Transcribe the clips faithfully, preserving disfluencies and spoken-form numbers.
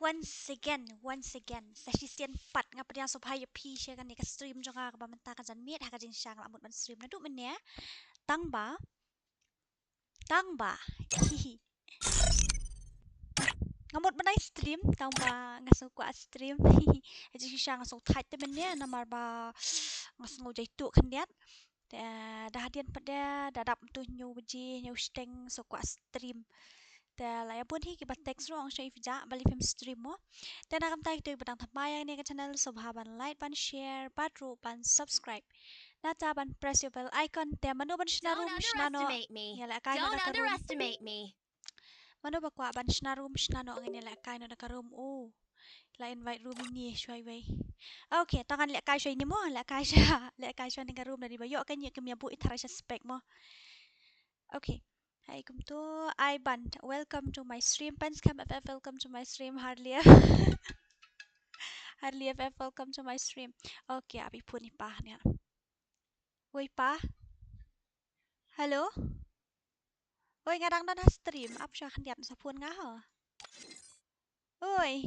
Once again, once again, sa shisien pat nga pdiang sngewbha ïa phi sha kane ka stream jong nga kaba mynta ka janmiet ha ka jingshisha nga la mut ban stream naduh mynne. Tang ba, tang ba, hihi, nga mut ban ai stream, tang ba nga sngew kwah stream, hihi. Ha jingshisha nga sngew thait te mynne namar ba nga sngew jaituh khyndiat. Te da hadien pat de da dap tu hynñiew baje, hynñiew shiteng, sngew kwah stream. Te la ïa bun hi kiba text ruh, ong sha i phi jah balei phim stream mo. Te na kumta kito kiba dang thymmai ïa kane ka channel, sngewbha ban like, ban share bad ruh ban subscribe. Nangta ban press ïa u bell icon. Te mano ban shna room, shna noh. Ïa lehkai noh da ka room. Mano ba kwah ban shna room, shna noh, ngin ïa lehkai noh da ka room. Oh. La invite room ine shuwa iwei. Okay, to ngan lehkai shuwa ine mo, lehkai shuwa, lehkai shuwa ine ka room, da ine ba ïoh kane kim ïa buh i tharai sha spec mo. Okay. Hai kumto, Aiban, welcome to my stream. Penskhem F F, welcome to my stream. Harlief. Harlief F F, welcome to my stream. Okay, ap i phone i pa ne. Wei pa. Hello. Oi, nga dang don ha stream, ap shuwa khyndiat sa phone nga ho. Oi.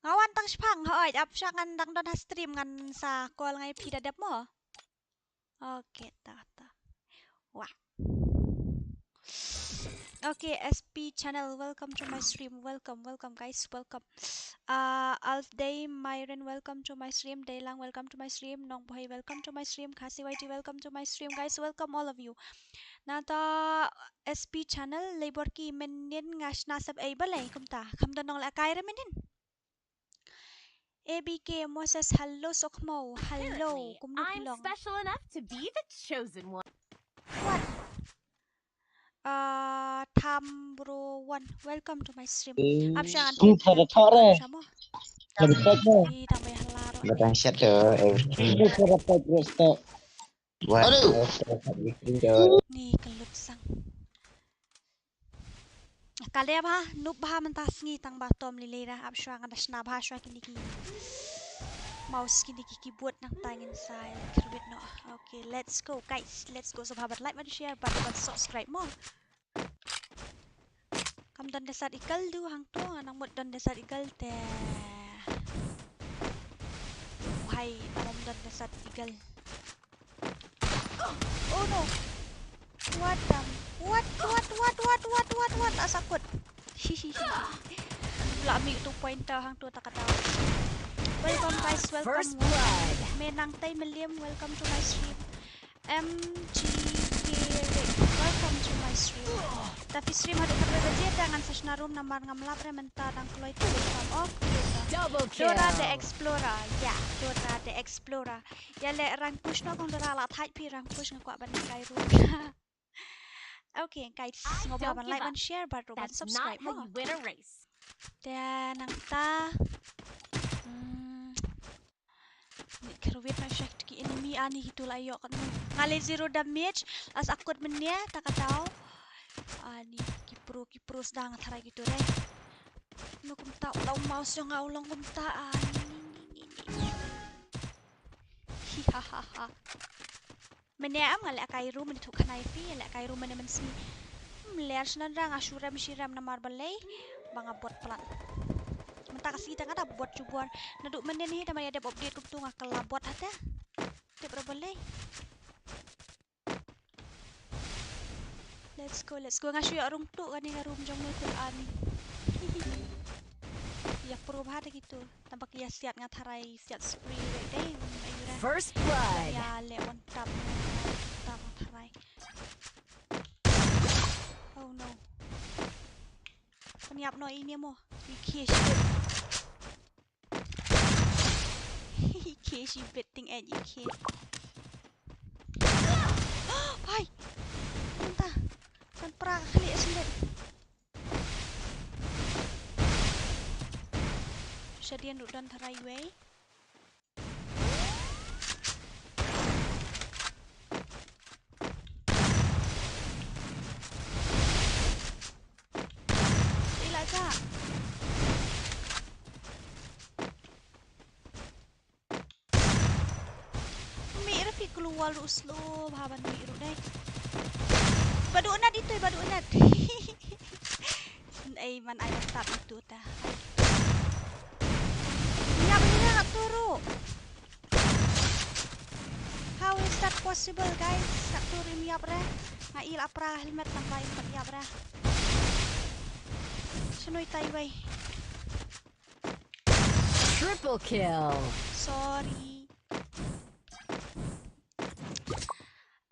Nga wan tang shipang, hooid, ap shuwa ngan dang don ha stream ngan sa call nga ïa phi da dep mo. Okay, ta ta. Wah. Okay, S P channel, welcome to my stream. Welcome, welcome guys, welcome. Uh, Alf Day Myron, welcome to my stream. Deilang, welcome to my stream. Nongbhoi, welcome to my stream. Khasi Y T, welcome to my stream. Guys, welcome all of you. Nangta S P channel, Labor ki mynnin nga shna sep ei balei kumta. Kham don nonglehkai re mynnin. A B K Moses, hello Sokmo, hello. Kumno ki long? Special enough to be the chosen one. What? Uh, Tham Bro One, welcome to my stream. Ap shuwa ngan. Ni thara thara. Ni tang bai hala ro. Batang shat tu. Ni thara thara tu. Aduh. Ni ka lut sang. Ka dei bha, noob bha mynta sngi tang ba tom lili da, ap shuwa nga da shna bha shuwa kine ki mouse, kine ki keyboard, nangta ngin sa ïa kyrwit noh. Okay, let's go guys, let's go. Sngewbha ban like, ban share bad ban subscribe mo. Kam don desert eagle du hangto, nga nang mut don desert eagle te. Hai, ngam don desert eagle. Oh no. What the? What, what, what? La sakut. Hihihi. La mih tu pointer hangto, ta ka daw. Welcome guys, welcome. First blood. Me Nangtai Meliam, welcome to my stream. M G K Rick, welcome to my stream. Te phi stream haduh katwei baje te ngan sa shna room namar ngam lap re mynta, dang kloi te kam ok. Double kill. Dora the Explorer, yeah, Dora the Explorer. Ïa leh rank push noh kong Dora, la thait phi rank push, nga kwah ban kai room. Okay guys, sngewbha ban like, ban share bad ruh ban subscribe mo. Te nangta. Hmm. Ni kyrwit na shak ki enemy, ani kitu la ïoh katno. Nga leh zero damage, la sakut mynne, ta ka daw. Ani ki pro, ki pro sdang tharai kitu re. No kumta u mouse jong nga u long kumta, ani, ni, ni, ni, ni. Hi ha ha ha. Mynne am nga lehkai room, mynne thuk khnai phi, lehkai room mynne mynsngi. Hmm, ler shna ra nga shu rem shi rem namar balei ba nga bot palat. Mynta ka sngi te nga da bot jubor. Naduh mynne hi te ma ïa dep update kumtu nga kylla bot hate. Tip ra balei. Let's go, let's go. Nga shu ïoh rung tu kane ka room jong no tu ani. Ïa pro bha te kitu. Tang ba ki ïa siat nga tharai siat spree re dei. First blood. Ïa leh one tap. Tap nga tharai. Oh no. Pynïap noh ine mo. Ïa khie shibit. Ïa khie shibit, ting eh ïa khie. Pai. Mynta. Kan pra ka khlieh shibit. Shadien ruh don tharai wei. Ila ka. Mih ruh phi kloi ruh slow bha ban mih ruh dei. Ba duh net itu, ba duh net. Ei, man ai laptop itu ta. Ïap ïa ka turu. How is that possible, guys? Ka turu im ïap re. Nga i la pra helmet tang ba im pat ïap re. Shnoi tai wei. Triple kill. Sorry.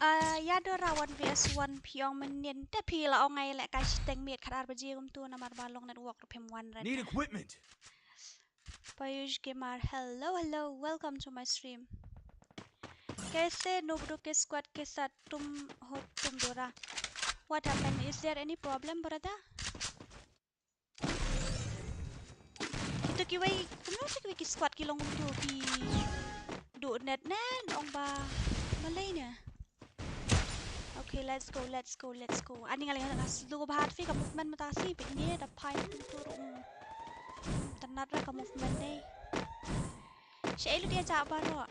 Ah, ïa Dora one versus one phi ong mynnin te phi la ong ai lehkai shiteng miet khatar baje kumtu namar ba long network ruh phim wan rat. Need equipment. Payush Gamer, hello, hello, welcome to my stream. Kaise nobdo ke squad ke saath tum ho tum Dora? What happened? Is there any problem, brother? Kito kiwei, kumno to kiwei ki squad ki long kumto ki duh net ne, ong ba malei ne. Okay, let's go, let's go, let's go. Ani nga leh nga slow bha phi ka movement mynta shi phi ne da phai kumto ruh. Tynat re ka movement ne. Sha elu dia ja baroh.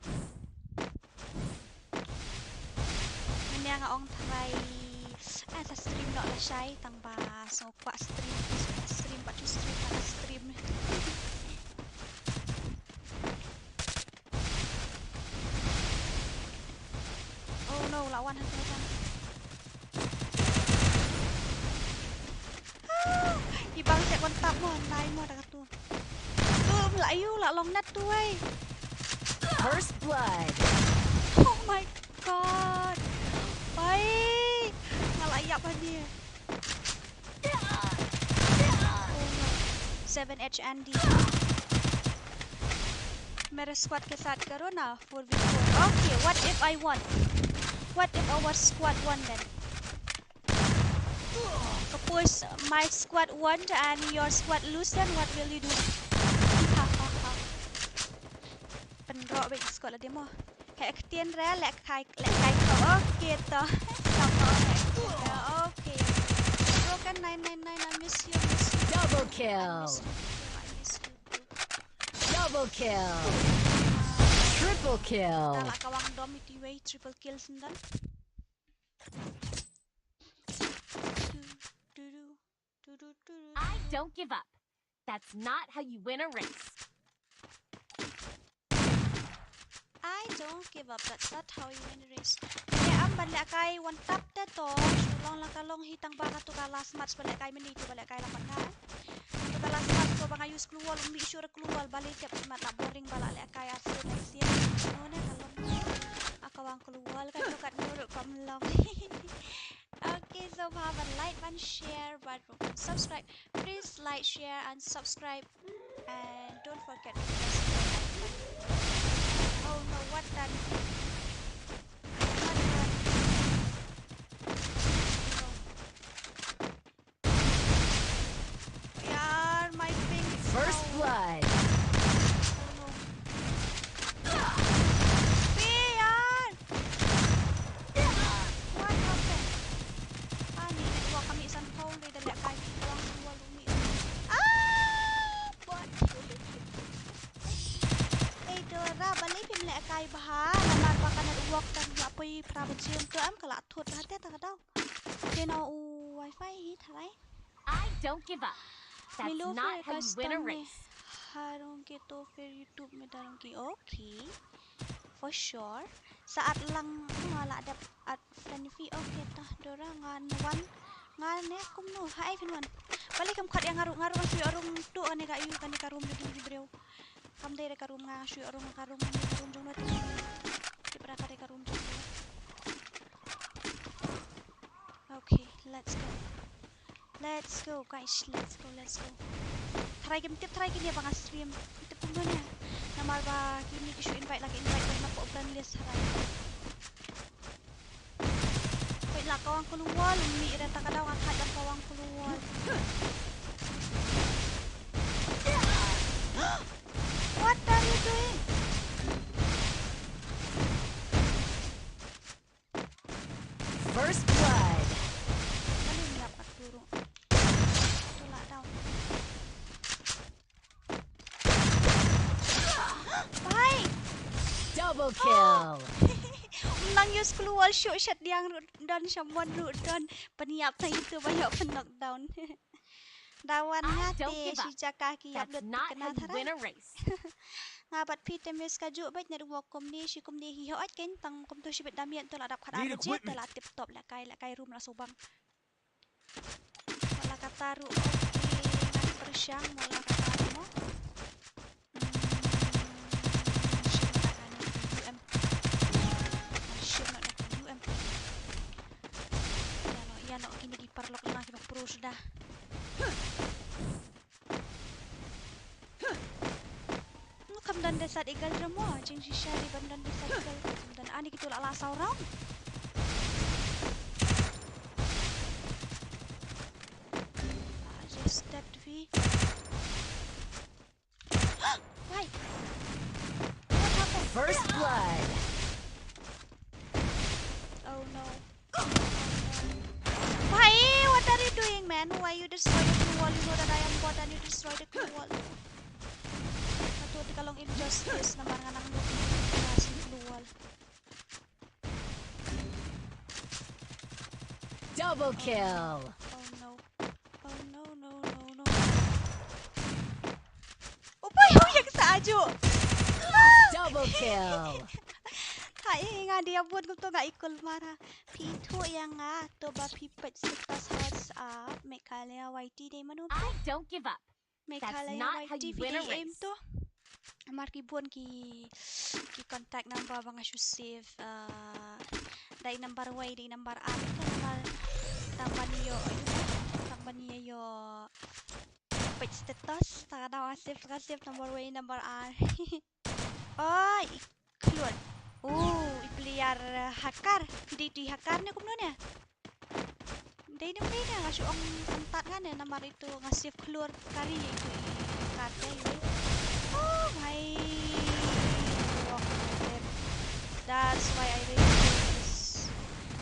Mynne nga ong tharai, eh, sa stream noh lashai tang ba sngew kwah stream, stream ba ju stream ba stream. Oh no, la wan hantu jan. Ah, i bang sek wan tap mo, nai mo da katu. Tu la yu la long net tu wei. First blood. Oh my god. Bai. Nga la ïap hangne. Oh no. Seven H Andy. मेरे squad के साथ करो ना four v four. Okay, what if I won? What if our squad won then? Suppose my squad won and your squad lose, then what will you do? Pynroh bad squad la demo. Heh ktien re leh kai leh kai ko. Okay to. Stop ko heh ktien re. Okay. Broken nine nine nine, I miss you, miss you. Double kill. I miss you too, I miss you too. Double kill. Triple kill. Ta la kawang dom iti wei triple kill sendal. I don't give up. That's not how you win a race. I don't give up. That's not how you win a race. Te am ban lehkai one tap te to. Shu long la ka long hi tang ba katu ka last match ba lehkai mynne tu ba lehkai la pat ka. Tu ka last match to ba nga use gloo wall, um mih shuh gloo wall ba leh tep mat la boring ba la lehkai ar sien ar sien. No ne ka long. Aka wang gloo wall ka tu kat nurut kam long. Okay, so ba ban like, ban share, ban subscribe. Please like, share, and subscribe. And don't forget to press the bell icon. Oh no, what the? What the? No. Yaar, my ping is First down. Blood. Oh no. Be yaar. What happened? Ani network ka mih san phaw, dei da lehkai ki wang wall u mih. Ah! What? Ei Dora, balei phim lehkai bha, namar ba ka network tang ïa poi phra baje to em ka la thut bha te ta ka daw. Te na u wifi hi tharai. I don't give up. That's not how you win a race. Harung ke to phir YouTube me darung ki. Okay. For sure. Sa at lang nga la dep at friend fi. Okay ta Dora ngan wan. Ngan ne kumno. Hai phin wan. Balei kam khat ïa nga ruh, nga ruh nga shu ïoh rung tu kane ka ïu kane ka room jong ki briew. Kam dei re ka room nga shu ïoh rung ka room, kane ka room jong no te. Tip ra ka dei ka room jong no. Okay, let's go. Let's go guys, let's go, let's go. Tharai kim tip, tharai kine ba nga stream. Kim tip kumno ne. Namar ba kine ki shu invite, la ki invite ba na pok friend list tharai. Wait la ka wang ka luwal, umi ira ta ka daw nga khat ka wang ka luwal. What are you doing? First blood. Kali niap kat turu. Tula down. Bye. Double kill. Ym na Use gloo wall shuh shit diang ruh don, shamon ruh don. Pynïap tang itu ba ïoh pyn knockdown. Dawan nga te shi jaka ki ïap lut kena tharai. Nga bad phi te miss ka juh bad network kumne shi kumne hi hooid kein tang kumtu shibit damian tu la dap khat ar je te la tip top la kai la kai room la subang. Mala kata ruh, okay, ngan pyrshang mala kata ruh mo. Hmm, shim na kane U M. Shim na kane U M. Ïa no, ïa no, kine ki paralok na kiba pro suda. Kam don Desert Eagle jong mo, jingshisha dei ban don Desert Eagle. Kam don, ani kito la la saw round. Ah, just that V. Why? What happened? First blood. Oh no. Why? What are you doing, man? Why you destroy the gloo wall? You know that I am bot and you destroy the gloo wall. Atu te ka long injustice namar nga nang lut ïa ka gloo wall. Double kill. Oh no. Oh no, no, no, no. Oh boy, oh, ïa ka sa aju. Double kill. Hai, nga dia bun kumtu nga ikul marah. Phi thuh ïa nga to ba phi peit status WhatsApp Meghalaya Y T dei mano. I don't give up. Meghalaya Y T phi dei aim to. Mar ki bun ki, ki contact number ba nga shu save, ah, dei number wei, dei number ar, ita number tang ban ïoh, tang ban ïoh peit status, ta ka daw nga save, nga save number wei, number ar. Oi, i khlur. Oh, i player, eh, hacker. Phi dei tu i hacker ne kumno ne? Dei ne, dei ne, nga shu ong kyntat nga ne namar itu nga save khlur kari itu i hacker te, i. Oh my. That's why I really hate this.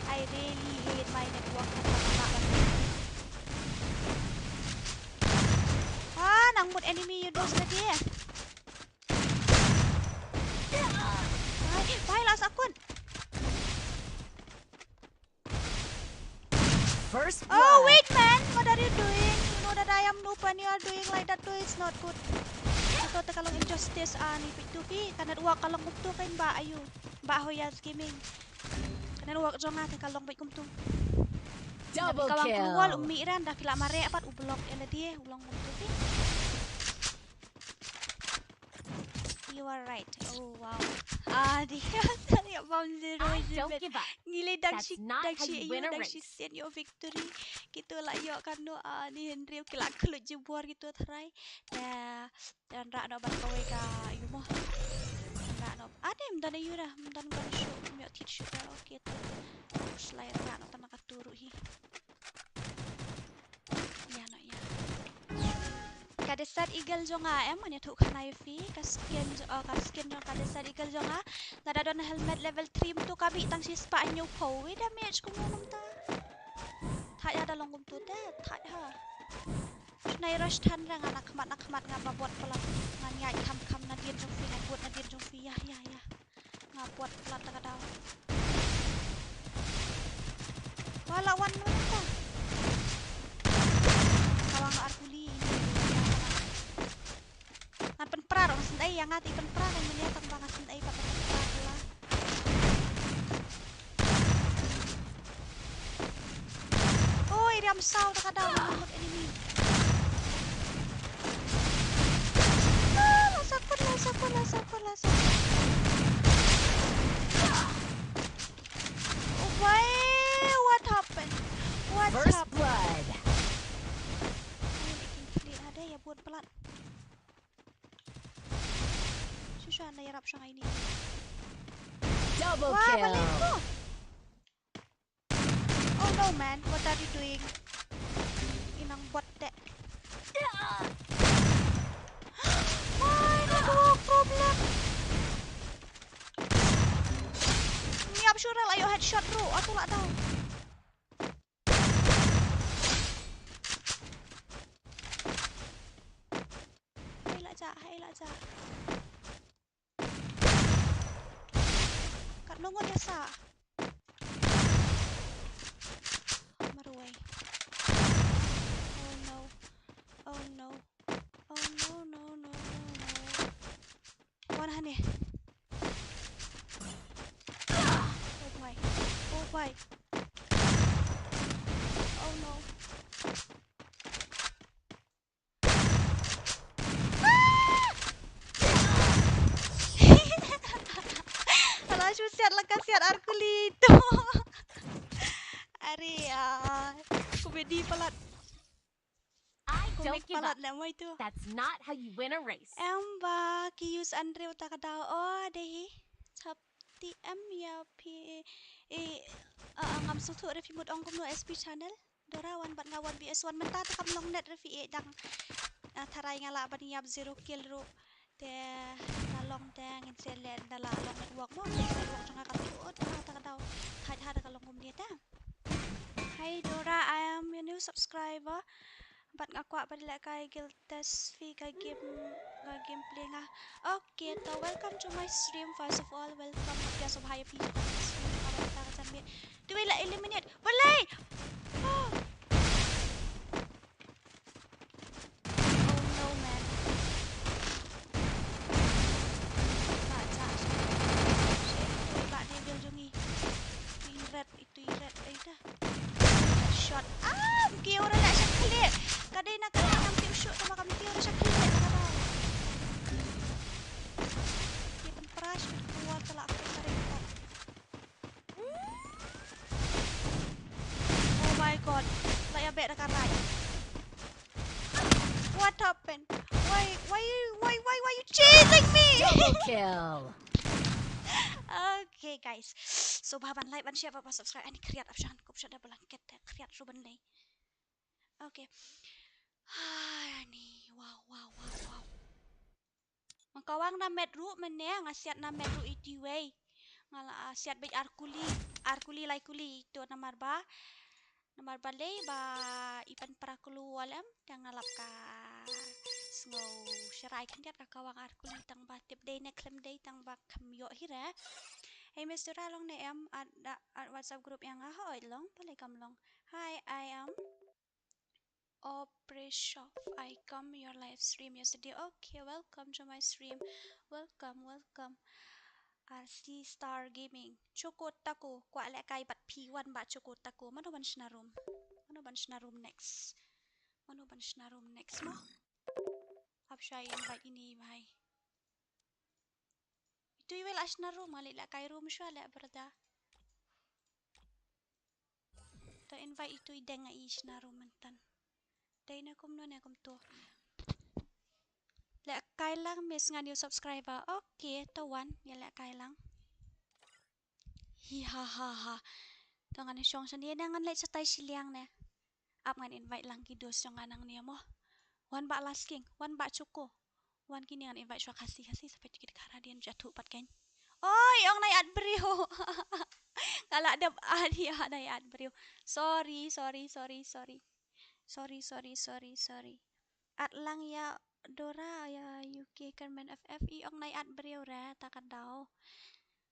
I really hate my network. Ah, nang mut enemy you dos lagi eh. Bhai, bhai, la sakut. First blood. Oh, wait, man. What are you doing? You know that I am noob and you are doing like that too. It's not good. Ito te ka long injustice, ah, ni pitu pi. Ka network ka long kumtu kein ba ayu. Ba Hoyas Gaming. Ka network jong nga te ka long bad kumtu. Double kill. Ka long kumwal umi ran da ki la mareh pat u block ïa lade u long kumtu pi. You are right. Oh, wow. Ah, di, ïa bam zero. I don't give up. Ngi leh dang shi, dang shi ïoh, dang shi sien ïoh victory. Kito la ïoh kano, ah, ni hynriew ki la khluit jubor kito tharai. Te, te nrah noh ban kawei ka ïoh mo. Nrah noh. Ah, ne, ym don ïoh ra, ym don gun shuh, ym ïoh thied shuh ra. Okay, te. Slide nrah noh tang na katu ruh hi. Ïa no ïa. Ka Desert Eagle jong nga em, ngan ïathuh khana ïa phi, ka skin jo-, oh, ka skin jong ka Desert Eagle jong nga. Lada don helmet level three mynta ka bih tang shispah hynñiewphew. Wei damage kumno mynta. Thait ha da long kumtu te, thait ha. Shna i rush than re nga na khmat na khmat nga ba bot palat. Ngan ïaid kham kham nadien jong phi, ngan bot nadien jong phi, ïa, ïa, ïa. Nga bot palat ta ka daw. Wa la wan mynta. Ka wa nga ar kuli ini. Ngan pynpra ruh, nga sngewdei ïa nga te pynpra kan mynne tang ba nga sngewdei ba pynpra la. Oi, riam saw ta ka daw, ngan mut enemy. Ah, la sakut, la sakut, la sakut, la sakut. Oh, why? What happened? What happened? First blood. Ai, making clear ada ïa bot blood. Shu shu anda ïarap sha ngai ni. Double kill. Wah, balei ko? Oh no, man, what are you doing? I nang bot te. Why, network problem. Ngiap shu rel ayo headshot ruh, atu lah down. Hai lah jak, hai lah jak. Katno ngut ïa sah. Ani. Oh boy. Oh boy. Oh no. Ah! Hala shu siat la ka siat ar kuli to. Are, ah, komedi palat. I Komik don't give palat up. Na moi tu. That's not how you win a race. Em ba ki use Andrew ta ka daw. Oh, dei hi. Chap ti em ya phi. Eh, ah, ngam sngewthuh re phi mut ong kumno S P channel. Dora wan bad nga wan B S one mynta te kam long net re phi, eh, dang, ah, tharai nga lah ban ïap zero kill ruh. Te la long te ngin sa leh da la long network mo, network jong nga ka tu, oh, ta ka daw. Thait ha da ka long kumne te. Hi Dora, I am your new subscriber. Bad nga kwah ban leh kai guild test phi ka game, ka gameplay nga. Okay, to welcome to my stream first of all. Welcome. Hapdeng sngewbha ïa phi. Stream ka ba ta ka jan miet. Tu la eliminate. Balei? Oh. Oh no, man. Ba ja. Shit, ba ne build jong ngi. Pin red. Tui red ai da. Shot. Ah, kiew ra la sha khlieh. Ka dei na ka dei ngam tip shuh tang ba kam kiew ra sha khlieh na ka dei. Ki pynpra sha ka wall ka la khlieh ka dei ka. Oh my God. La ïa beh da ka rai. What happened? Why, why, why, why, why you chasing me? Double kill. Okay, guys. So, ba ban like, ban share, ban subscribe. Ani khriat option, kup shot double angket, khriat ru ban lei. Okay. Ani, wow, wow, wow, wow. Nga kawang na met ruh mynne, nga siat na met ruh iti wei. Nga la, ah, siat beit ar kuli, ar kuli lai kuli ito namar ba. Namar balei ba i pynpra kulu wall em, te nga lap ka sngew sharai khyndiat ka kawang ar kuli tang ba tip dei ne khlem dei tang ba khlem ïoh hi re. Hey Mister Ra long ne em, add, add WhatsApp group ïa nga, hooid long, balei kam long. Hi, I am Opreshof, I come your live stream yesterday. Okay, welcome to my stream. Welcome, welcome. R C Star Gaming. Choco Taco. Kwah leh kai bad phi wan ba Choco Taco. Mano ban shna room? Mano ban shna room next? Mano ban shna room next mo? Hap shwa invite ine i bhai. Itu iwei la shna room, ale la kai room shwa le brother. To invite itu i deng i shna room myntan. Dei na kumno ne kumto. Le kai lang miss nga new subscriber. Okay, to wan, ya le kai lang. Hi ha ha ha. To ngan shong shane ne ngan leit shatai shiliang ne. Ap ngan invite lang ki dos jong nga nangne mo. Wan ba Lasking, wan ba Chuko. Wan kine ngan invite shwa Khasi, Khasi, sa peit ki khara dien jathu pat kein. Oi, ong nai at briew. Nga la dep at hi ha nai at briew. Sorry, sorry, sorry, sorry. Sorry, sorry, sorry, sorry. At lang ïa Dora ïa U K Kerman F F, i ong nai at briew re, ta ka daw.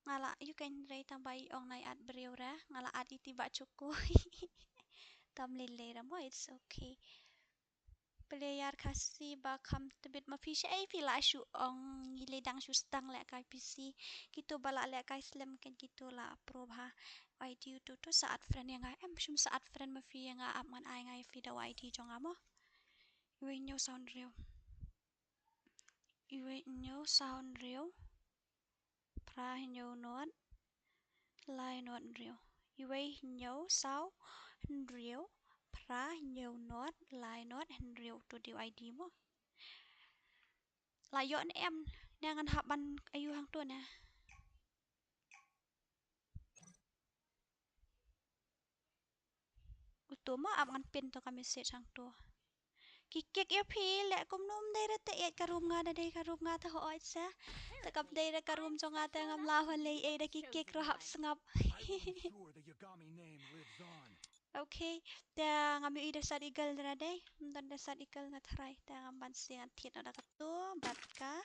Nga la, ïa u kein re tang ba i ong nai at briew re, nga la at iti ba Chuko. Tam lei lei re mo, it's okay. Player Khasi ba kham tbit ma phi, shaei phi la shu ong, ngi le dang shu sdang leh kai P C. Kito ba la leh kai slem kein kito la approve ha. I D uto to sa add friend ïa nga, em shym sa add friend ma phi ïa nga, ap ngan ai nga ïa phi da u I D jong nga mo. Iwei hynñiew saw hynriew. Iwei hynñiew saw hynriew. Phra hynñiew nod. Lai nod hynriew. Iwei hynñiew saw hynriew. Phra hynñiew nod. Lai nod hynriew. To dei u I D mo. La ïoh ne em. Ne ngan hap ban ayu hangto ne. Uto ma ap ngan pin to ka message hangto. Ki kick ïa phi leh kumno, ym dei re te ïeit ka room nga, da dei ka room nga te hooid sa. Te kam dei re ka room jong nga te ngam lah ban leh ei da ki kick ruh hap sngap. Okay, te ngam ïohi da sat eagle da dei. Ym don da sat eagle nga tharai te ngam ban sdang thied na da kato bad ka.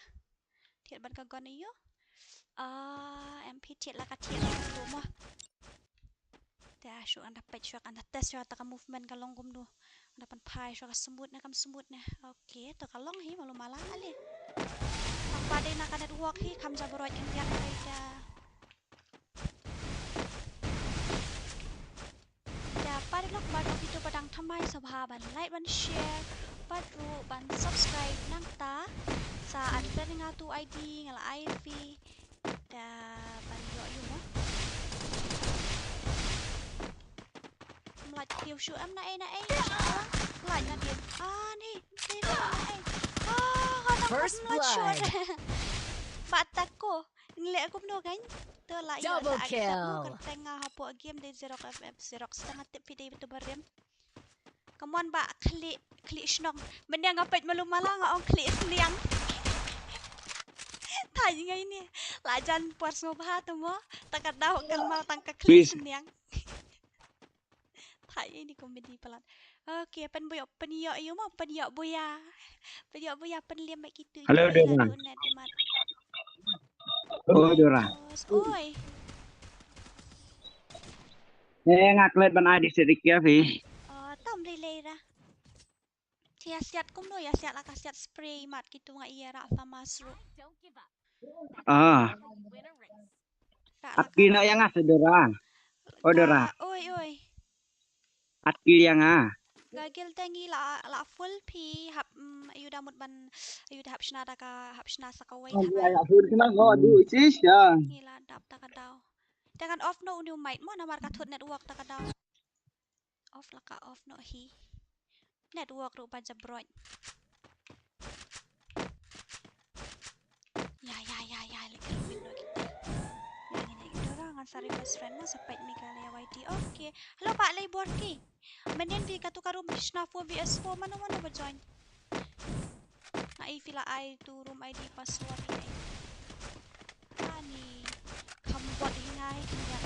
Thied ban ka gun ïa u. Ah, M P thied la ka thied la ka tu mo. Te shu anda peit shu anda test shu ta ka movement ka long kumno. Anda pan phai shu ka smooth ne kam smooth ne. Okay, to ka long hi malu mala ale. Kam Pat dei na ka network hi, kham jam roi khyndiat kai ka. Te pat lok ba dok itu ba dang thymmai sngewbha ban like, ban share, pat ruh ban subscribe nangta. Sa add friend nga tu I D nga la ai phi. Te ban ïoh ïa u mo. Mlait kiew shu em na ei na ei. Mlait na dien. Ah, ni. Ni na ei. Ah, nga nang First mlait shu. Blood. Ba tak ko. Ngi leh kumno kan? To la ïa Double la kill. Accept mo, kyrteng nga hapoh game dei Xerox F F Xerox. Tang nga tip phi dei betul barim. Come on ba khlieh, khlieh shnong. Mynne nga peit malu mala nga ong khlieh sniang. Thait ngai ni. La jan por sngewbha tu mo. Ta ka daw kan mau tang ka khlieh Please. Sniang. Thait ini komedi palat. Okay, pynbuyok, pynïoh ïa u mo, pynïoh buya. Pynïoh buya, pynliam bad kitu. Hello, ïa Dora. Dona di mat. Oh, Dora. Oi. Eh, nga klet ban ai di sedikit ya, Fi. Oh, tam lei lei ra. Ïa siat kumno, ïa siat la ka siat spray mat kitu nga ïa ra famas ru. Ah. Ra la At ka kina ïa nga sedera. Oh, Dora. Ka, oi, oi. At ki ïa nga. Ka guild te ngi la, la full phi hap, mm, ayu da mut ban, ayu da hap shna da ka, hap shna sa kawei Oh, kawei. Ïa, ïa, full kina ngo du isi sha. Ngi la dap da ka daw. Te kan off noh u ni u mic mo namar ka thut network da ka daw. Off la ka off noh hi. Network ruh ba jabrot. Ya, ya, ya, ya, lek ruh noh kita. Ya, ngin ïa Dora ngan sa request friend mo, sa peit Meghalaya Y T. Okay. Hello, Bah Lei Borki. Mynnin phi katu ka room phi shna four V S four, mano mano ba join. Nga ai phi la ai tu room I D password ïa. Ani kham bot hi ngai khyndiat.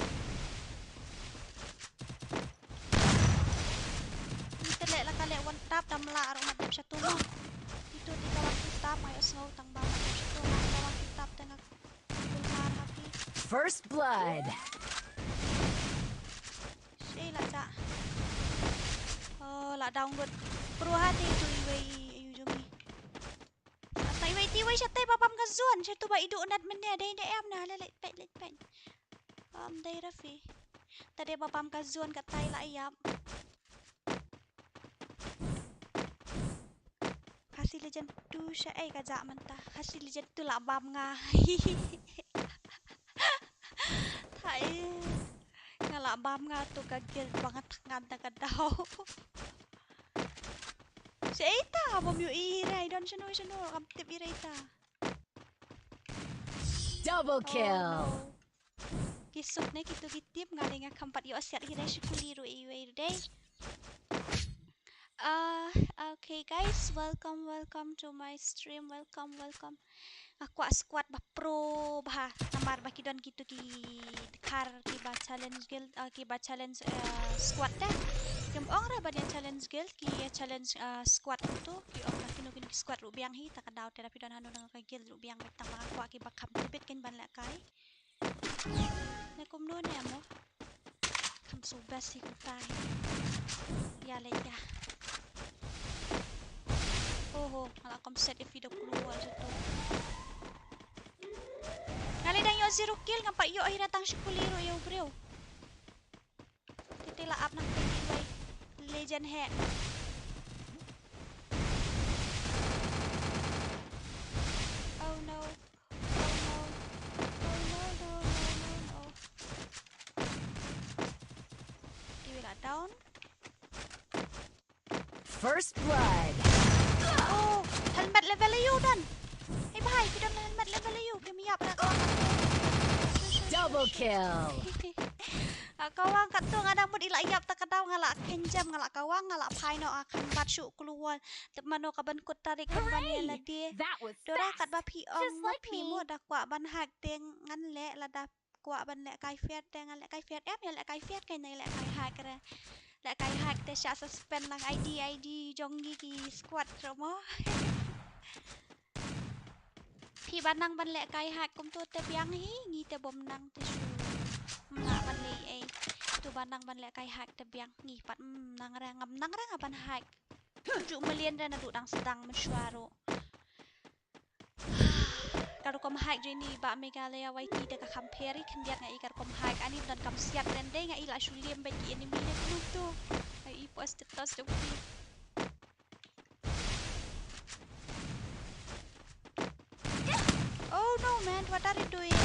Ni te leh la ka leh one tap tam la ruh mat dep shatu mo. Itu ti ka wan two tap ngai sngew tang ba mat dep shatu ngai ka wan two tap te nga kul mar ha phi. First blood. Shi la cha. Oh, la down good. Pro ha te tu iwei ayu jong ngi. Sa iwei ti iwei shatei ba bam ka zone, shatu ba idu nat mynne dei ne em na, le leit peit, leit peit. Bam dei Rafi. Ta dei ba bam ka zone ka tai la ïap. Khasi Legend two sha ei ka ja mynta. Khasi Legend two la bam nga. Thai. Nga la bam nga tu ka guild ba nga thang nga da ka daw. Sha ei ta bam yu i rai don shano shano kam tip i rai ta. Double kill. Oh, no. Ki suk ne kitu ki tip nga dei nga kham pat ïoh siat hi dei shi kuli ruh iwei dei. Ah, okay guys, welcome, welcome to my stream, welcome, welcome. Nga kwah squad ba pro bha, namar ba ki don kitu ki dkhar kiba challenge guild, ah, kiba challenge, ah, squad te. Kim ong re ban ïa challenge guild, ki ïa challenge, ah, squad tu, ki ong ba kino kino ki squad ruh biang hi, ta ka daw te da phi don hano dang ka guild ruh biang, bad tang ba nga kwah kiba kham tbit kin ban lehkai. Ne kumno ne mo. Kham shu best hi kumta hi. Ïa leit ïa. Oho, nga la kom set ïa phi da klur wall sha tu. Nga leit dang ïoh zero kill, ngam pat ïoh hi na tang shi kuli ruh ïa u briew. Titi la ap nang titi wei. Legend he. Oh no. Oh no. Oh no, no, no, no, no. Iwi la down. First blood. Oh, helmet level ayu don. Hey bhai, ki don helmet level ayu, kim ïap na ka. Double kill. Ah, kawang katto nga dang mut i la ïap ta ka daw nga la kynjam nga la kawang nga la phai noh, ah, kham bat shu klur wall. Tip mano ka ban kut tarik ka ban ïa la die. Dora kat ba phi ong ma phi mo da kwah ban hack te ngan leh, lada kwah ban lehkai fair te ngan lehkai fair, em ïa lehkai fair kein ïa lehkai hack re. Lehkai hack te sha suspend lang I D, I D jong ngi ki squad re mo. Phi ba nang ban lehkai hack kumto te biang hi, ngi te bym nang te shu. Mla ban leh ei. Tu ba nang ban lehkai hack te biang ngi pat, mm, nang re ngam nang re nga ban hack. Ju mlien re naduh dang sdang mynshuwa ruh. Ka rukom hike jong ini ba Meghalaya Y T te ka kham pher hi khyndiat nga i ka rukom hike. Ani don kam siat ren dei nga i la shu liam bad ki enemy ne kumno to. Nga i post status jong phi. Oh no man, what are you doing?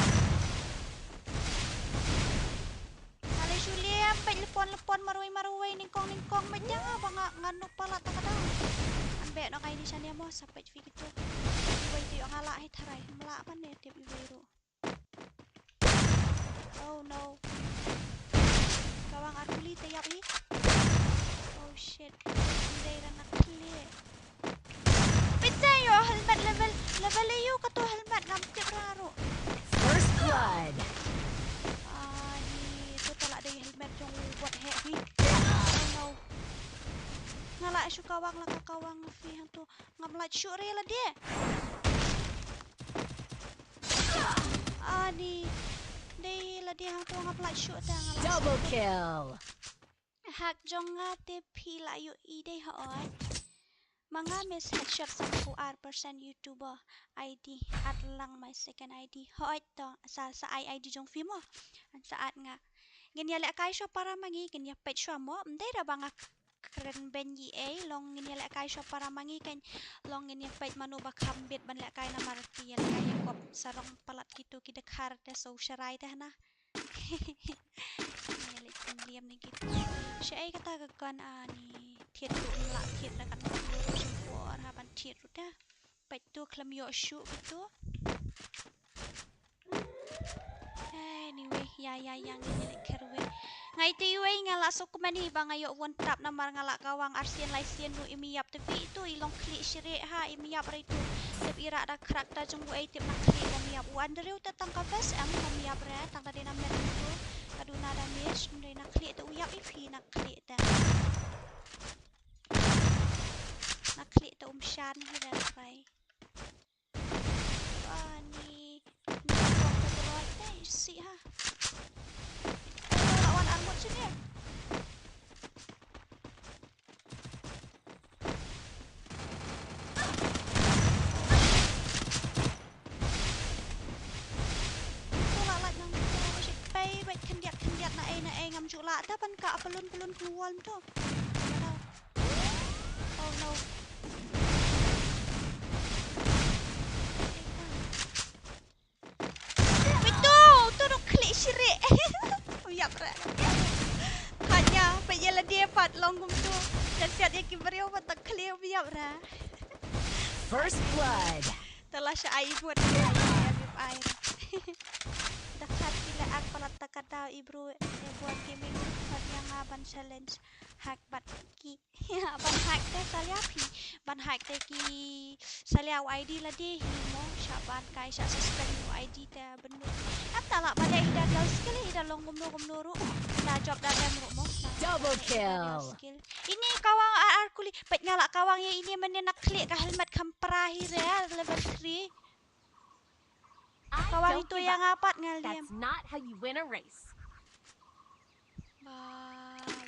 Nga la shu liam bad lepon lepon marwei marwei nyngkong nyngkong bad ïa nga ba nga ngan nop palat ta ka daw. Ngan beh noh nga ini shane mo sa peit phi kito. Iwei to ïoh nga lah hi tharai ym lah ban ne tip iwei ruh. Oh no. Kawang ar kuli te ïap hi. Oh shit. Ym dei ra na khlieh. Pynte ïoh helmet level level ïoh kato helmet ngam tip ra ruh. First blood. Ani to tala dei helmet jong u bot heh hi. Oh no. Nga lah shu kawang la ka kawang phi hangto. Ngam lah shuh re lade. Ani dei lade hangto ngam lah shuh ta nga lah. Double kill. Hak jong nga te phi lah ïohi dei hooid. Ma nga miss headshot sanphew ar percent YouTuber ID at lang my second ID. Hooid to sa sa ai ID jong phi mo. An sa at nga. Ngin ïa lehkai shuwa para ma ngi ngin ïa peit shuwa mo. Ym dei da ba nga kren beiñ ei long ngin ïa lehkai shuwa para ma ngi kan long ngin ïa peit mano ba kham bit ban lehkai namar ki ïa lehkai ïa kop sarong palat kito ki dkhar te so sharai te hana. Ngin ïa leit pynliam ne kito. Shaei kata ka gun ani thied ruh ym lah thied da kan por ha ban thied ruh te. Peit tu khlem ïoh shuh kito. Anyway, ïa ïa ïa ngin ïa leit kher wei. Nga ite iwei nga la suk mani ba nga ïoh won tap namar nga la kawang arsien laisien nu im ïap te phi itu i long khlieh shrieh ha im ïap ra itu. Tip i rah da khrak ta jong u ei tip na khlieh bam ïap u Andrew te tang ka best em bam ïap ra tang da dei na met itu. Ka duna da miss um dei na khlieh te u ïap i phi na khlieh te. Na khlieh te um shan hi ra bai. Ani. Ni ka bok ka roi te si ha. Lawan armut sini. Ito la lait nang ito shit pei bait khyndiat khyndiat na ei na ei ngam ju lah ta ban ka pelun pelun knu wall to. Oh no. Wait, tu, tu dong klik shirik. Uyap ra. Hanya, pa ye la dia pat long kum tu. Dan siat ye ki brio pat tak klik uyap ra. First blood. Telah sha ai buat. Ai. Dah kat kila ak palat tak ada ibru. Eh, buat gaming. Pat yang aban challenge. Hak bat ki. Ban hack te salia phi. Ban hack te ki salia u I D lade hi mo. Sha ban kai sha suspend u I D te bynriew. Em ta lah ba leh hi da dual skill hi da long kumno kumno ruh. Da jop da rem ruh mo. Double kill. Ini kawang ar ar kuli. Peit nga lah kawang ïa ini mynne na klik ka helmet kham pra hi re level three. Kawang itu ïa nga pat nga liam. That's not how you win a race. Ba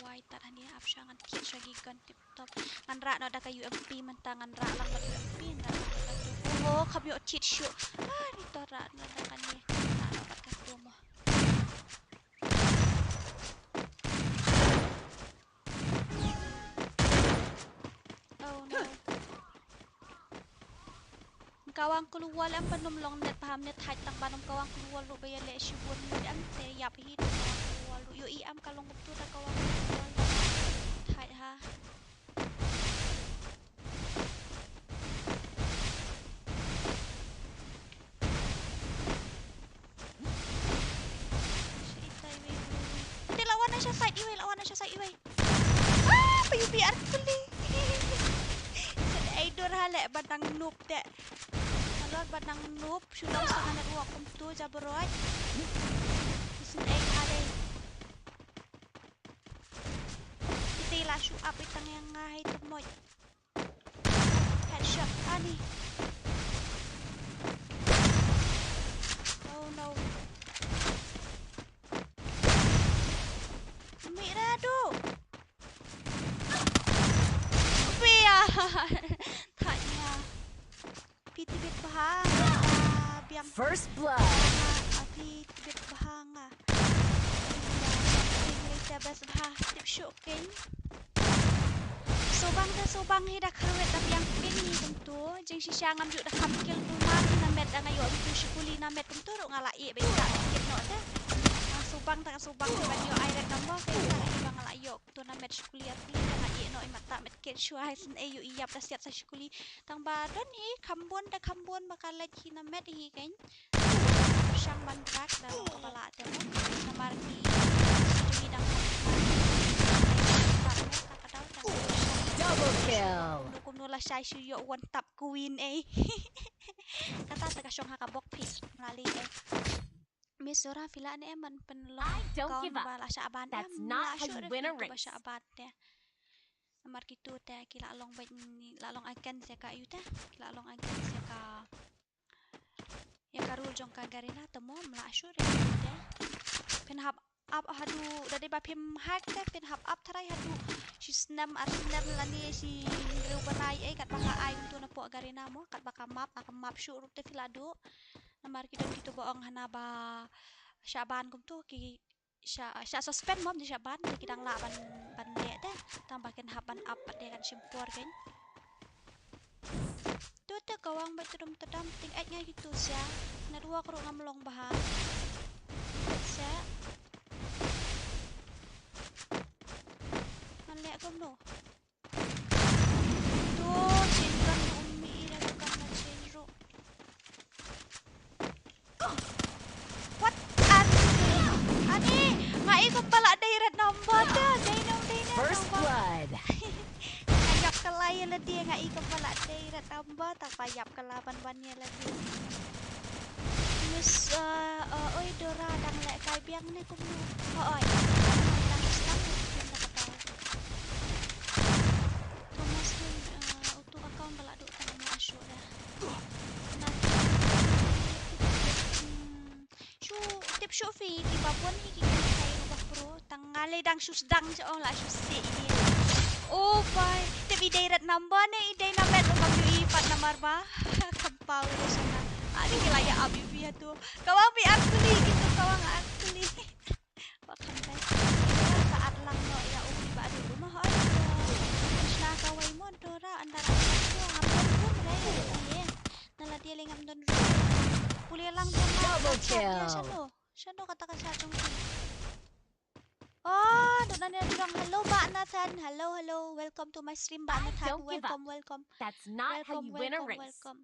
wai tat hani ap sha ngan thied sha ki gun tip top. Ngan rah noh da ka U M P mynta ngan rah lang bad U M P ngan rah lang bad ka tu. Oh, kham ïoh cheat shuh. Ah, ni to rah noh da kane. Rah noh bad ka tu mo. Oh no. Kawang kulu wall em ban ym long net paham net haj tang ban ym kawang kulu wall ruh ba ïa leh shibun mut em te ïap hi te kawang kulu wall ruh ïohi em ka long kumtu da kawang kulu wall. Haj ha. Sha ita iwei, iwei, iwei. Te la wan na sha side iwei, la wan na sha side iwei. Ah, pa U P R kuli. Sha ai dur ha leh ba dang noob te. Nalor ba dang noob, shu dang sa network kumtu jabroi. Isin ai ha dei. Ita i la shu up i tang ïa nga hai te moj. Headshot ani. Oh no. Mira do. Pia. Tanya. Piti bit bha. Ah, biang. First blood. Nga, ati tibit bha nga. Ati tibit bha, tip shuh kein. Subang te subang hi da kharwet da biang pin hi kumtu. Jingshisha ngam ju da kham kill kumar hi na met da nga ïoh kumtu shi kuli na met kumtu ruh nga la ïeh ba ïa ka kit noh te. Nga subang te nga subang te ban ïoh ai red number kein da hi ba nga la ïoh kumtu na met shi kuli ati da nga ïeh noh i mata met kit shuwa hi shen ei ïoh i ïap da siat sa shi kuli. Tang ba don hi kham bun te kham bun ba ka leit hi na met hi kein. Pyrshang ban brak da long kaba lah te mo. Namar ki jong ngi dang kham bun. Double kill. Kumno kumno la shai shu ïoh one tap queen eh. Kata te ka shong ha ka bok phi. Mlali eh. Miss Zora phi lah ne em ban pynlong account ba la shah ban em. Mla shuh re phi ba shah ban te. Namar kitu te ki la long bad la long against ïa ka ïu te. Ki la long against ïa ka ïa ka rule jong ka Garena te mo, mla shuh re te. Phin hap up haduh da dei ba phim hack te phin hap up tharai haduh shi snem ar snem lane shi hynriew bnai ei katba ka ai kumtu na poh Garena mo, katba ka map, ka map shuh ruh te phi la duh. Namar ki don kitu ba ong hana ba shah ban kumtu ki shah, shah suspend mo, ym dei shah ban, te ki dang lah ban, ban leh te. Tang ba kin hap ban up pat de kan shim por kein. Tu te ka wang ba tdum tdam, ting ait ngai kitu sia. Network ruh ngam long bha. Sia. Ngan leh kumno. To, change gun na ummi ira ko kan na change ro. What? Ani, ani, nga i kumba la dei red number te, dei nong, dei nong. First blood. Nga ïap ka la ïa lade, nga i kumba la dei red number, ta pa ïap ka la ban ban ïa lade. Miss, uh, uh, oi Dora, dang leh kai biang ne kumno? Ho, oi. Dang slang ne kumno kata. Thomas Tun, uh, utu account ba la duh tang ma shu da. Na, hmm, shu tip shu fi ki ba bun hi ki ki kai ru ba pro. Tang nga le dang shu sdang sha ong la shu se i. Oh bai. Tip i dei red number ne i dei na met u kam yu i pat namar ba. Kam pau i dei sana. Ani ki la ïa up i pi hatu. Ka wang pi actually kitu ka wang actually. Ba kham best. Ka at lang no ïa u pi ba du ma hoi. Shna ka wai mon dora andar at lang no ha mon kum re. Ye. Na la dia le ngam don ru. Pule lang don na. Double kill. Shano. Shano kata ka sa jong ki. Oh, dona ne dong. Hello, Ba Nathan. Hello, hello. Welcome to my stream, Ba Nathan. Welcome, welcome. That's not how you win a race. Welcome,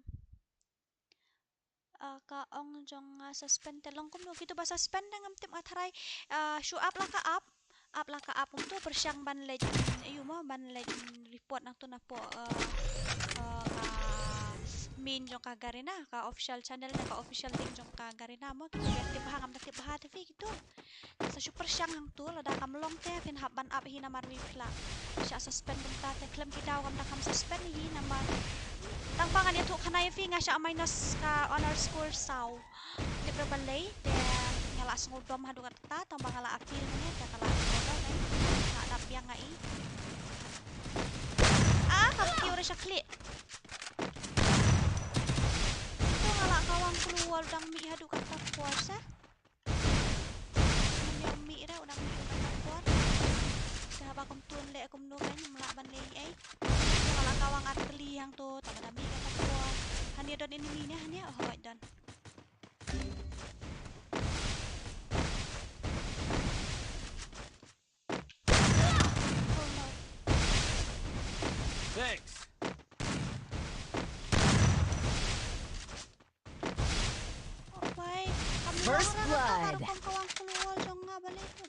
welcome, welcome. Ah, ka ong jong, ah, suspend te long kumno kitu ba suspend da ngam tip nga tharai. Ah, shu up la ka up. Up la ka up kumtu pyrshang ban leit, ayu mo, ban leit report nangtu napoh, ah, ah, ka main jong ka Garena, ka official channel ne ka official link jong ka Garena mo, kitu ba tip bha ngam da tip bha te phi kitu. Sa shu pyrshang hangtu lada kam long te phin hap ban up hi namar wi phi la shah suspend kumta te khlem ki daw kam da kham suspend hi namar tang ba ngan ïathuh khana ïa phi nga shah minus ka honor score saw. Tip re balei te nga la sngewdom haduh katta tang ba nga la appeal ne te ka la sngewdom ne. Nga dap biang nga i. Ah, ka kiew re sha khlieh. To nga la kawang klur dang mih haduh katta force eh. Ngan ïa mih re, u dang mih u dang ka por. Te haba kumtu leh kumno kein, ym lah ban leh ei. Te nga la kawang artylli hangto, tang ba da mih ka por. Hangne don enemy ne, hangne, oh, hooid don. Oh no. Thanks. Oh bai. First blood. Ka rukom ka wang klur jong nga balei tu.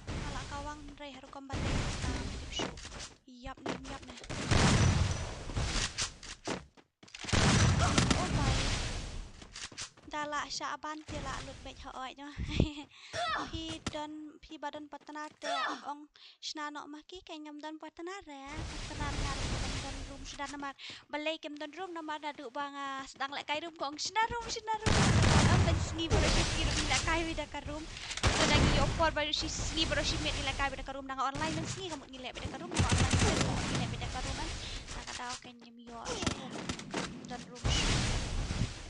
Nga la kawang hynrei ha rukom balei. Ïap ne, ïap ne. Oh bai. Da la shah ban te la lut beit ha oi no. Phi don, phi ba don partner te ong shna noh ma ki, kein ngam don partner re. Partner nga ruh ngam don room shuh da namar. Balei kim don room namar naduh ba nga sdang lehkai room ko ong shna room, shna room. Ym ban sngi baroh shi sngi ruh ngi lehkai wei da ka room. Lada ngi ïoh por baroh shi sngi baroh shi miet ngi lehkai wei da ka room, nang online ban sngi ka mut ngi leh wei da ka room, nang online ban sngi ka mut ngi leh wei da ka room. Nang ka daw kein ngim ïoh room. Don room shuh.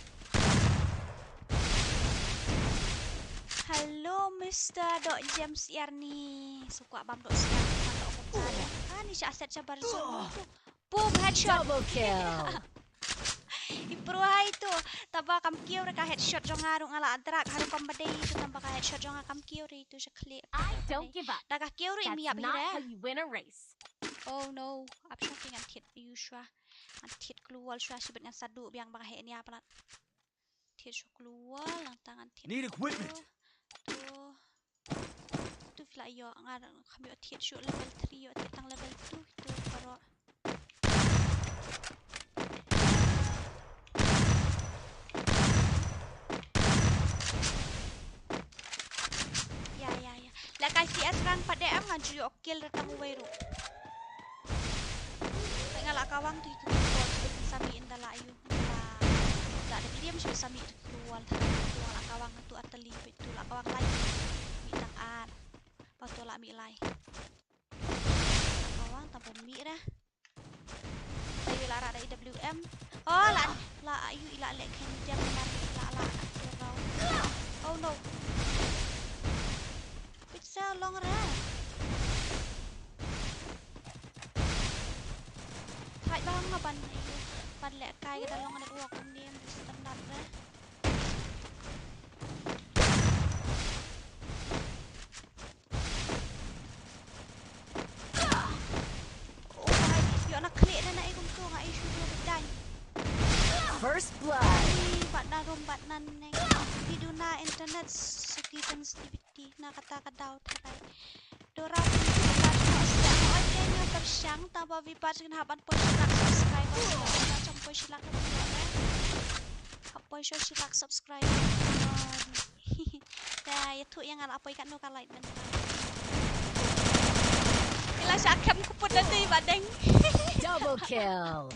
Mister Dok James Yarni, suka bam dok siar, bam dok komentar. Ah, ni sha set sha bar zone tu. Boom, headshot. Double kill. I pro hai tu. Taba kam kiew re ka headshot jong nga ruh nga la drag haru kam badei tu taba ka headshot jong nga kam kiew re tu sha khlieh. I don't give up. Da ka kiew re i miap hi re. That's not how you win a race. Oh no. Ap sha ki ngan thied yu shuwa. Ngan thied klur wall shuwa shibit ngan sa duh biang ba ka heh nia palat. Thied shuh klur wall, nangta ngan thied. Need equipment. Tu, tu. Tu phi la ïoh, nga kham ïoh thied shuh level three, ïoh thied tang level two, tu baroh. Ya, ya, ya. Lehkai C S rank pat de em ngan ju ïoh kill re tang uwei ruh. Nga la kawang tu itu ko sami inda la yu. La, la de kriam sami itu wal tu la kawang tu atali tu la kawang lai. Mi tang ar. Patu la mi lai. La kawang tanpa mi ra. Ayu la ra da I W M. Oh, la, la ayu ila lek ken jam mar la la. Oh no. Pizza long ra. Thait ba nga ban ayu. Ban lehkai ka da long network kum ni em standard ra. Oh, ïoh na khlieh na na i kumtu nga i shu dei. First blood. Ni bat na rum bat nan neng. Di duna internet suki sensitivity na kata ka daw thabai. Dora pun tu bat na siap. Oi, kenya persyang taba vibat sing haban pun silak subscriber. Macam pun silak na pun. Hap pun silak subscriber. Da, ïa tu ïa nga la poi katno ka light mynta. Ila sha kem ku put da dei ba deng. Double kill.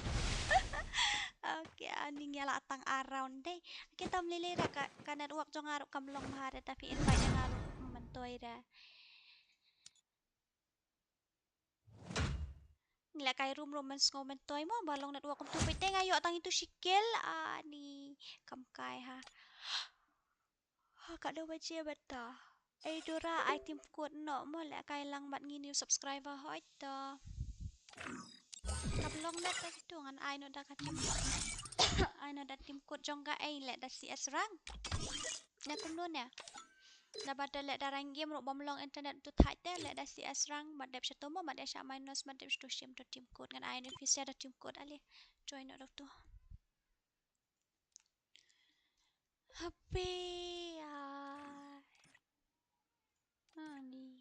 Okay, ani ïa la tang around dei. Kita mlili da ka, ka network jong nga ruh kam long bha da, tapi invite ïa nga ruh myntoi da. Ngi lehkai room room mynsngew myntoi mo ba long network kumtu peit te nga ïoh tang itu shi kill ani kam kai ha. Ha ka dei ba jia beta. Ei Dora ai team code noh mo lehkai lang bad ngi new subscriber hoi to. Kam long met ta itu ngan ai noh da ka team. Ai noh da team code jong ka ei leh da C S rank. Na kumno ne. Naba da leh da rank game ruh bym long internet tu thait te leh da C S rank mat dep sha tomo mat dep sha minus mat dep sha to shim to team code ngan ai ni pisa da team code ali. Join ruh tu. Happy ai. Ani.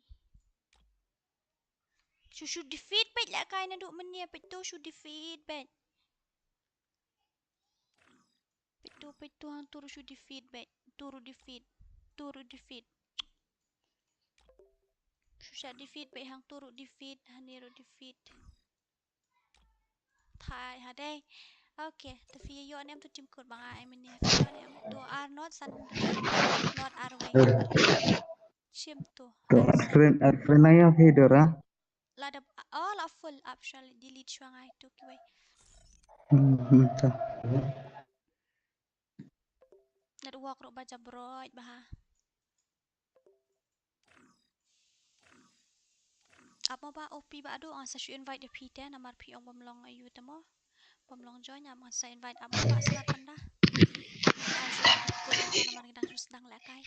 Shu shu defeat peit lehkai naduh mynne peit tu shu defeat peit. Peit tu, peit tu hang turu shu defeat beit. Turu defeat. Turu defeat. Shu sha defeat beit hang turu defeat. Hani ru defeat. Thai ha dei. Okay, te phi ïoh nem tu team code ba nga ai mynne. Phi ïoh nem tu ar not san not ar wei. Shim tu. To friend, friend aya phi Dora. La da, oh, la full up shall delete shwa ngai tu kiwei. Hmm, hmm, ta. Network ruh ba jam broad ba ha. Ap mo ba O P ba adu, ah, sa shu invite ïa phi te, namar phi ong bym long ayu te mo. Bym long join, ah, sa invite ap mo ba slat panda. Namar ngi dang shu sdang lehkai.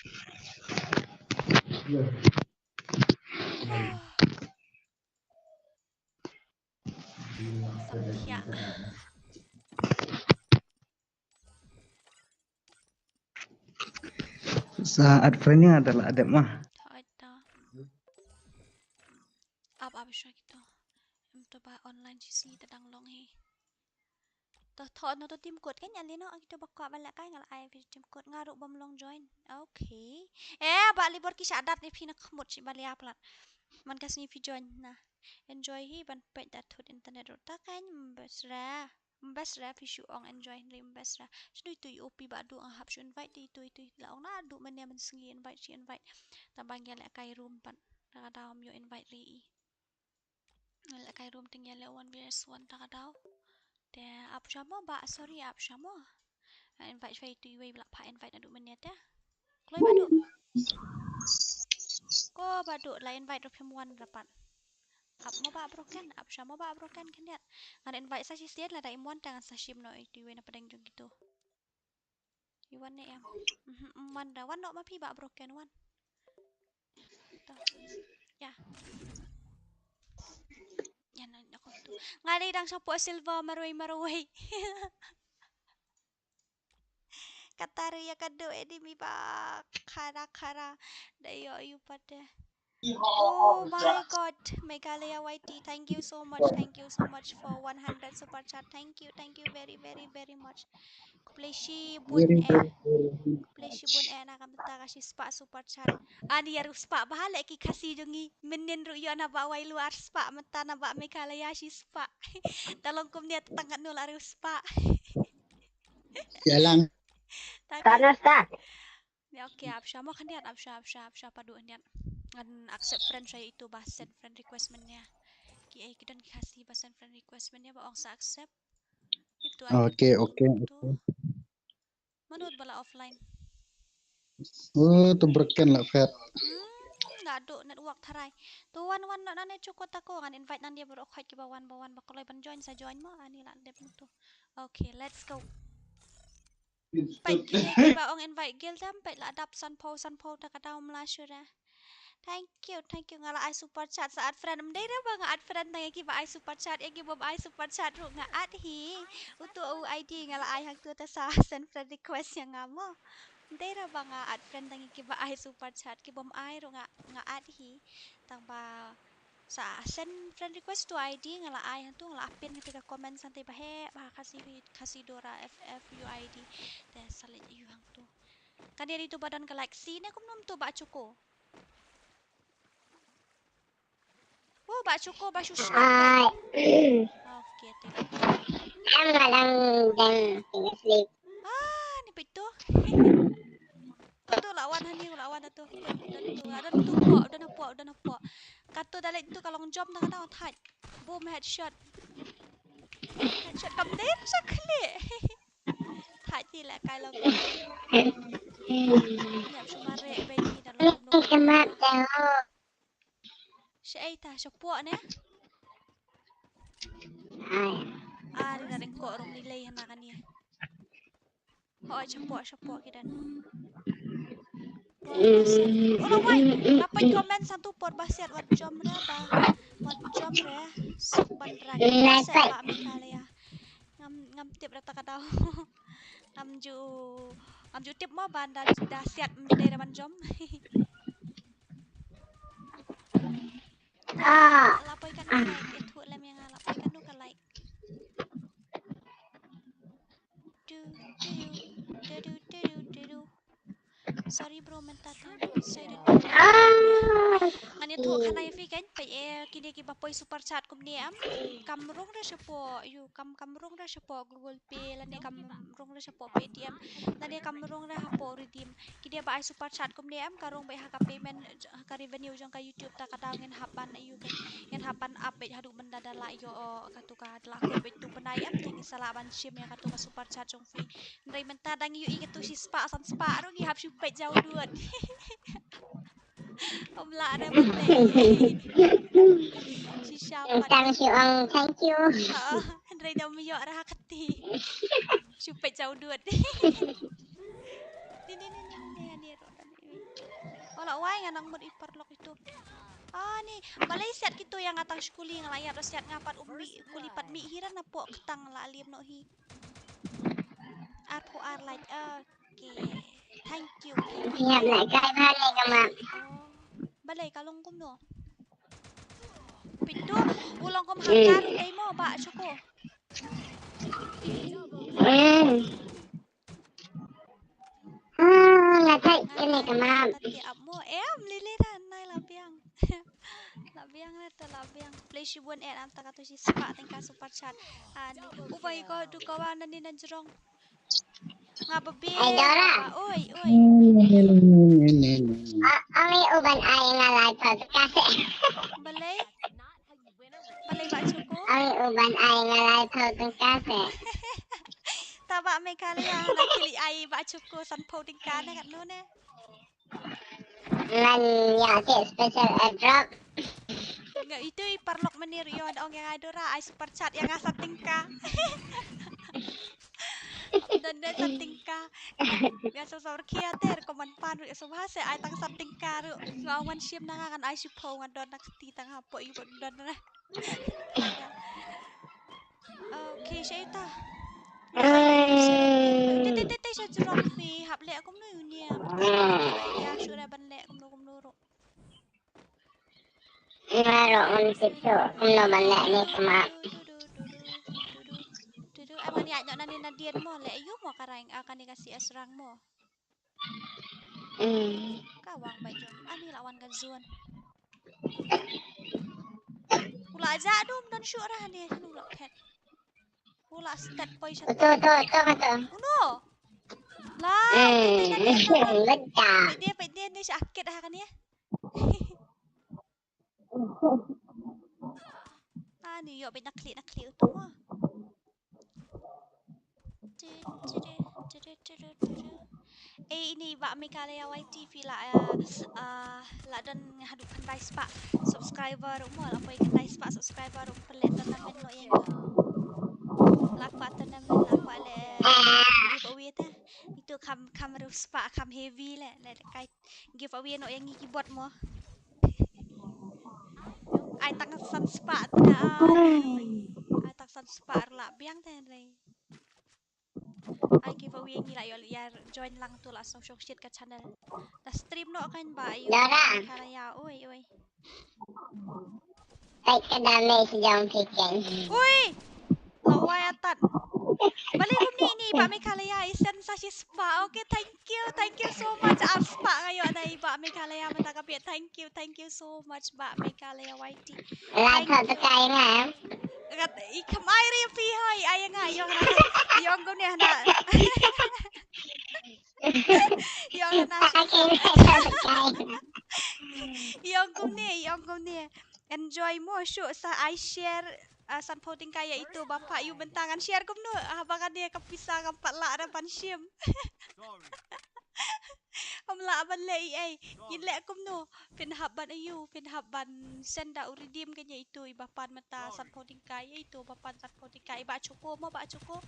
Samthiah. Sa add friend ïa nga da la add ma. Thot ta. Ap ap sha kito. Em to ba online G C te dang long hi. To thot no to team code kan ïa lino kito ba kwah ba lehkai nga la ai team code nga ruh bym long join. Okay. Eh ba libor ki sha adat ni phi na khmut shi ba lia plat. Man ka sngi phi join na. Enjoy hi ban peit da thut internet ruh ta kan mbes ra. Mbes ra phi shu ong enjoy hynrei mbes ra. Shu itu i O P ba du nga hap shu invite itu itu la ong na du mane mynsngi invite shi invite. Tang ba ngi lehkai room pat. Ka dau ym ïoh invite ri i. Ngi lehkai room te ngi leh one versus one ta ka dau. Te ap sha mo ba sorry ap sha mo. Invite shwa itu iwei ba la pha invite na du mane te. Kloi ba du. Ko ba duh la invite ruh phim wan ra pat. Ap mo ba broken, ap sha mo ba broken khyndiat. Ngan invite sa shisien lada im wan te ngan sa shim noh ïa iwei na pdeng jong kito. I wan ne em? Mhm, im wan da. Wan noh ma phi ba broken wan. To. Ya. Ya na na ko tu. Nga dei dang shapoh silver marwei marwei. Kata ruh ïa ka duh enemy ba khara khara. Da ïoh ïa u pat de. Oh my God, Meghalaya Y T, thank you so much, thank you so much for one hundred super chat. Thank you, thank you very, very, very much. Khublei shibun eh. Khublei shibun eh na ka mynta ka shispah super chat. Ani ïa ruh spah bha leh ki Khasi jong ngi. Mynnin ruh ïoh na ba Wailu ar spah, mynta na ba Meghalaya shispah. Ta long kumne ta tang katno la ruh spah. Ïa lang. Ta Ka nasta. Ni, okay, ap sha mo khyndiat, ap sha, ap sha, ap sha, pa duh khyndiat. Ngan accept friend sha itu ba send friend request mynne. Ki ei ki don ki Khasi ba send friend request mynne ba ong sa accept. Itu. Okay, okay, okay. Mano ba la offline? Oh, tu broken la fet. Hmm, la duh network tharai. Tu wan wan na ne chuko tako ngan invite nan dia baroh khoit ki ba wan ba wan ba kloi ban join sa join mo ani la dep tu. Okay, let's go. Peit kine kiba ong invite gel tam peit la dap sanphew sanphew ta ka daw mla shuh re. Thank you, thank you. Nga la ai super chat sa add friend. Ym dei re ba nga add friend tang ïa kiba ai super chat, ïa kiba bym ai super chat ruh nga add hi. Utu u I D nga la ai hangtu te sa send friend request ïa nga mo. Ym dei re ba nga add friend tang ïa kiba ai super chat, kiba bym ai ruh nga nga add hi. Tang ba Sa send friend request to I D nga la ai hangtu nga la pin hangtu ka comment sante ba heh ba Khasi Khasi Dora F F U I D. Te sa leit ïa u hangtu. Kane dei tu ba don ka like si ne kumno tu ba chuko. Wo ba chuko ba shu snipe. Ai. Okay te. Em nga dang dang sleep. Ah, ni peit tu. Tu la wan hani la wan tu. Don tu, don tu po, don po, don po. Katu da leit tu ka long jump na ka dau thait. Boom headshot. Headshot kam dei sa khlieh. Thait ti la kai long. Nyap shu mare bai ni da long. Ni kemat dah. Sha ei ta shapoh ne? Ai. Ah, ri na ring ko rong ni lei hana kani. Hoi shapoh shapoh ki dan. Ola wai, la poi comment santu por basiat wat jom re ba. Wat jom re. Suk ban rak. Basiat ba mi kale ya. Ngam ngam tip rata ka dau. Ngam ju ngam ju tip mo ban da da siat mdei ra ban jom. Ah. La poi kan ka like, e thu lem ïa nga la poi kan du ka like. Du du du du du du du. Sorry bro, mynta tang. Sorry. Ah. Ngan ïathuh khana ïa phi kan, peit e kine kiba poi super chat kumne em. Kam rung re shapoh, yu kam kam rung re shapoh Google Pay lane kam rung re shapoh Paytm lane kam rung re hapoh Redeem. Kine ba ai super chat kumne em ka rung beit ha ka payment ha ka revenue jong ka YouTube ta ka daw ngin hap ban yu kan ngin hap ban up beit haduh mynta da la ïoh katu ka da la kut beit tu bnai em te ngin sa lah ban shim ïa katu ka super chat jong phi. Hynrei mynta dang ïohi katu shi spah san spah ruh ngi hap shu peit jaw dud. Ym lah re mynta. Shisha pat. Tang shu ong thank you. Hynrei da ym ïoh re ha kti. Shu peit jaw dud. Ni ni ni ni ni ni. Ola wai nga nang mut i paralok itu. Ah ni, balei siat kito ïa nga tang skuli nga la ïap siat nga pat um mih kuli pat mih hi ran na pok ktang la liam noh hi. Arphew ar like. Okay. Thank you. Ïap na kai bha ne ka ma. Oh. Balei ka long kumno? Pitu, u long kum hakar dei mo ba chuko. Hmm. Ah, nga thait kane ka map. Tati ap mo. Em, lili da nai la biang. La biang la to la biang. Khublei shibun eh am ta katu shi spah tyngka super chat. Ani. Ubai ko du ko wa nani na jrong. Nga ba bi. Ai Dora. Oi, oi. Ani uban ai nga lai pa ka se. Balei? Balei ba chuko? Ai uban ai nga lai pa ka se. Ta ba Meghalaya na kili ai ba chuko san pau ding ka ne kat no ne. Ngan ïa te special airdrop. Nga itu i paralok mynne ruh ïa nga ong ïa nga Dora ai super chat ïa nga san tyngka. Don de san tyngka. Nga sa sa rkhia te ko man pan ruh sa ba se ai tang san tyngka ruh. Nga ong wan shim na nga ngan ai shiphew ngan don na kti tang hapoh i bad don na. Okay, sha ita. Te te te te sha jrong phi hap leh kumno ïa u niam. Ïa shu da ban leh kumno kumno ruh. Nga ruh ngam tip shuh kumno ban leh ne kumno. Tu tu tu tu tu tu tu. Ai ban ïaid noh na ne na dien mo leh ïa u mo ka rang a kane ka C S rank mo. Hmm. Ka wang ba jong ani la wan ka zone. U la ja dum don shuh ra ne u la phet. U la stet poi sha. To to to to. Uno. La. Hmm. Peit dia peit dia ni sakit ha kane. Ani ïoh bad na khlieh na khlieh uto mo. Ei ini ba Meghalaya Y T phi la, eh, ah, la don haduh khyndai spah subscriber mo, la poi khyndai spah subscriber pynleh tournament noh ïa ngi. La kwah tournament la kwah leh giveaway te. Itu kham kham hynriew spah kham heavy leh leh kai giveaway noh ïa ngi keyboard mo. Ai tang san spah te da ai. Ai tang san spah la biang te re. Ai giveaway ngi la ïoh ïa join lang tu la song shong shit ka channel. Da stream noh kan ba ïoh. Dara. Kara ïa oi oi. Ai ka damage jong phi kan. Ui. La wai atat. Balei kumne ini ba Meghalaya i send sa shi spah. Okay, thank you, thank you so much. Ar spah nga ïoh na i ba Meghalaya mynta ka bit. Thank you, thank you so much ba Meghalaya Y T. Thank you. Kat i khamai ri phi hoi ai nga ïong na ïong kumne hana. Ïong hana. Ïong kumne, ïong kumne. Enjoy mo shuh sa ai share, ah, sanphew tyngka ïa itu ba pha ïu bynta ngan share kumno, ah, haba ka dei ka pisa ngam pat lah da ban shim. Ngam lah ban leh ei ei. Ngin leh kumno? Phin hap ban ïu, phin hap ban send da u redeem ka ïa itu i ba pan mynta sanphew tyngka ïa itu ba pan sanphew tyngka i ba chuko mo ba chuko.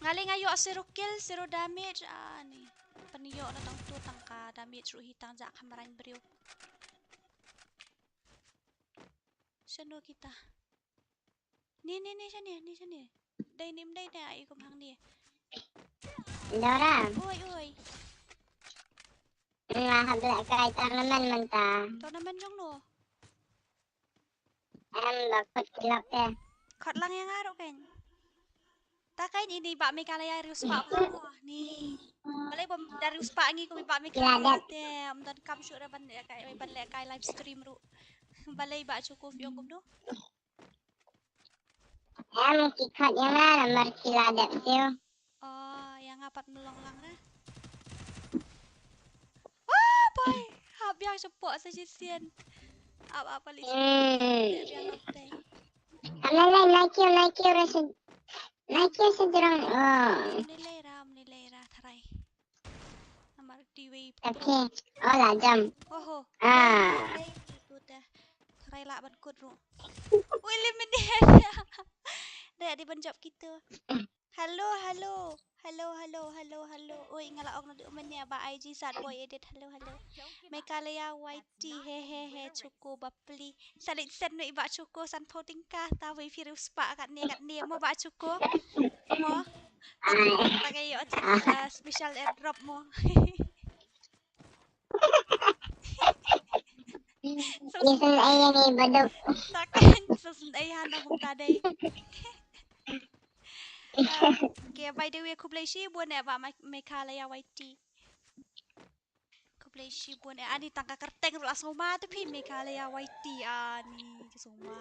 Nga leh nga ïoh zero kill, zero damage, ani. Pynïoh na tang tu tang ka damage ruh hi tang ja kham rain briew. Shano kita? Ni ni ni shane, ni shane. Dei nim dei dei ai kum hang ni. Dora. Oi oi. Nga hap leh kai tournament mynta. Tournament jong no. Em ba kut kilap te. Khot lang ïa nga ruh kan. Ta kan ini ba Meghalaya riu spah mo ni. Balei bom da riu spah ngi ko ba Meghalaya te. Em don kam shuh ra ban leh kai ban leh kai live stream ruh. Balei ba chuko phi ong kumno. Em ki khot ïa nga namar ki la dep siew. Oh, ïa nga pat mlong lang re. Oh boy, hap biang shapoh sa shisien. Ap ap ali. Hmm. Biang ap te. Am lai lai nai kiew nai kiew ra sha nai kiew sha jrong. Oh. Ni lei ra, ni lei ra tharai. Namar ti wei. Okay. Oh la jam. Oho. Ah. Lei tu te. Tharai lah ban kut ruh. Ui lim ni. Dei di ban jop kitu. Hello, hello. Hello, hello, hello, hello. Ui nga la ong nadu menia ba I G sat boy edit. Hello, hello. Meghalaya Y T he he he chuko bapli. Salit sen no i ba chuko sanphew tyngka ta wei phi riu spah kat ne kat ne mo ba chuko. Mo. Ta ka ïoh special airdrop mo. Ison ai ni baduk. Takan ison ai hana hum ta dei. Okay, by the way khublei shibun eh ba Meghalaya Y T. Khublei shibun eh ani tang ka kyrteng ruh la sngewma te phi Meghalaya Y T ani sngewma.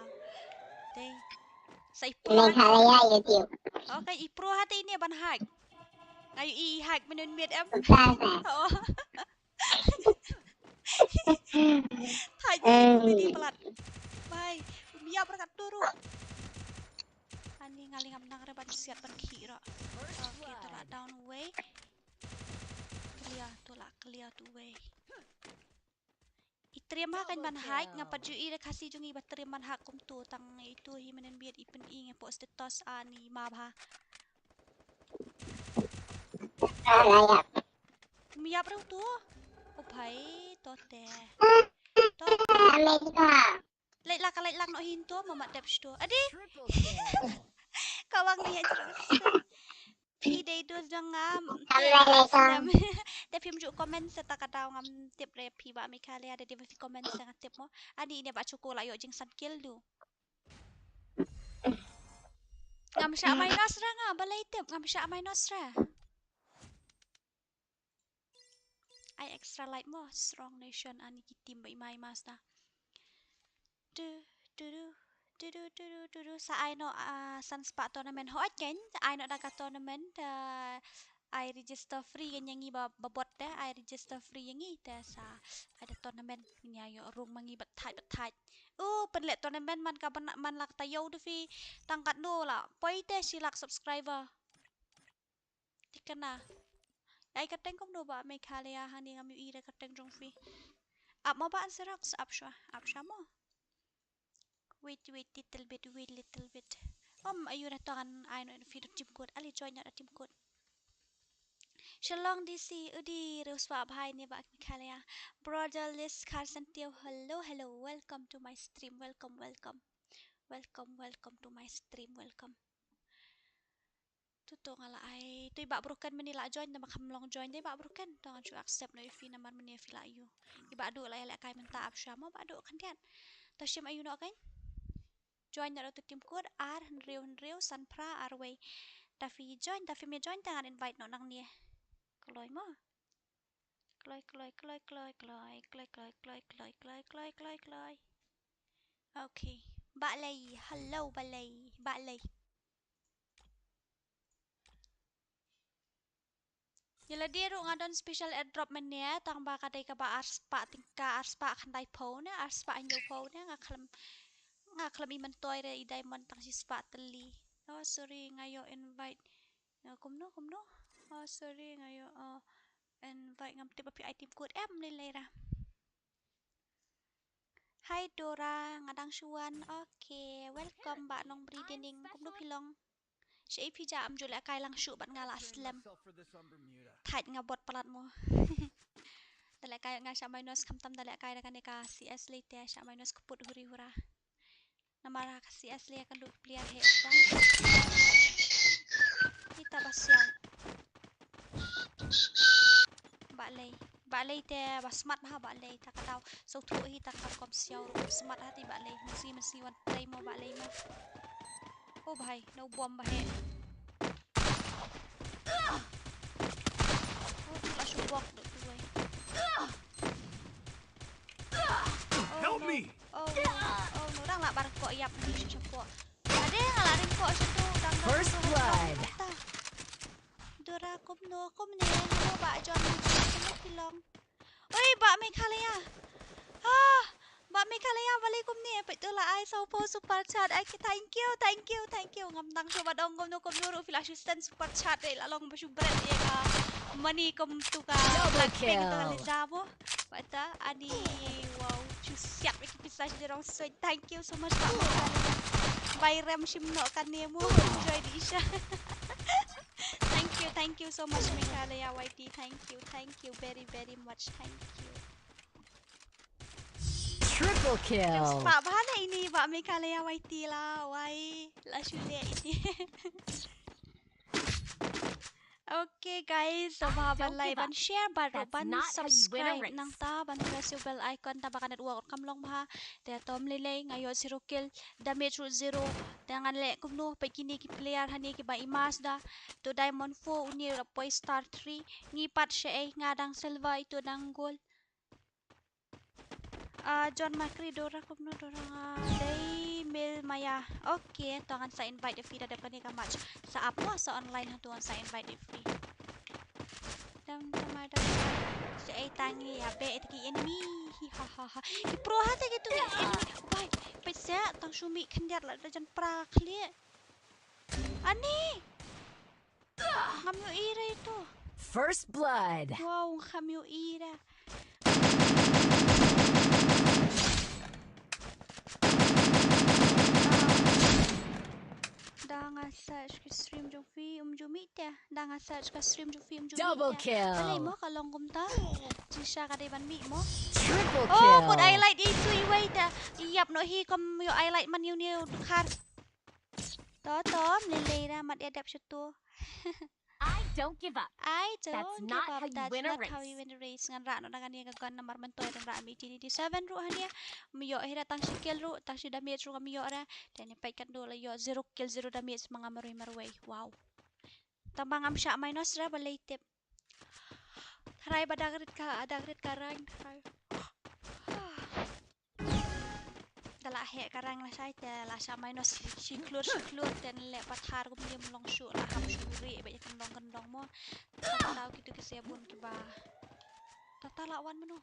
Dei. Sa i pro Meghalaya YouTube. Okay, i pro hate ini ban hack. Ayu i hack menun miet em. Thaj ini pelat. Bai, um ïap ra kat tu ruh. Ani ngali ngam nang re ban siat ban khih ruh. Okay, tu la down wei. Clear tu la tu wei. I triem ha kan ban hack, nga pat ju i da Khasi jong i ba triem ban hack kumtu, tang itu hi mynnin biat i pyn i nge post status ani ma bha. Kum yap rau tu. O bhai, to te. To te. Leit lak, leit lak noh hin to, mama tep sto. Adi. Ka wang ni ya terus. Phi dei dus jong nga. Te phim ju comment sa ta ka daw ngam tip re phi ba Meghalaya da dei ba phi comment sa nga tip mo. Ani ne ba chuko la yo jing san kill du. Ngam sha minus ra nga balei tip ngam sha minus ra. Ai extra light mo strong nation ani ki team ba i mai master. Du du du du du du du du sa ai no a san spah tournament ho ken ai no da ka tournament da ai register free ken yang i ba ba bot da ai register free yang i da sa ai da tournament nya yo rung mangi bat thai bat thai. U pen le tournament man ka ban man lak ta yo du fi tang kat no la poi te si lak subscriber. Tikana. Ai ka teng kumno ba Meghalaya hani ngam yu i da ka teng jong phi. Ap mo ba an serak sa ap shwa. Ap shwa mo. Wait, wait, little bit, wait, little bit. Um, ayu da tong an ai no fi da team code. Ali join da team code. Shillong D C, udi ruswa bhai ni ba Meghalaya. Brother Liz Carson Teo, hello, hello. Welcome to my stream. Welcome, welcome. Welcome, welcome to my stream. Welcome. Tu to nga la ai. Tu i ba broken mini la join, nama kham long join, tu i ba broken. To nga ju accept no i fi namar mini fi la yu. I ba du la ya la kai menta ap shwa mo ba du kan tiat. Ta shim ayu no kan. Join no tu team code ar hynriew hynriew san phra ar wei. Ta fi join, ta fi me join ta ngan invite no nang ni. Kloi mo. Kloi, kloi, kloi, kloi, kloi, kloi, kloi, kloi, kloi, kloi, kloi, kloi, kloi. Okay. Balei, hello, balei, balei. Ïa lade ruh nga don special airdrop mynne, tang ba ka dei kaba arspah tyngka, arspah khyndai phew ne, arspah hynñiew phew ne, nga khlem, nga khlem i myntoi re i diamond tang shispah tylli. Oh, sorry, nga ïoh invite. Nga kumno, kumno? Oh, sorry, nga ïoh, oh, invite ngam tip ba phi ai team code em lei lei ra. Hi Dora, nga dang shu wan. Okay, welcome ba Nongbri Dining. Kumno phi long? Sha i phi ja am ju leh kai lang shu bad nga la slem. Thait nga bot palat mo. Da leh kai nga sha minus khamtam da leh kai da kane ka C S lei te sha minus kput huri hura. Namar ha ka C S lei ka duk player he ta. Ita ba siaw. Balei. Balei te ba smat ha balei ta ka daw. So thu hi ta ka kom siaw ru smat ha ti balei. Masi masi wan play mo balei mo. Oh bhai, no bom ba he. Oh tu la shu bok do tu wei. Help me. Oh no, oh no, dang lah bar ko ïap ni shu shu ko. Ade nga lah ring ko shu tu dang dang. First blood. Dora kumno kumne, hello ba John, kumno phi long? Oi ba Meghalaya. Ah, ba Meghalaya balei kumne, peit tu la ai saw phew super chat. Ai ki thank you, thank you, thank you. Ngam nang shu ba dong kumno kumno ruh phi la shu send super chat de la long ba shu bret ïa ka money kum tu ka Blackpink tu ka Lisa mo. Bata ani wow chu siap ki pisa shu rong sweet. Thank you so much ba Meghalaya. Bai rem shim no kane mo enjoy di sha. Thank you, thank you so much Meghalaya Y T. Thank you, thank you very very much. Thank you. Triple kill. Spah bha na ini ba Meghalaya Y T la wai la shu leh ini. Okay guys, so bha ban like, ban share, ban ruh ban subscribe nangta ban press ïa u bell icon ta ba ka network kam long bha. Te tom lei lei nga ïoh zero kill, damage ruh zero. Te ngan leh kumno peit kine ki player hangne kiba i mas da. To diamond four, une ruh poi star three. Ngi pat sha ei, nga dang silver, itu dang gold. Ah, John Makri, Dora kumno, Dora nga dei mil maya. Okay, to ngan sa invite ïa phi da dep kane ka match. Sa ap mo sa online ha to ngan sa invite ïa phi. Dam tamar dam. Sa ei tangi ïa be ïa ki enemy. Hi ha ha ha. Ki pro ha te ki tu enemy. Bai, peit sa tang shu mih khyndiat la da jan pra khlieh. Ani. Ngam ïohi re itu. First blood. Wow, kham ïohi da. Da nga search ka stream jong phi um ju mih te. Da nga search ka stream jong phi um ju mih te. Double kill. Balei mo ka long kumta? Jingshisha ka dei ban mih mo. Triple kill. Oh, mut highlight itu iwei te. Ïap noh hi kam ïoh highlight man ïu ne u dkhar. To to, mlei lei da mat ïa dep shutu. I don't give up. I don't give up. That's not how you win a race. Ngan rah noh da kane ka gun namar mynta ïa dang rah M eighteen eighty-seven ruh hangne. Ym ïoh hi da tang shi kill ruh, tang shi damage ruh ngam ïoh da. Te ne peit katno la ïoh zero kill zero damage ma nga marwei marwei. Wow. Tang ba ngam shah minus da balei tip. Tharai ba dang rit ka, dang rit ka rank tharai. Da la heh ka rank lashai te la shah minus shi klur shi klur te leh pathar kumne ym long shuh la hap shu rieh bad ïa kyndong kyndong mo. Tang tau kitu ki se bun kiba. Tata la wan mano.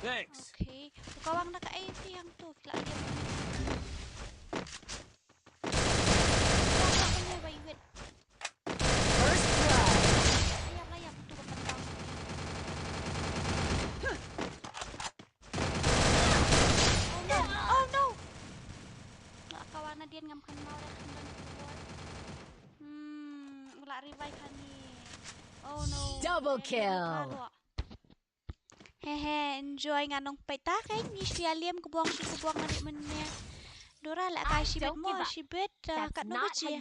Thanks. Okay. Ka wang da kaei phi hangto ki la liam. First blood. Oh no. Oh no. La ka wan nadien ngam kham nau da kham don. Hmm, la revive hani. Oh no. Double kill. He he, enjoy nga nong peit ta, kaei ngi shu ïa liam kbong shi kbong nga dei mynne. Dora lehkai shibit mo, shibit, ah, katno baje.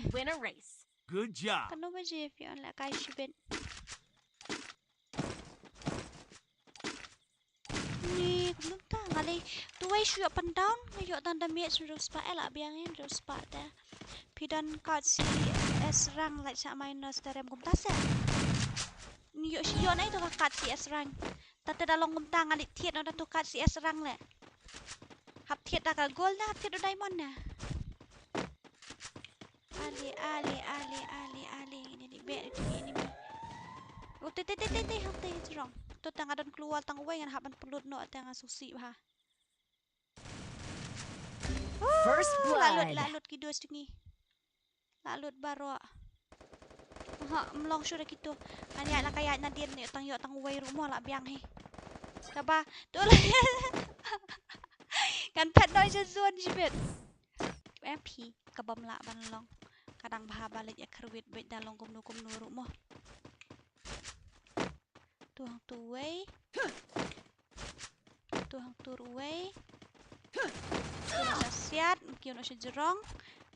Good job. Katno baje phi ong lehkai shibit. Ni kumno ta nga lei. Tuwei shu ïoh pan down, nga ïoh tang damage hynriew spah, eh, la biang hynriew spah te. Phi don kat C S rank lait shah minus te rem kumta se. Ïoh shi ïoh nai to ka kat C S rank. Tata da long kumta nga leit thied noh da to kat C S rank le. Hap thied da ka gold na, hap thied da diamond na. Ale, ale, ale, ale, ale. Ini di bad ini mi. Oh, te, te, te, te, te, hap te jrong. To tang adon keluar tang uwei ngan hap ban pelut noh tang susi bha. First blood. Lalut, lalut ki dos tungi. Lalut baroh. Ha, mlong shuh da kito. Kan ïa la ka ïa nadien ne tang ïoh tang uwei ruh mo la biang hi. Kaba, tu la. Kan phet noi sha zone jibit. Em phi, kaba mlah ban long. Kadang bha ba leit ïa kyrwit beit da long kumno kumno ruh mo. Tu hang tu uwei. Tu hang tu ruh uwei. Tu la siat, mkiu noh sha jrong.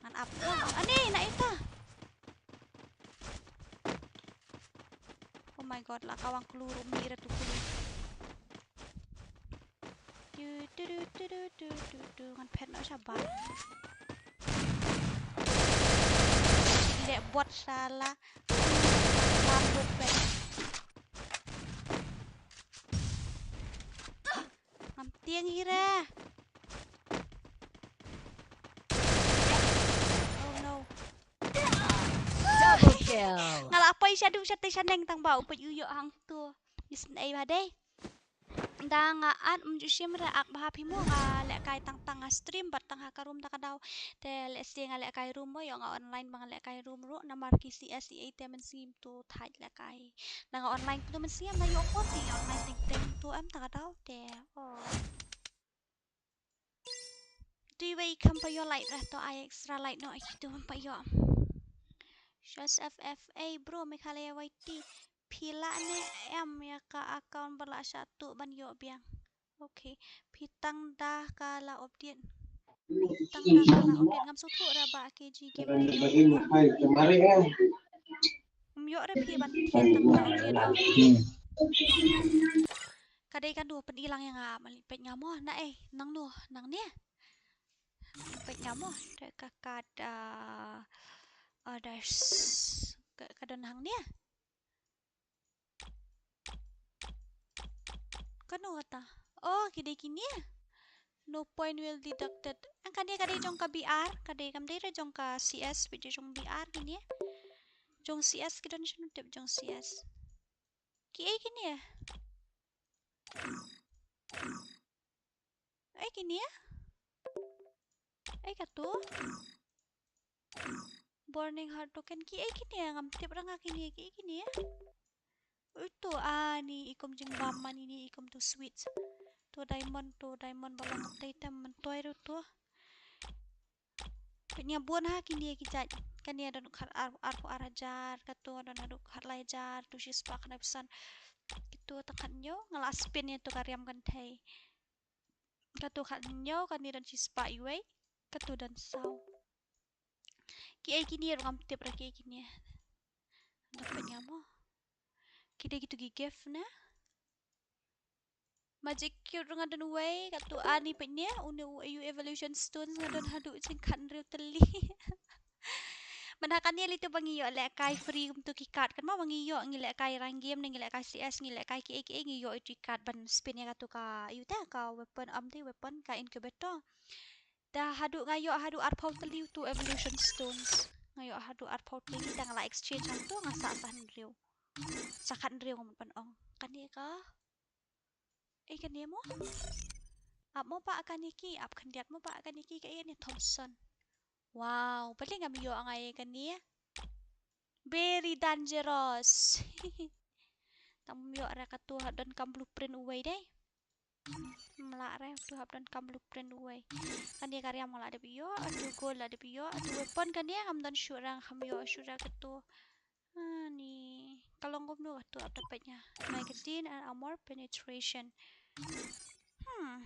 Ngan ap. Ani, na ita. Oh my god, la kawang klur umi ra tu klur. Tu, tu, tu. Ngan phet noh sha bar. Leh bot sala. Lam duk pet. Ngam tieng hi re. Oh no. Double kill. Nga la poi shaduh shatei shaneng tang ba u peit u ïoh hangto. Isn't ei ba dei. Da nga at ym ju shim re ak bha phi mo nga lehkai tang tang ha stream bad tang ha ka room da ka daw. Te lehse nga lehkai room mo ïoh nga online ba nga lehkai room ruh namar ki C S E A te mynsiem tu thait lehkai. Na nga online tu mynsiem na ïoh ko ti online teng teng tu em da ka daw te. Oh. Dui wei kam pa ïoh light ra to ai extra light no ai tu pa ïoh. Just F F A bro Meghalaya Y T. Phi lah ne em ïa ka account ba la shah tuh ban ïoh biang. Okay. Phi tang da ka la update. Tang da ka la update ngam sngewthuh ra ba K G game. Ym ïoh re phi ban thied tang da update. Ka dei ka duh pyni lang ïa nga mali peit nga mo na eh nang duh nang ne. Peit nga mo da ka kad ah others ka don hangne. Kano kata? Oh, ki dei kine. No point will deducted. Ang kane ka dei jong ka B R, ka dei kam dei ra jong ka C S, peit jong B R kine. Jong C S ki don shano tip jong C S. Ki ei kine. Ei kine. Ei katu. Burning Heart token, ki ei kine, ngam tip ra nga kine, ki ei kine. Uto, ani i kum jingbam, ani ni i kum tu sweets. Tu diamond, tu diamond ba long tei tem myntoi ruh tu. Peit nga bun ha kine ki jait. Kane don khat ar, arphew ar hajar, katu don haduh khat lai hajar, tu shispah khyndai phew san. Kitu ta khathynñiew, nga la spin ïa tu ka riam kynthei. Katu khathynñiew, kane don shispah iwei, katu don saw. Ki ei kine ruh ngam tip ra ki ei kine. Dang peit nga mo. Ki dei kitu ki gift na. Magic Cube ruh nga don uwei, katu ani peit ne, une u, u Evolution Stones nga don haduh jingkhat hynriew tylli. Mynta kane lei tu ba ngi ïoh lehkai free kumtu ki card kan mo, ba ngi ïoh ngi lehkai rank game ne ngi lehkai C S, ngi lehkai ki ei ki ei, ngi ïoh itu i card ban spin ïa katu ka, ïa uta ka weapon, am dei weapon, ka incubator. Da haduh nga ïoh haduh arphew tylli utu Evolution Stones. Nga ïoh haduh arphew tylli, da nga la exchange hangtu nga sah sa hynriew. Sa khat hynriew nga mut ban ong. Kane ka. Eh, kane mo? Ap mo ba kane ki, ap khyndiat mo ba kane ki, ka ei kane Thompson. Wow, balei ngam ïoh nga ïa kane. Very dangerous. Tang ym ïoh re, katu hap donkam blueprint uwei dei. Ym lah re, tu hap donkam blueprint uwei. Kane ka riam nga la dep ïoh, atu gold la dep ïoh, atu weapon kane ngam don shuh re, ngam ïoh shuh re katu. Ani ka long kumno katu, ap da peit nga. Magazine and armor penetration. Hmm.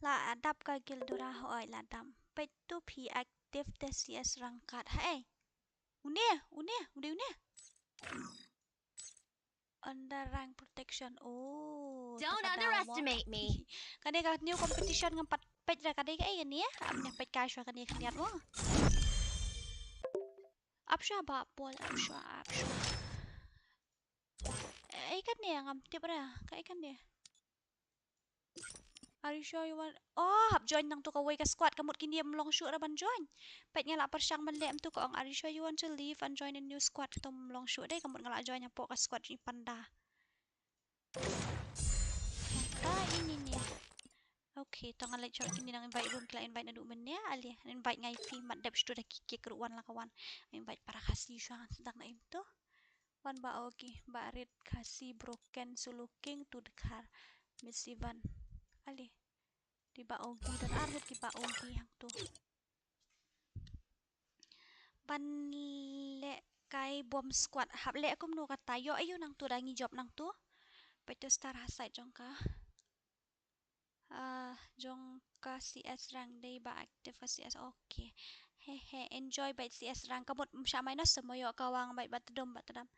La dap ka guild Dora, hooid la dap. Peit tu phi active te C S rank card. Haei. Une, une, une, une. Under rank protection. Oh, don't underestimate me. Kane ka new competition ngam pat peit ra, ka dei kaei kane? Am ne peit kai shuwa kane khyndiat mo. Ap shuwa ba pol, ap shuwa, ap shuwa. Ei kane ngam tip ra, kaei kane? Are you sure you want? Oh, hap join nangtu kawei ka squad, ka mut kine ym long shuh ra ban join. Peit nga la pyrshang ban leh, mynta ka ong, are you sure you want to leave and join a new squad? Katu ym long shuh dei, ka mut nga la join hapoh ka squad jong i panda. Ka ini ni. Okay, to ngan leit shot kine nang invite ruh, ki la invite naduh mynne, ale, invite nga ïa phi, mat dep shuh da ki kick ruh wan la ka wan. Invite para Khasi shuwa ngan sdang na im tu. Wan Bah Ogi, Bah Rit, Khasi, Broken, Sulu King, tu Dkhar, Miss Ivan. Ale. Te Bah Ogi, don ar ngut ki Bah Ogi hangtu. Ban lehkai bomb squad, hap leh kumno kata, ïoh aïu nangtu, da ngi jop nangtu. Peit tu star ha side jong ka. Ah, jong ka C S rank dei ba active ka C S. Okay. He he, enjoy bad C S rank. Ka mut ym shah minus, sa mo ïoh ka wang bad, bad tdom, bad tdom.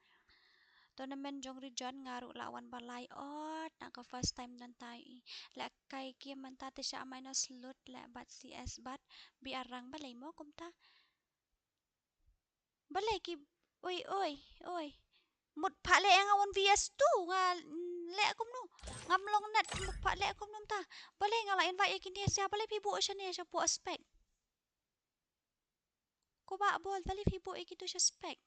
Tournament jong region nga ruh la wan ba lai ot, na ka first time nangta i. Lehkai ki mynta te shah minus lut leh bad C S bad B R rank, balei mo kumta. Balei ki, oi, oi, oi. Mut phah leh ïa nga one V S two, nga, mm, leh kumno. Ngam long net, mut phah leh kumno mynta. Balei nga la invite ïa kine sha, balei phi buh shane shapoh spec. Ko Bah Bol, balei phi buh ïa kitu sha spec.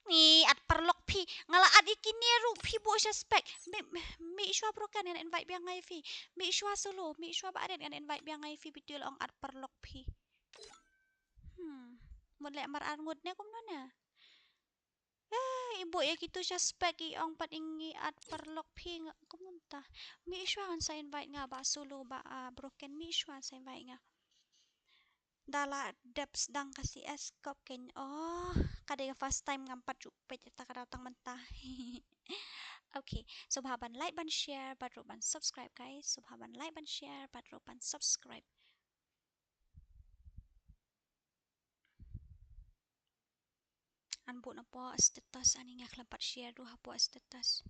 Ngi at paralok phi, nga la at ïa kine ruh phi buh sha spec. Mih, mih, mih shuwa Broken, ngan invite biang nga ïa phi. Mih shuwa Sulu, mih shuwa Bah Rit, ngan invite biang nga ïa phi, phi tu la ong at paralok phi. Hmm. Mut leh mar ar ngut ne kumno ne? Eh, i buh ïa kitu sha spec, i ong pat ïa ngi at paralok phi, nga kumno mynta. Mih shuwa ngan sa invite nga Bah Sulu, Bah, ah, Broken, mih shuwa sa invite nga. Da la dep sdang ka C S kop kein. Oh, ka dei ka first time ngam pat ju peit ïa ta ka daw tang mynta. Okay, sngewbha ban like, ban share, bad ruh ban subscribe, guys. Sngewbha ban like, ban share, bad ruh ban subscribe. Ngan buh napoh status, ani nga khlem pat share ruh hapoh status.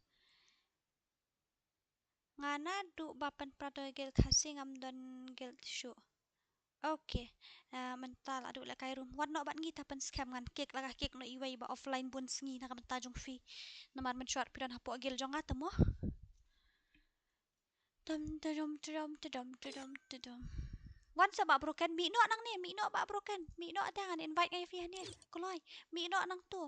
Nga naduh ba pynpra da guild Khasi, ngam don guild shuh. Okay. Ah, mynta la duh lehkai room. Wan noh bad ngi, ta pynskhem, ngan kick la ka kick noh iwei ba offline bun sngi na ka bynta jong phi. Namar mynshuwa phi don hapoh guild jong nga te mo. Tum, tudum, tudum, tudum, tudum, tudum. Wan sa Bah Broken, mih noh nangne, mih noh Bah Broken, mih noh, te ngan invite nga ïa phi hangne. Kloi, mih noh nangtu.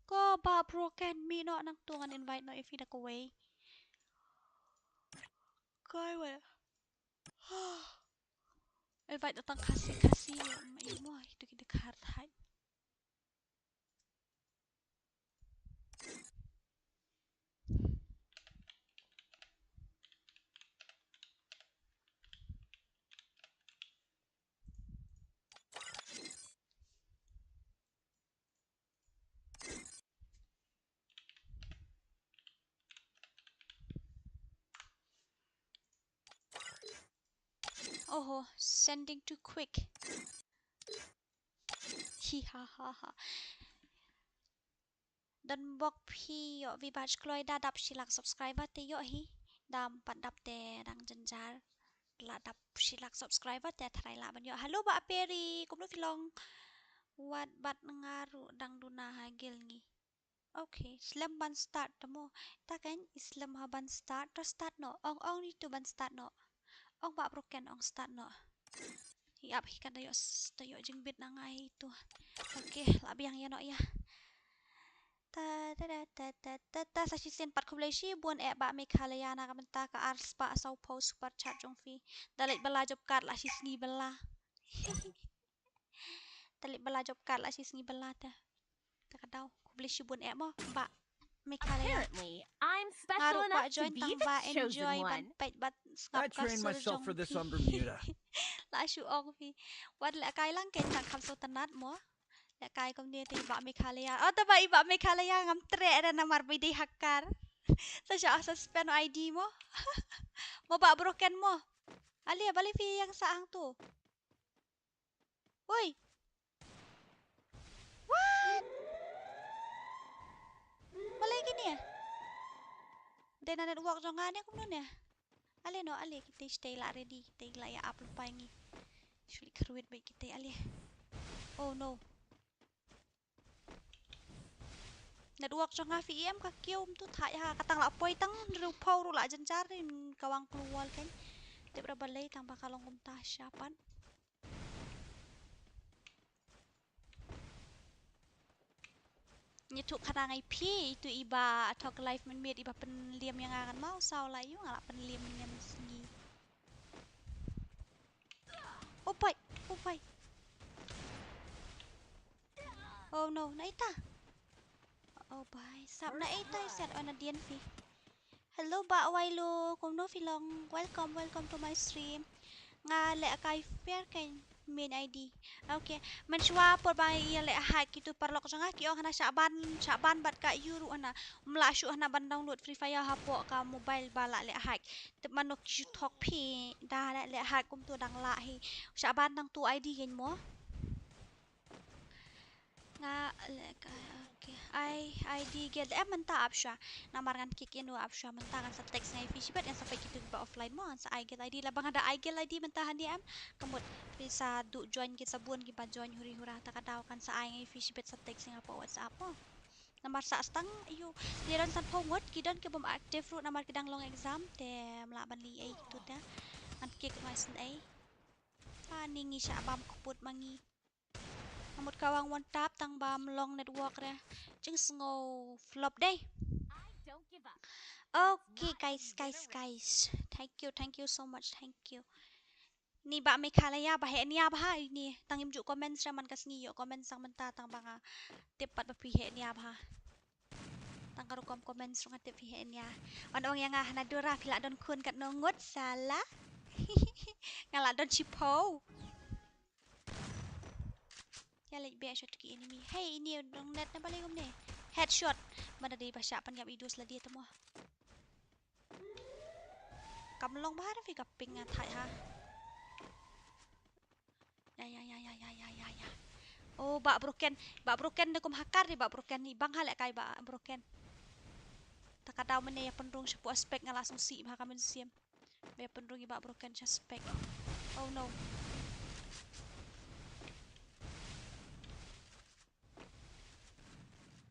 Ko Bah Broken, mih noh nangtu, ngan invite noh ïa phi da kawei. Kawei. Ai, bad tang Khasi, Khasi, mai mo, itu kita kar thai. Oho, sending too quick. Hi ha ha ha. Don bok phi ïoh vi batch kloi da dap shi lak subscriber te ïoh hi. Dam pat dap te dang jynjar. La dap shi lak subscriber te tharai la ban ïoh. Hello Bah Peri, kumno phi long? Wat bad nga ruh dang duna ha guild ngi. Okay, slem ban start te mo. Ta kan slem ha ban start, to start noh. Ong ong ni tu ban start noh. Ong Bah Broken ong start noh. Ïap hi kan da ïoh s-, da ïoh jingbit na nga hi tu. Okay, la biang ïa noh ïa. Ta ta ta ta ta ta ta, sa shisien pat khublei shibun eh Bah Meghalaya na ka bynta ka ar spah saw phew super chat jong phi. Da leit bylla job card la shi sngi bylla. Da leit bylla job card la shi sngi bylla te. Ta ka daw khublei shibun eh mo Bah Meghalaya. Apparently, I'm special enough to be the chosen one. Nga ruh ba join tang ba enjoy ban peit bad sngap ka sur jong phi. La shu ong phi. Wat lehkai lang kein tang kham sngewtynnat mo. Lehkai kumne te i Bah Meghalaya. Oh, te ba i Bah Meghalaya ngam treh re namar ba i dei hacker. Sa shu suspend I D mo. Mo Bah Broken mo. Ale, balei phi ïeng sah hangtu? Oi. What? Balei kine? Dei na network jong nga ne kumno ne? Ale noh, ale kita stay la ready, kita la ïa up lypa ngi. Shu leit kyrwit beit kita ale. Oh no. Network jong nga phi em ka kiew ym tu thait ha, ka tang la poi tang hynriew phew ruh la jynjar ri, ka wang klewol kein. Tip ra balei tang ba ka long kumta sha pat. Ngi thuk khana ngai phi, itu i ba thok live mynmiet i ba pynliam ïa nga kan mau saw la ïu nga la pynliam mynne mynsngi. Oh pai, oh pai. Oh no, na ita. Oh bai, sap na ita i set, oh na dien phi. Hello Bah Wailu, kumno phi long? Welcome, welcome to my stream. Nga lehkai fair kein main I D. Okay, mynshuwa por ba ïa leh hack kitu paralok jong nga ki ong hana shah ban, shah ban bad ka ïu ruh hana. Ym lah shuh hana ban download Free Fire hapoh ka mobile ba la leh hack. Tip mano ki shu thok phi da leh hack kumtu dang lah hi. Shah ban tang tu I D kein mo. Nga lehkai, okay. Ai, I D guild em mynta ap shuwa. Namar ngan kick in u ap shuwa mynta ngan sa text ngai phi shibit ngan sa peit kitu kiba offline mo ngan sa ai guild I D laba nga da ai guild I D mynta hangne em. Ka mut phi sa duh join ki sabun kiba join huri hura ta ka daw kan sa ai ngai phi shibit sa text nga hapoh WhatsApp mo. Namar sa stang ïu ki don san phew ngut ki don ki bym active ruh namar ki dang long exam te ym lah ban leh ei kitu te. Ngan kick ngai sngewsih. Ani ngi shah bam kput ma ngi. Ka mut ka wang one tap tang ba ym long network re. Jingsngew flop dei. Okay guys, guys, guys. Thank you, thank you so much, thank you. Ni Bah Meghalaya ba heh nia bha ini. Tang im ju comments re man ka sngi ïoh comments tang mynta tang ba nga tip pat ba phi heh nia bha. Tang ka rukom comments ruh nga tip phi heh nia. Wan ong ïa nga hana dura phi la don khun katno ngut sala. Nga la don shiphew. Ïa leit beh shot ki enemy. Hey, ini dong net na balei kumne. Headshot. Mada dei ba shah pynïap i dus la dei te mo. Kam long bha da phi ka ping nga thait ha. Ya ya ya ya ya ya ya ya. Oh, Bah Broken. Bah Broken da kum hacker ni Bah Broken ni. Bang ha lehkai Bah Broken. Ta ka daw mynne ïa pynrung shapoh spec nga la sngewsih bha ka mynsiem. Ba ïa pynrung i Bah Broken sha spec. Oh no.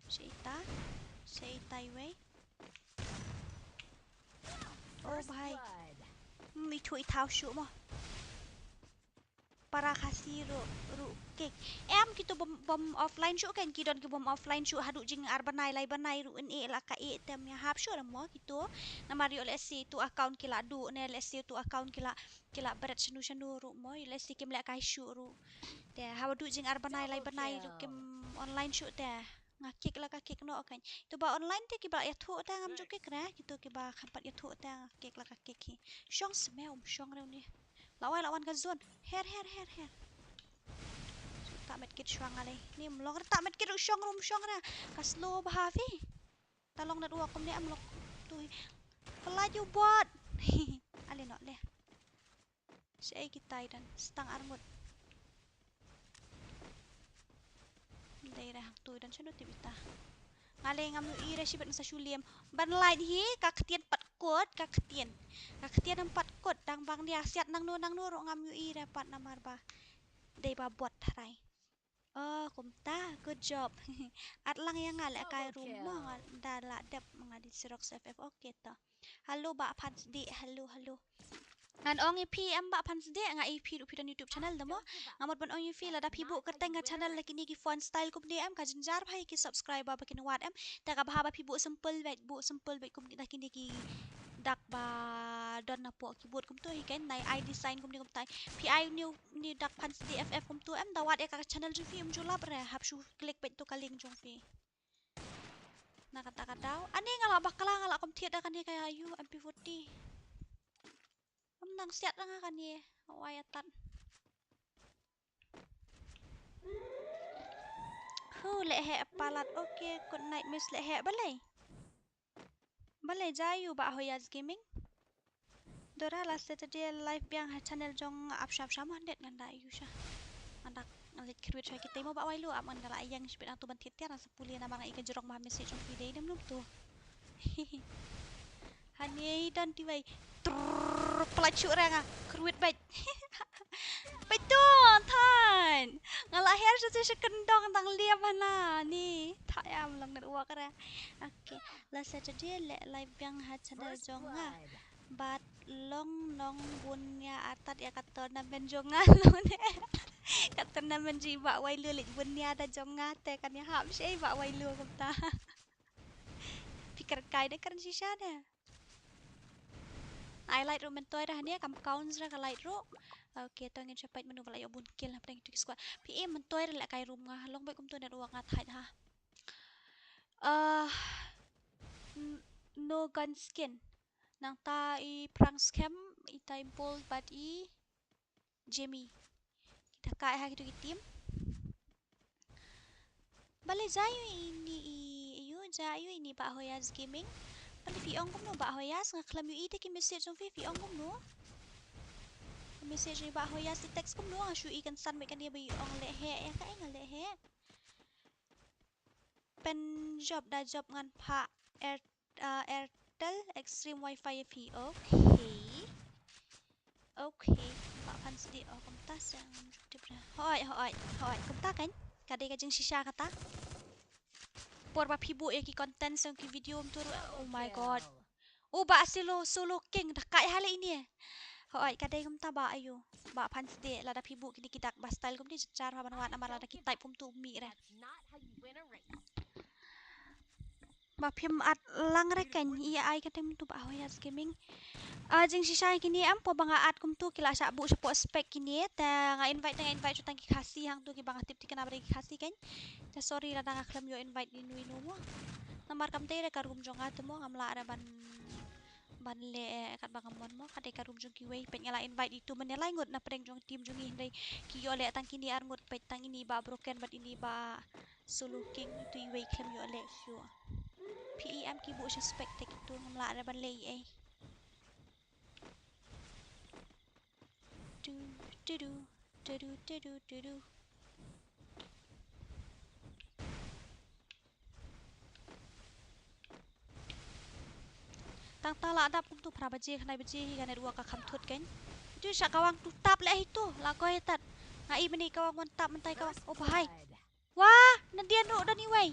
Sha ita. Sha ita iwei. Oh bhai. Hmm, itu ithaw shuh mo. Para Khasi ruh, ruh kick. Em ki bym, bym offline shuh kan, ki don ki bym offline shuh haduh jing ar bnai lai bnai ruh, yn e la ka e tem ïa hap shuh mo kito. Namar ïoh lehse tu account ki la duh ne lehse tu account ki la, ki la bret shanu shanu ruh mo, ïoh lehse kim leh kai shuh ruh. Te haduh jing ar bnai lai bnai ruh kim online shuh te. Nga kick la ka kick noh kan. Tu ba online te ki ba ïathuh te ngam ju kick re. Kito ki ba kham pat ïathuh te nga kick la ka kick hi. Shong smew um shong rew ni. La wai la wan ka zone. Her, her, her, her. Shu ta met kit shong ale. Ni mlong re ta met kit ru shong rum shong re. Ka slow bha phi. Ta long network kumne am lok. Tu hi. Pala ju bot. Ale nok le. Shi ei kita i don. Stang arngut. Dei re hangtu i don shano tip ita. Nga le ngam ïohi re shibit nga sa shu lem. Ban light hi ka ktien pat kut, ka ktien. Ka ktien em pat kut, dang bang dia siat nangno nangno ruh ngam ïohi re pat namar ba dei ba bot tharai. Oh, kumta, good job. At lang ïa nga leh kai room mo, nga da la dep nga di Xerox F F, okay to. Hello Bah Phansdih, hello, hello. Ngan ong ïa phi em Bah Phansdih, nga ïohi phi ruh phi don YouTube channel da mo. Nga mut ban ong ïa phi lada phi buh kyrteng ka channel la kine ki font style kumne em, ka jynjar bha ïa ki subscriber ba kin wad em. Te ka bha ba phi buh simple beit, buh simple beit kum kita kine ki dak ba don na poh keyboard kumtu hi kan, nai ai design kumne kumtai. Phi ai new, new dak Phansdih F F kumtu em, da wad ïa ka channel jong phi um ju lap re, hap shu click beit tu ka link jong phi. Na kata ka daw. Ani nga la bakla nga la kum thied da kane ka ïa u M P forty. Ym nang siat da nga kane. Wai atan. Hu leh heh palat. Okay, good night miss leh heh balei. Balei jai u Bah Hoyas Gaming. Dora la Saturday live biang ha channel jong nga ap shap sham handet ngan da yu sha. Ngan da ngan leit kyrwit sha kita mo Bah Wailu ap ngan da la ïeng shipit ang tu ban thied tiar sa pule namar nga i ka jrong ma message jong phi dei dem num tu. Hani dan ti wai. Trrrr, pala chu rang ah kyrwit bait. Bait tu than. Nga la her sha sha kendong tang liam hana ni. Tha ya mlong network re. Okay. La Saturday leh live biang ha channel jong nga. Bad long nong bun ïa atat ïa ka tournament jong nga long ne. Ka tournament ji Bah Wailu leh bun ïa da jong nga te kan ïa hap shi Bah Wailu kumta. Phi kren kai de kren shisha de. Ai light ruh mentoi dah ne kam counts ra ka light ruh. Okay, to ngin sha peit mano ba la ïoh bun kill hapdeng itu ki squad. Phi em mentoi ra leh kai room nga long beit kumtu network nga thait ha. Ah, n-, no gun skin. Nangta i Prank Scam, i Time Bolt bad i Jamie. Kita kai ha kitu ki team. Balei jai u ini i, yu jai u ini Bah Hoyas Gaming. Balei phi ong kumno Bah Hoyas, nga khlem ïohi te ki message jong phi, phi ong kumno. Message jong i Bah Hoyas te text kumno, nga shu i kan san beit kane ba i ong leh heh, ïa ka eng leh heh. Pynjop da jop ngan phah Air, ah, Airtel Extreme Wi-Fi ïa phi. Okay. Okay. Bah Phansdih, oh kumta sa ngam ju tip ra. Hoi, hoi, hoi, kumta kan. Ka dei ka jingshisha kata. Por ba phi buh ïa ki content song ki video um tur. Oh my god. U Bah Solo, Solo King da kai ha leh ini. Hoi, ka dei kumta Bah ayu. Bah Phansdih lada phi buh kine ki dak ba style kumne jynjar ha ban wad namar lada ki type kumtu um mih re. Ba phim at lang re kan i ai ka tem tu Bah Hoyas Gaming. Ah, jingshisha kine em por ba nga at kumtu ki la shah buh shapoh spec kine te nga invite te nga invite shu tang ki Khasi hangtu ki ba nga tip te kane ba dei ki Khasi kan. Te sorry lada nga khlem ïoh invite ïa inu inu mo. Namar kam dei re ka room jong nga te mo ngam lah re ban, ban leh kat ba nga mon mo. Ka dei ka room jong kiwei peit nga la invite itu mynne lai ngut na pdeng jong team jong ngi hynrei ki ïoh leh tang kine ar ngut peit tang ini Bah Broken bad ini Bah Solo King itu iwei khlem ïoh leh shuh. Phi i em ki buh sha spec te kitu ngam lah re ban leh ei. Du, du, du, du, du, du, du, du. Tang ta la dap kumtu phra baje khnai baje hi ka network ka kham thut kan. Tu sha kawang tu tap leh hi tu la koi tat. Nga i mani kawang wan tap mentai kawang. Oh bahai. Wah, na dien ruh don iwei.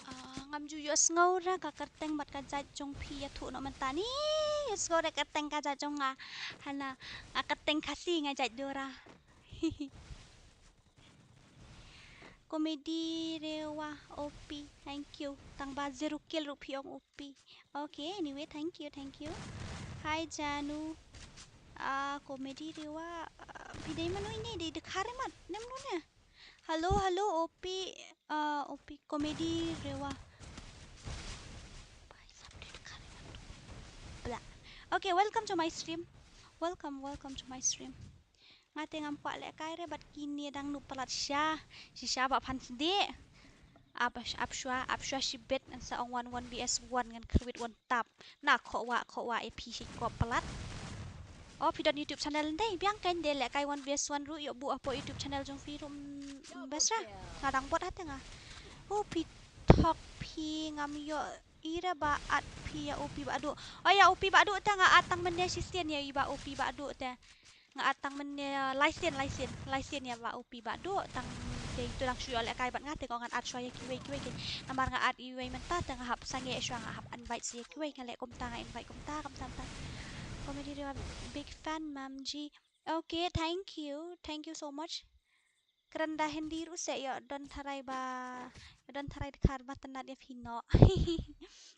Ah, Ngam ju ïohsngew re ka kyrteng bad ka jait jong phi, ïathuh noh mynta ne. Ïohsngew re kyrteng ka jait jong nga. Hana, nga kyrteng Khasi nga jait Dora. Comedy Rewa O P, thank you. Tang ba zero kill ruh phi ong O P. Okay, anyway, thank you, thank you. Hi Janu. Ah, Comedy Rewa, ah, phi dei mano ine, dei dkhar mat. Ne mano ne? Hello, hello, O P, ah, O P, Comedy Rewa. Blah. Okay, welcome to my stream. Welcome, welcome to my stream. Nga te ngam kwah lehkai re bad kine dang nu palat sha. Shisha ba phan sdie. Ap, ap shwa, ap shwa shibit ngan sa ong wan one V S one ngan kyrwit one tap. Na khowa, khowa e phi shi kop palat. O phi don YouTube channel ndei, biang kan de lehkai one V S one ruh ïoh buh hapoh YouTube channel jong phi ruh, mm, best ra. Nga dang bot hate nga. O phi thok phi ngam ïoh ira ba at phi ïa O P Bah Duh. O ïa O P Bah Duh te nga at tang mynne shisien ïa i Bah O P Bah Duh te. Nga at tang mynne, eh, lai sien, lai sien, lai sien ïa Bah O P Bah Duh tang dei tu dang shu ïoh lehkai bad nga te ko ngan at shuwa ïa kiwei kiwei ki. Namar nga at iwei mynta te nga hap sangeh shuwa nga hap invite sa ïa kiwei nga leh kumta nga invite kumta kumta kumta. Comedy Rewa big fan mam ji. Okay, thank you. Thank you so much. Kren da Hindi ruh se ïoh don tharai ba, ïoh don tharai dkhar ba tnat ïa phi noh.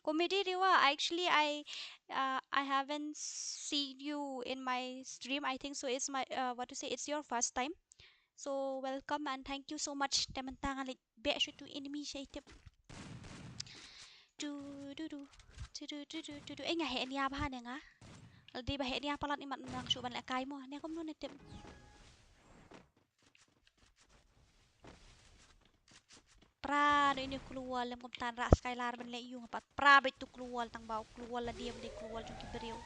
Comedy Rewa, actually I, uh, I haven't seen you in my stream. I think so it's my, uh, what to say, it's your first time. So welcome and thank you so much. Te mynta nga leit beh shuh tu enemy sha i tip. Tu tu tu tu tu tu tu tu. Eh nga heh nia bha ne nga. Lada ba heh nia palat imat nang shu ban lehkai mo. Ne kumno ne tip. Pra no ini keluar lem kum tan rak Skylar ban leh ïung pat pra beit tu keluar tang bau keluar la dia beli keluar jong ki briew.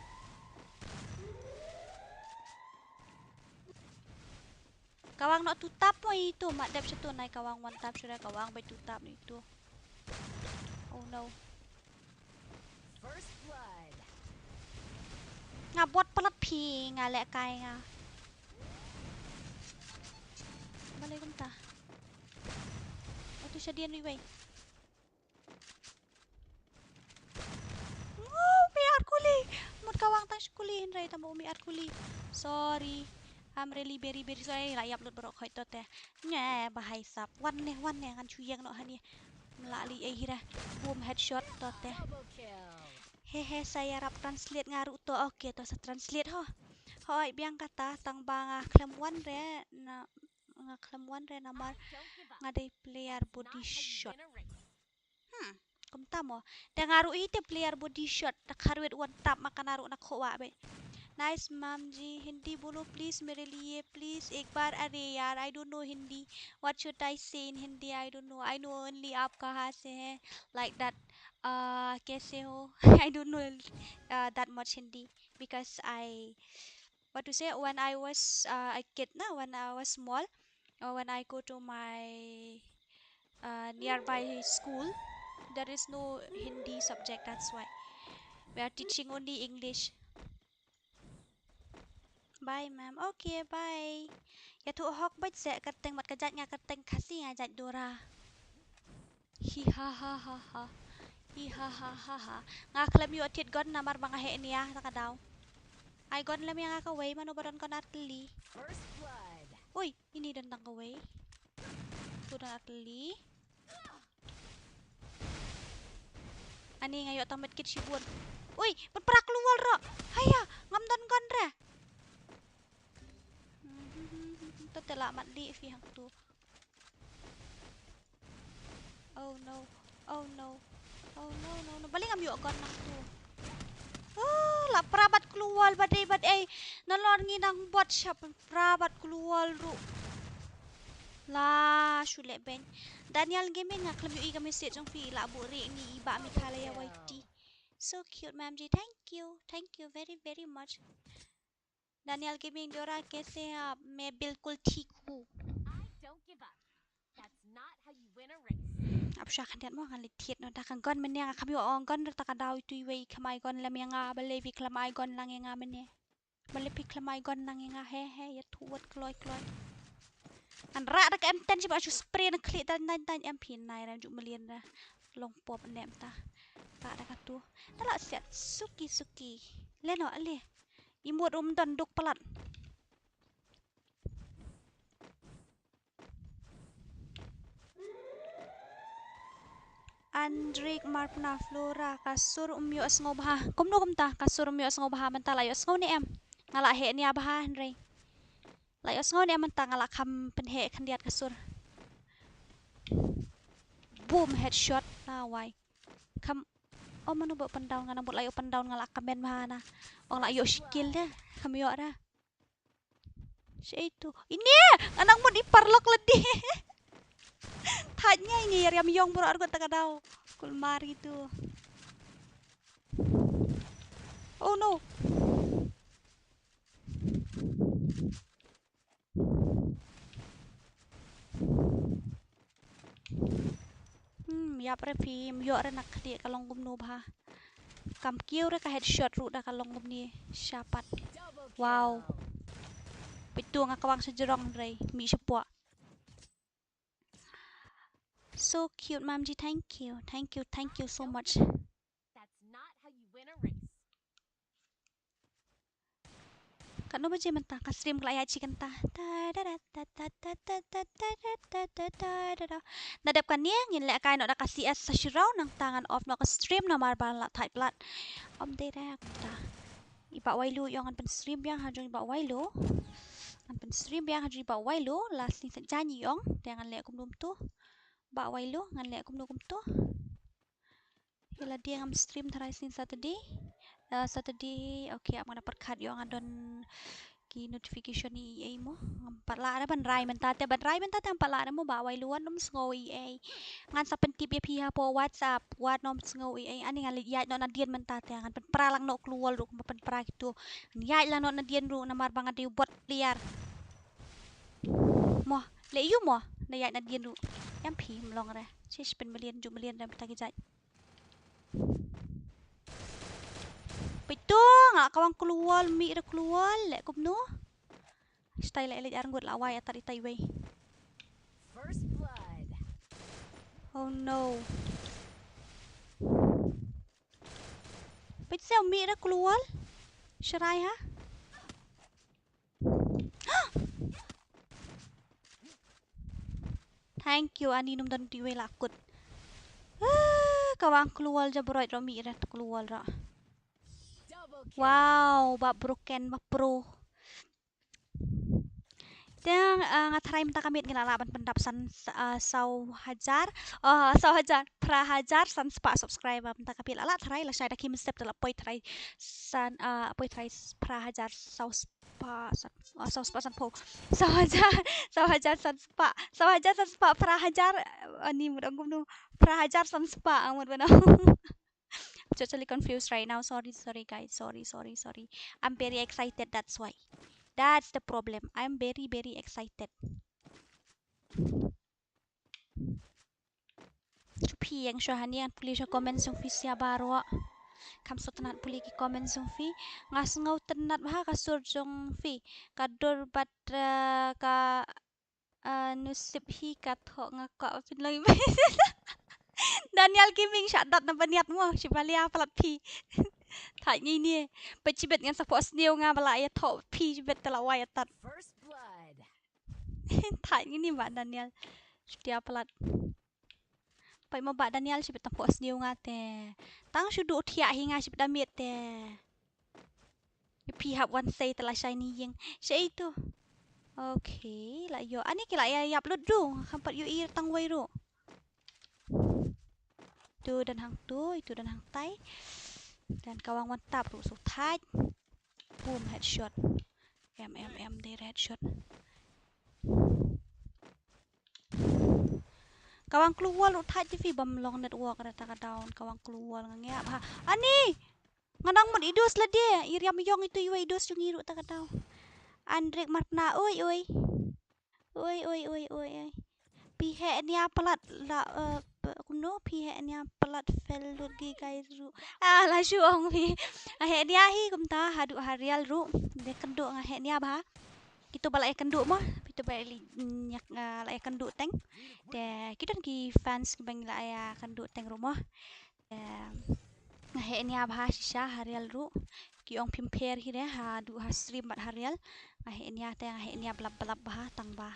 Kawang no tu tap mo itu mat dep situ nai kawang one tap sudah kawang beit tu tap no itu. Oh no. First blood. Nga bot palat phi nga lehkai nga. Balei kumta? Atu shadian ri wei. Wow, mi ar kuli. Mut kawang tang shi kuli hynrei tang ba u mi ar kuli. Sorry. I'm really very very sorry la ïap lut baroh khoi to te. Nge bahai sap. Wan ne wan ne ngan shu ïeng noh hani. Mla li ei hira. Boom headshot to te. Double kill. He he sa ïarap translate nga ruh to. Okay to sa translate ho. Hoi biang kata tang ba nga khlem wan re na nga khlem wan re namar nga dei player body shot. Hmm, kumta mo. Te nga ruh hi te player body shot, ta kharwit one tap ma kana ruh na khowa be. Nice ma'am ji, Hindi bolo please mere liye please ek baar. Are yaar, I don't know Hindi. What should I say in Hindi? I don't know. I know only aap kahan se hain, like that. Uh, kaise ho? I don't know, uh, that much Hindi because I, what to say, when I was, uh, a kid na, when I was small, uh, when I go to my, uh, nearby school, there is no Hindi subject, that's why we are teaching only English. Bye ma'am. Okay, bye. Ïathuh hok bad se kyrteng mat ka jait nga kyrteng Khasi nga jait Dora. Hi ha ha ha ha. Hi ha ha ha ha. Nga khlem ïoh thied gun namar ba nga heh nia ta ka daw. Ai gun lem ïa nga kawei mano ba don gun artylli. First blood. Ui, ini don tang kawei. Tu don artylli. Ani nga ïoh tang medkit shibun. Ui, ban pra klur wall ro. Haya, ngam don gun re. To te la mat li phi hangtu. Oh no. Oh no. Oh no no no. Balei ngam ïoh gun nangtu. Oh, la pra bad klur wall bad ei bad ei. Nalor ngi nang bot shap pra bad klur wall ruh. La shu leh beiñ. Daniel Gaming nga khlem ïohi ka message jong phi la buh ri ngi i ba Meghalaya Y T. So cute ma'am ji. Thank you. Thank you very very much. Daniel Gaming Dora kaise hain? मैं बिल्कुल ठीक हूँ। I don't give up. That's not how you win a race. Ap sha khandiat mo ngan leit thied noh da ka gun mynne nga khlem ïoh gun da ka daw itu iwei khlem ai gun lem ïa nga balei phi khlem ai gun lang ïa nga mynne. Balei phi khlem ai gun lang ïa nga he he ïathuh wat kloi kloi. Ngan rah da ka M ten shi ba shu spray na khlieh da nine nine M P nine ra ju mlien ra. Long pop ne mynta. Ka da katu. Te la siat suki suki. Leh noh leh. Emote ruh ym don, duk palat. Andrik Marpna Flora, ka sur ym ïohsngew bha. Kumno kumta, ka sur ym ïohsngew bha, mynta la ïohsngew ne em? Nga la heh nia bha hynrei. La ïohsngew ne em mynta, nga la kham pynheh khyndiat ka sur. Boom, headshot, na wai. Kham, oh, mano ba open down, nga nang mut la ïoh open down, nga la kmen bha na. Ong la ïoh shi kill de, kham ïoh da. Shi tu. Ine, nga nang mut i paralok lade. Thait nia ine, ïa riam ïong bro, argut ta ka daw. Kulmar itu. Oh no. Hmm, ïap re phi, ym ïoh re na khlieh, ka long kumno bha. Kam kiew re, ka headshot ruh da ka long kumne shapat. Wow. Peit tu, nga kwang sha jrong re, mih shapoh. So cute, Mamji. Thank you. Thank you. Thank you so much. That's not how you win a race. Katno baje mynta ka stream, ka la ïaid shi kynta. Ta da da ta ta ta ta ta ta da da da da da da. Na dep kane ngin lehkai noh da ka C S sa shi round, nangta ngan off noh ka stream namar ba la thait palat. Ym dei re kumta. I Bah Wailu ïong, ngan pynstream biang ha jong i Bah Wailu. Ngan pynstream biang ha jong i Bah Wailu la sni sa jan ïong. Te ngan leh kumno kumtu. Bah Wailu, ngan leh kumno kumtu. Ïa lade ngam stream tharai snin Saturday. Ah, Saturday, okay, ap nga da pyrkhat ïoh nga don ki notification ei ei mo. Ngam pat lah re ban rai mynta te, ban rai mynta te ngam pat lah re mo, Bah Wailu, ym sngew ei ei. Ngan sa pyntip ïa phi hapoh WhatsApp, wat nym sngew ei ei. Ani ngan leit ïaid noh nadien mynta te, ngan pynpra lang noh klur wall ruh, kumba pynpra kito. Ngan ïaid lang noh nadien ruh namar ba nga dei u bot player. Mo, leh ïu mo, na ïaid nadien ruh. Em phi, ym long re. Shish, pynmlien, ju mlien re mynta ki jait. Peit tu, nga kwang klur wall, mih re klur wall, leh kumno. Stai leh leh arngut la wai atat itai wei. First blood. Oh no. Peit seh, mih re klur wall. Sharai ha. Thank you, ani nym don ti wei la kut. Ah, kwang klur wall jabroi ro, mih re klur wall ro. Wow, ba broken, ba pro. Te, ah, nga tharai mynta ka miet ngin lah ban pyndap san, ah, saw hajar. Oh, saw hajar, phra hajar san spah subscriber mynta ka miet, lah tharai, lashai da ki mynstep te lah poi tharai san, ah, poi tharai phra hajar saw spah san, oh, saw spah sanphew. Saw hajar, saw hajar san spah. Saw hajar san spah, phra hajar, ani mut ong kumno. Phra hajar san spah, ah, mut ban ong. Totally confused right now. Sorry, sorry, guys. Sorry, sorry, sorry. I'm very excited, that's why. That's the problem. I'm very, very excited. Shu phi ïeng shuwa hangne, ngan pule shuwa comment jong phi sha baroh. Kham sngewtynnat pule ki comment jong phi. Nga sngewtynnat bha ka sur jong phi. Ka dur bad, eh, ka Ah, nusip hi ka thoh, nga kwah pynlong. Daniel Gaming, shah dat na baniat mo, shi ba lia palat phi. Thait ngi ni. Peit shibit ngan sa phohsniew nga ba la ïa thoh phi shibit te la wai atat. First blood. Thait ngi ni Bah Daniel. Shutia palat. Peit mo Bah Daniel, shibit tang phohsniew nga te. Tang shu duh thiah hi nga shibit da miet te. Phi hap wan sei te lashai ni ïing. Shei tu. Okay, la ïoh. Ani ki la ïa ïap lut ruh. Kham pat ïohi tang wei ruh. Tu don hangtu, itu don hangtai. Don kawang wan tap ruh, so thait. Boom, headshot. Em, em, em, dei headshot. Kawang klur wall ruh thait te phi, bym long network re ta ka down. Kawang klur wall nga ngiah bha. Ani! Nga nang mut i dos lade, i riam ïong itu iwei i dos jong ngi ruh ta ka daw. Andrik Marpna, oi, oi. Oi, oi, oi, oi, oi. Phi heh nia palat la, eh, p-, kumno, phi heh nia palat fel lut ki guys ruh. Ah, la shu ong phi. Ah, heh nia hi kumta, haduh ha real ruh. De kynduh nga heh nia bha. Kito ba la ïa kynduh mo, Ito ba li nyak, ah, la ïa kynduh teng. Te ki don ki fans kiba ngi la ïa kynduh teng ruh mo. Te nga heh nia bha shisha ha riel ruh. Ki ong phim pher hi re haduh ha stream bad ha riel. Nga heh nia te nga heh nia blap blap bha tang ba.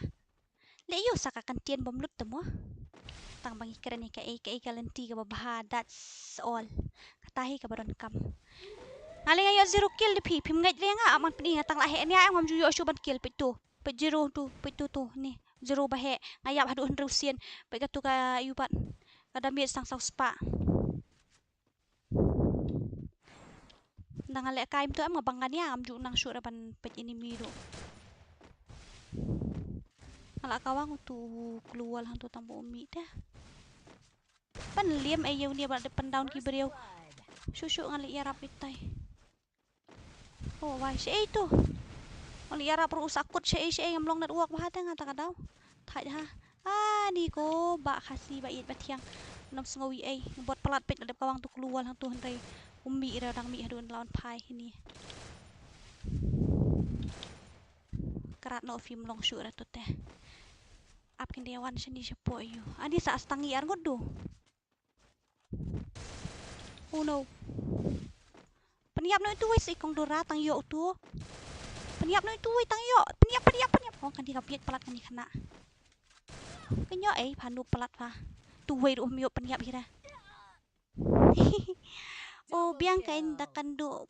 Leh ïoh sa ka kyntien bym lut te mo. Tang ba ngi kren ïa kaei kaei ka lynti kaba bha, that's all. Kata hi kaba donkam. Nga leh nga ïoh zero kill de phi, phim ngeit re nga, ap man pyni nga tang la heh nia em ngam ju ïoh shuh ban kill, peit tu. Peit zero tu, peit tu tu, ni. Zero ba heh, nga ïap haduh hynriew sien, peit katu ka ïu pat. Ka damage tang saw spah. Nang nga leh kai mynta em nga bang ngan ïa ngam ju nang shuh re ban peit enemy ruh. Nga la kawang utu u klewal hangtu tang ba u mih te. Ban liam ei ïa uni ba dep pyndown ki briew. Shuh shuh nga leh ïarap itai. Oh wai, shaei tu. Nga leh ïarap ruh u sa kut shaei shaei ngam long network bha te nga ta ka daw. Thait ha. Ani ko Bah Khasi ba ïeit ba thiang. Ngam sngew ei ei. Bot palat peit la dep kawang tu klewal hangtu hynrei u mih re dang mih haduh la wan phai hini. Krat noh phim long shuh re tu te. Ap kin dei wan shani shapoh ïu. Ani sa stang ïar ngut du. Oh no. Pynïap noh itu wei sa i kong Dora tang ïoh utu. Pynïap noh itu wei tang ïoh. Pynïap, pynïap, pynïap. Hong kan di ka bieit palat kan di khana. Kan ïoh ei pha nup palat pha. Tu wei ruh ym ïoh pynïap hi ra. Oh biang kan da kynduh.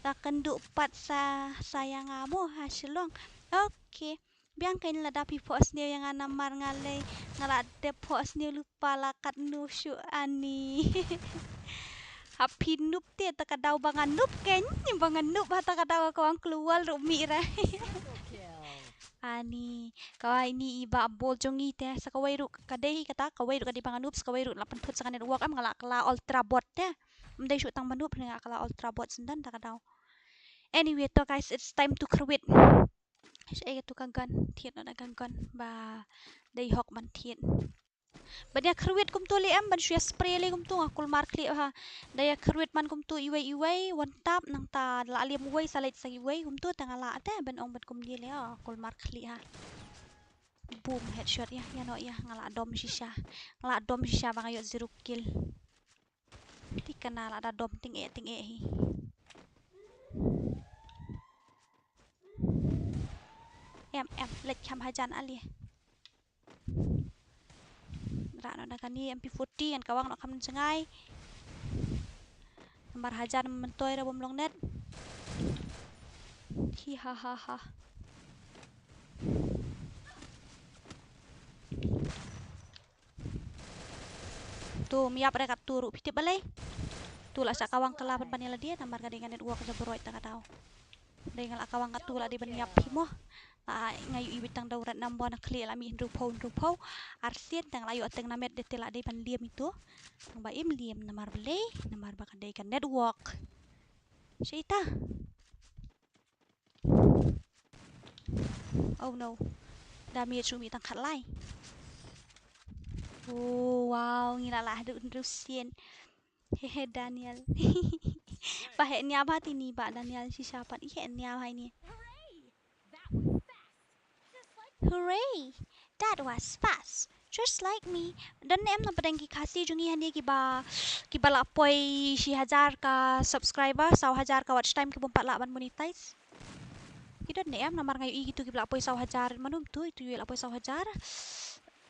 Da kynduh pat sa sa ïa nga mo ha Shillong. Okay. Biang kan lada phi phohsniew ïa nga namar nga lei nga la dep phohsniew lypa la katno shuh ani. Ha phi nup te ta ka daw ba nga nup kan, ba nga nup ha ta ka daw ka kawang klewal ruh mih re. Ani, kawei ini i Bah Bol jong ngi te, sa kawei ruh ka dei kata, kawei ruh ka dei ba nga nup, sa kawei ruh la pynthut sa ka network em nga la kylla ultra bot te. Ym dei shuh tang ba nup ne nga kylla ultra bot syndan ta ka daw. Anyway, to guys, it's time to kyrwit. Shaei katu ka gun, thied noh da ka gun ba dei hok ban thied. Ban ïa kyrwit kumtu lei em, ban shu ïa spray lei kumtu nga kulmar khlieh ha. Da ïa kyrwit man kumtu iwei iwei, one tap nangta la liam uwei sa leit sa iwei kumtu te nga lah te ban ong ban kumne lei, oh, kulmar khlieh ha. Boom, headshot ïa, ïa noh ïa, nga la dom shisha. Nga la dom shisha ba nga ïoh zero kill. Te kane la da dom tyngeh tyngeh hi. Em em, leit kham hajan ale. Rah noh da kane M P forty ngan kawang noh kham jngai. Namar hajan myntoi re bym long net. Hi ha ha ha. Tu, ym ïap re kattu ruh, phi tip balei? Tu la shah kawang kylla ban ban ïa lade namar ka dei ka network jabroi ta ka daw. Dei nga la kawang kattu la dei ban ïap phi mo. La nga ïohi beit tang da u red number na khlieh la mih hynriewphew hynriewphew. Arsien tang la ïoh teng na met de te la dei ban liam itu. Tang ba im liam namar balei? Namar ba ka dei ka network. Shaei ta. Oh no. Damage u mih tang khatlai. Oh wow, ngi la lah haduh hynriew sien. Hehe Daniel. Ba heh nia bha te ini Bah Daniel shisha pat i heh nia bha ini. Hooray! That was fast. Just like me. Don ne em na pdeng ki Khasi jong ngi hangne kiba, kiba la poi shi hajar ka subscriber, saw hajar ka watch time ki bym pat lah ban monetize. Ki don ne em namar nga ïohi kitu kiba la poi saw hajar, mano tu, itu ïohi la poi saw hajar.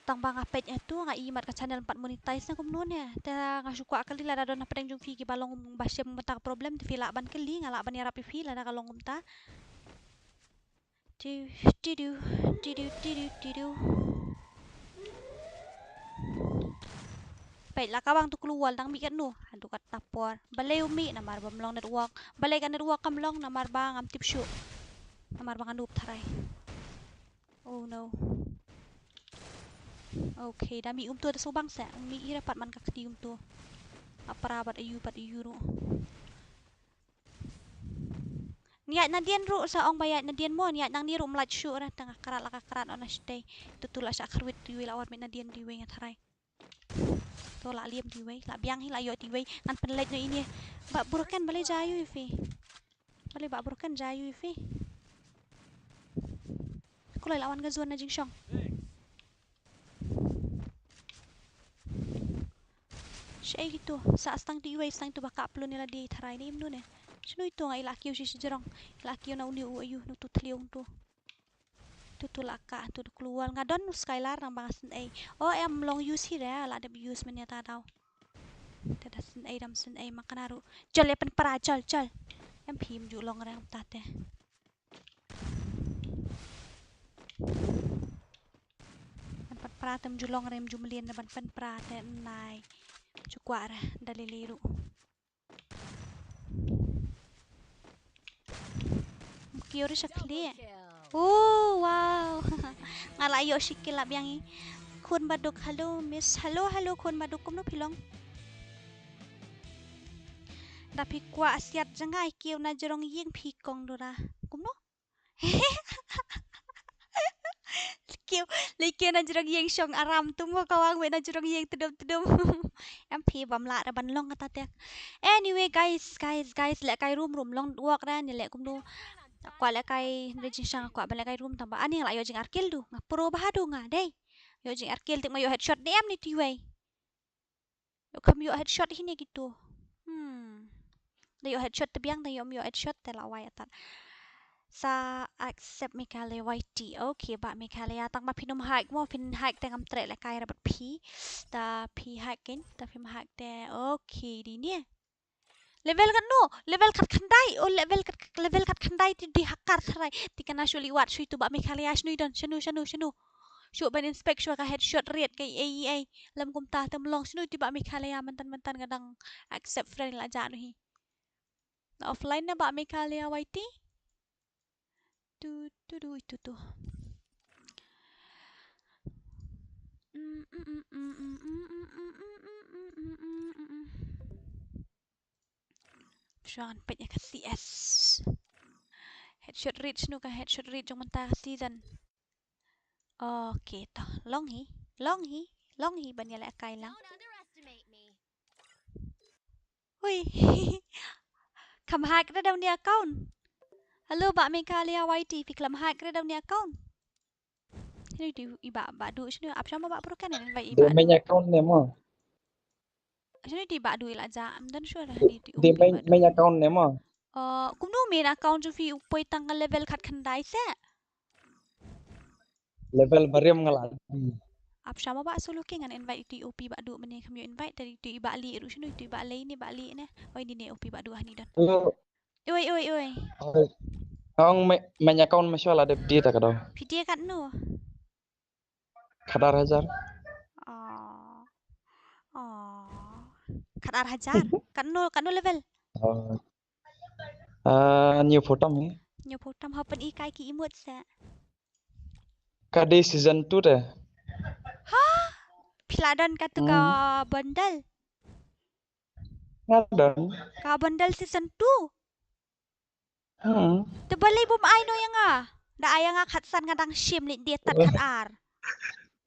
Tang ba nga peit ïa tu nga i mat ka channel ym pat monetize ne kumno ne. Te nga shu kwah kylli lada don na pdeng jong phi kiba long ba shem bynta ka problem te phi lah ban kylli, nga lah ban ïarap ïa phi lada ka long kumta. Diu, diu, diu, diu, diu, diu, diu. Peit la kawang tu klewal dang mih katno. Haduh katta por. Balei u mih namar ba ym long network. Balei ka network kam long namar ba ngam tip shuh. Namar ba nga noob tharai. Oh no. Okay, da mih kumtu da shu bang seh. Mih ira pat man ka kti kumtu. Nga pra bad aiu bad aiu ruh. Ngi ïaid nadien ruh sa ong ba ïaid nadien mo, ngi ïaid nangne ruh ym lait shuh re, tang ka krat la ka krat on na shatei. Tu tu la shah kyrwit tu iwei la wan mih nadien tu iwei nga tharai. To la liam tu iwei, la biang hi la ïoh tu iwei, ngan pynleit noh ine. Bah Broken balei jia ïa phi. Balei Bah Broken jia ïa phi. U lai la wan ka zone na jingshong. Shaei kito, sa stang tu iwei, stang tu ba ka plun ïa lade tharai ne em nu ne. Shano ito nga i la kiew shi shi jrong, i la kiew na uni u ayu, nu tu thliung tu. Tu tu la ka, tu tu kluwal nga don u Skylar nang ba nga sngewei. O em long use hi re, la dep use men ïa ta daw. Te da sngewei dam sngewei ma kane ruh. Jol ïa pynpra, jol, jol. Em phim ju long re ta te. Ban pynpra tem ju long re em ju mlien ban pynpra te nai. Ju kwah re da lili ruh. Kiew re sha khlieh. Oh, wow. Nga la ïoh shi kill la biang i. Khun Baduk, hello, miss. Hello, hello, Khun Baduk, kumno phi long? Da phi kwah siat jngai kiew na jrong ïing phi kong dura. Kumno? Kiew, lei kiew na jrong ïing shong aram tum ko kawang wei na jrong ïing tdum tdum. Em phi bam lah ra ban long kata te. Anyway, guys, guys, guys, lehkai room room long wok ra ni leh kumno. Kwah lehkai hynrei jingshang kwah ban lehkai room tang ba ani nga la ïoh jing ar kill du. Nga pro bha du nga dei. Ïoh jing ar kill tik ma ïoh headshot dei em ni tu iwei. Ïoh kham ïoh headshot hi ne kito. Hmm. Da ïoh headshot te biang, da ïoh ym ïoh headshot te la wai atat. Sa accept Michaelia Y T. Okay, bah Michaelia, tang ba phin ym hack mo, phin hack te ngam treh lehkai ra bad phi. Ta phi hack kein, ta phim hack te. Okay, dei ne. Level katno, level khatkhyndai, oh level khat, level khatkhyndai te dei hacker tharai. Te kane shu leit wad shuh ïa uto bah Michaelia, shano i don, shano, shano, shano. Shu ban inspect shuwa ka headshot rate ka ei ei ei. Lem kumta te ym long, shano ïa uto bah Michaelia, mynta mynta nga dang accept friend la jah noh hi. Na offline na bah Michaelia Y T. Tu tu tu tu tu. Shuwa ngan peit ïa ka C S. Headshot rate, shano ka headshot rate jong mynta ka season. Okay, to long hi, long hi, long hi ban ïalehkai lang. Hui. Kham hack re da uni account. Hello bah Michaelia Y T, phi khlem hack re da uni account. Shano ïa uto i bah, bah Duh, shano ap shwa mo bah Broken, ngan invite i bah Duh. Dei main account ne mo? Shano ïa uto i bah Duh i la jah, ym don shuh re, shano ïa uto i bah Duh. Dei main account ne mo? Oh, kumno main account jong phi u poi tang ka level khatkhyndai se? Level barim nga la. Ap shwa mo bah Solo King, ngan invite ïa uto i O P bah Duh mynne, kham ïoh invite, te ïa uto i bah Lieh ruh shano, ïa uto i bah Lieh ne, bah Lieh ne. Oi, ni ne O P bah Duh hangne don. Hello. Oi, oi, oi. Oi. Ong me, main account me shuwa la dep die ta ka daw. Phi die katno? Khatar hajar. Oh. Oh. Khatar hajar. Katno, katno level? Oh. Ah, new photo me. New photo, hap pyni kai ki emote se. Ka dei season two te. Ha? Phi la don katu ka bundle? Nga don. Ka bundle season two? Hmm. Te balei bym ai noh ïa nga? Da ai ïa nga khatsan nga dang shim, leit die tad khatar.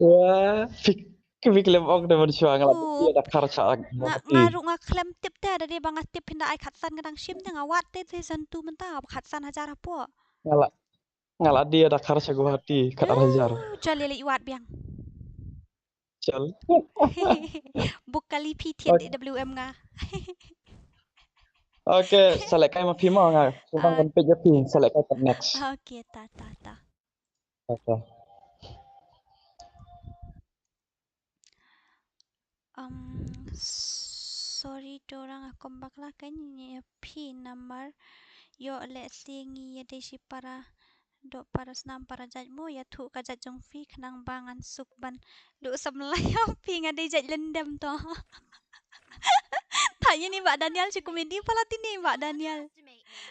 Wah, fik, fik lem ok da ban shuwa nga la die da kharsa. Nga, nga ruh nga khlem tip te, da dei ba nga tip phin da ai khatsan nga dang shim te nga wad te season two mynta khatsan hajar hapoh. Nga la Nga la die da kharsa Guwahati, khatar hajar. Oh, jal ïa leit wad biang. Jal. Buk kali phi thied. Okay. W M nga. Okay, sa lehkai ma phi mo nga. Sngewbha ban peit ïa phi, sa lehkai pat next. Okay, ta, ta, ta. Okay. Um, sorry, to rang akom bakla ka ngi ïa phi namar ïoh lehse ngi ïa dei shi para doh para snam para jait mo ïathuh ka jait jong phi khnang ba ngan suk ban luh samla ïa phi nga dei jait Lyndem to. Tanya ni Bah Daniel shi komedi pala tini Bah Daniel.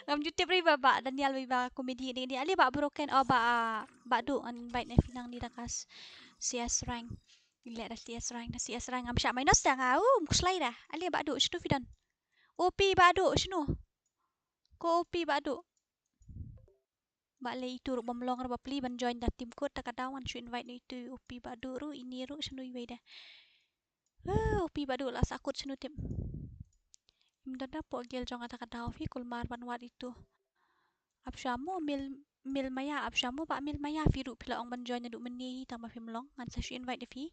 Ngam ju tip ri ba Bah Daniel ba komedi ni ni ali Bah Broken o ba Bah Du ngan invite ne phi nang ni da ka C S rank. Ngi leh da C S rank, da C S rank ngam shah minus da nga, um, khuslai da. Ale Bah Du, shano phi don? O P Bah Du, shano? Ko O P Bah Du. Ba lei itu ruh bym long ruh ba pli ban join da team code ta ka daw ngan shu invite ni itu O P Bah Du ruh, ini ruh, shano iwei da. Uh, O P Bah Du la sa code shano tip. Im don da poh guild jong nga ta ka daw phi kulmar ban wad itu. Ap shwa mo mil Milmaya, ap sha mo Bah Milmaya, phi ruh phi la ong ban join naduh mynne hi tang ba phim long, ngan sa shu invite ïa phi.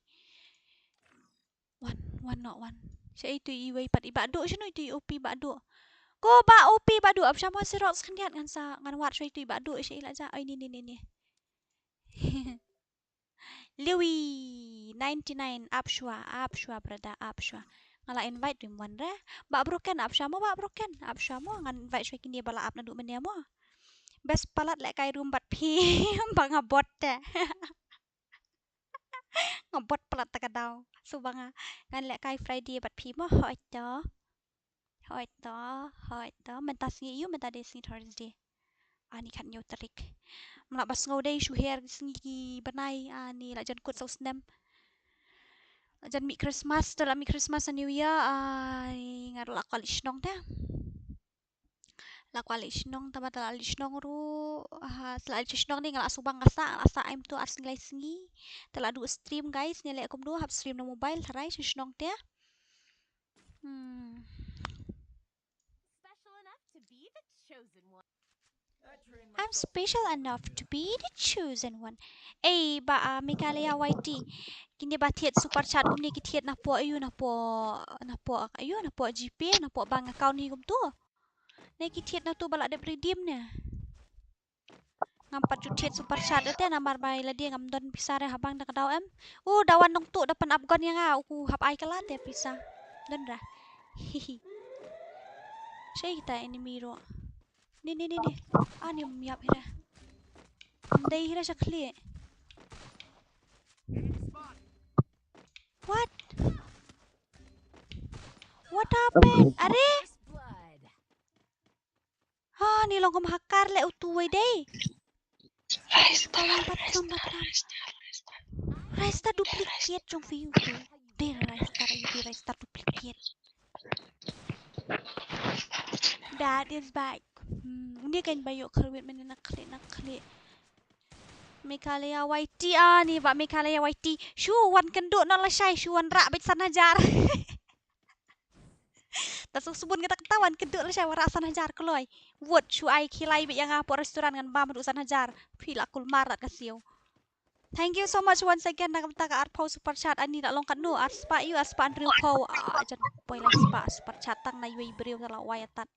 Wan, wan noh wan. Sha itu iwei pat i Bah Duh, shano itu i O P Bah Duh? Ko Bah O P Bah Duh, ap sha mo Xerox khyndiat, ngan sa, ngan wad sha itu i Bah Duh, sha i la ja. Oi, ni, ni, ni, ni. Liwi ninety nine, ap shuwa, ap shuwa brother, ap shuwa. Nga la invite rim wan re. Bah Broken, ap shuwa mo Bah Broken, ap shuwa mo, ngan invite shuwa kine ba la ap naduh mynne mo. Best palat lehkai room bad phi ba nga bot te. Nga bot palat ta ka daw. So ba nga, ngan lehkai Friday bad phi mo, hooid to. Hooid to, hooid to. Mynta sngi aiu, mynta dei sngi Thursday. Ani khathynñiew tarik. Mlak ba sngew dei shu her sngi ki bnai, ani la jan kut saw snem. La jan mih Christmas, te la mih Christmas and New Year, ani nga la kwah leit shnong te. La kwah leit shnong, tangba te la leit shnong ruh, ha, te la leit shnong ni nga la shu bang nga sah, nga la sah em tu ar sngi lai sngi. Te la duh stream guys, ne leh kumno hap stream na mobile, tharai shu shnong te. Hmm. I'm special enough to be the chosen one. Ei, Bah, ah, Meghalaya Y T. Kine ba thied super chat kumne ki thied napoh aiu, napoh, napoh aiu, napoh GPay, napoh bank account hi kumtu. Ne ki thied natu ba la dep redeem ne. Ngam pat ju thied super chat te namar ba ïa lade ngam don pisa re ha bank da ka daw em. U Dawan Nongtuh da pyn-ap gun ïa nga, u hap ai kylla te pisa. Don ra. Hihi. Shei kita enemy ruh. Ni, ni, ni, ni. Ani ym ïap hi re. Ym dei hi re sha khlieh. What? What happened? Are? Ha, ni long kum hacker leh utu wei dei. Rise Star, Rise Star, Rise Star. Rise Star duplicate jong phi utu. Dei Rise Star, dei Rise Star duplicate. That is back. Hmm, uni kan ba ïoh kyrwit mynne na khlieh, na khlieh. Meghalaya Y T, ani Bah Meghalaya Y T. Shu wan kynduh noh lashai, shu wanrah beit san hajar. Ta suk sbun kata kata wan kynduh lashai wanrah san hajar kloi. Wot shu ai khilai beit ïa nga hapoh restaurant ngan bam haduh san hajar. Phi la kulmar rat ka siew. Thank you so much once again na ka bynta ka arphew super chat, ani la long katno, arspah ïu, arspah hynriewphew, ah, jan poi lai spah super chat tang na iwei i briew la wai atat.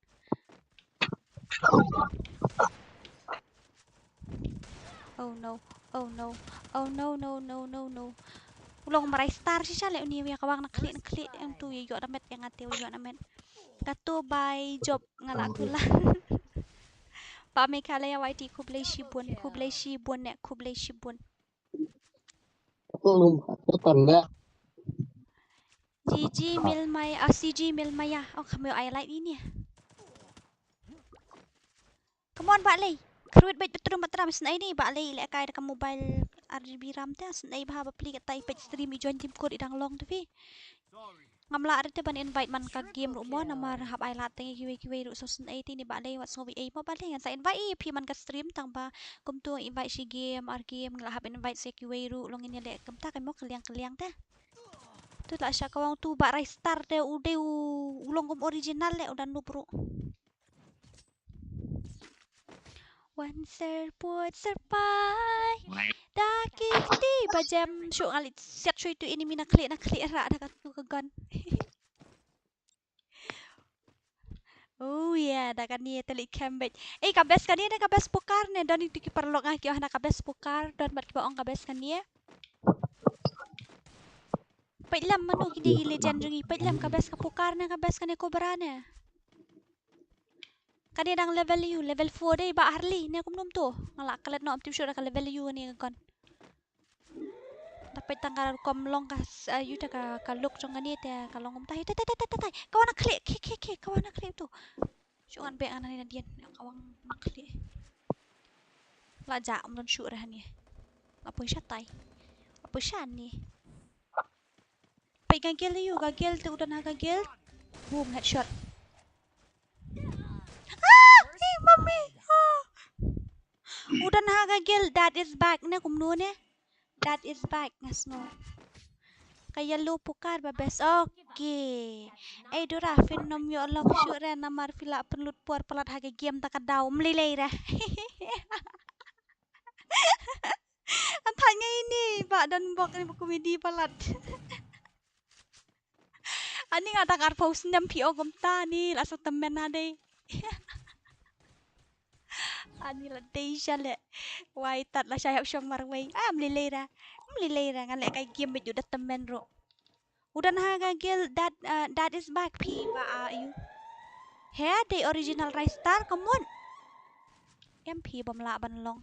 Oh no, oh no, oh no, no, no, no, no. U long mrai star shisha leh uni, ïa ka wang na khlieh, na khlieh, em tu ïa ïoh na met, ïa nga te ïoh na met. Kato bai job nga la kular. Bah Meghalaya Y T khublei shibun, khublei shibun ne, khublei shibun. G G Milmaya, ah, C G Milmaya. Oh, kami ai light ini. Come on, Bah Lei. Kyrwit beit batrum batram snei ni, Bah Lei leh kai da ka mobile R G B RAM te, snei bha ba pli katai peit stream i join team kur i dang long te phi. Ngam lah re te ban invite man ka game ruh mo, namar hap ai lad tang ïa kiwei kiwei ruh, so snei te ni Bah Lei wat sngew ei mo Bah Lei, ngan sa invite ïa phi man ka stream tang ba kumtu invite shi game, ar game, nga lah hap invite sa kiwei ruh, long ngin ïa leh kumta ka mo kylliang kylliang te. Tu lah sha ka wang tu Bah Rai Star te u dei u, u long kum original leh u da noob ruh. Wan ser put ser pai. Da kiti ba jem shu nga leit siat shu itu enemy na khlieh na khlieh rah da katu ka gun. Oh yeah, da kane te leit camp beit. Eh, ka best kane ne ka best pokar ne, don itu ki paralok nga ki ong na ka best pokar, don bad kiba ong ka best kane. Peit lem mano ki dei ki legend jong ngi, peit lem ka best ka pokar ne, ka best kane Cobra ne. Kane dang level ïu, level four dei Bah Harley ne kumno to. Nga lah klet noh, ym tip shuh da ka level ïu kane ka gun. Da peit tang ka rukom long ka, eh, ïu te ka, ka look jong kane te ka long kumta. Tai, tai, tai, tai, tai. Ka wan na khlieh, khie, khie, khie, ka wan na khlieh to. Shu ngan beh ngan nangne nadien, ka wan na khlieh. La jah, ym don shuh re hangne. La poi shatai. La poi shane. Peit ka guild ïu, ka guild te u don ha ka guild. Boom, headshot. Ah! Eh, mami! Ah! U don ha ka guild, that is back ne kumno ne? That is back, nga sngew. Ka yellow pokar ba best. Okay. Ei Dora, phin ym ïoh lok shuh re namar phi la pynlut por palat ha ka game ta ka daw. Ym lei lei re. An thait ngai ini ba don bok ni ba komedi palat. Ani nga dang arphew snem phi ong kumta ni la sa tymmen na dei. Ani la dei sha le. Wai tat la sha hap shong marwei. Ah, mlilei ra. Mlilei ra ngan lehkai game bad u da tymmen ruh. U don ha ka guild that, uh, that is back phi ba a ïu. He dei original Rise Star, come on. Em phi bym lah ban long.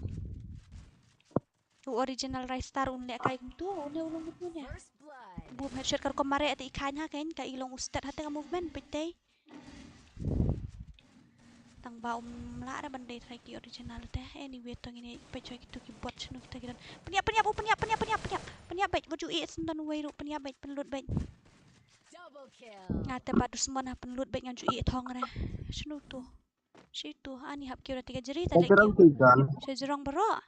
U original Rise Star un lehkai kumtu, une u long kumtu ne. Bum headshot kar ko mare ate i khain ha kein ka i long u stat hate ka movement pete. Tang ba um lah ra ban dei trai ki original te. Anyway, tong ini peit shuwa kitu ki bot shano kita ki don. Pynïap, pynïap, oh, pynïap, pynïap, pynïap, pynïap. Pynïap beit, wat ju ïeh shen don wei ruh, pynïap beit, pynlut beit. Nga te ba dusmon ha pynlut beit ngan ju ïeh thong ra. Shano tu? Shi tu, ani hap kiew da tiga jeri ta da kiew. Shi jerong baroh.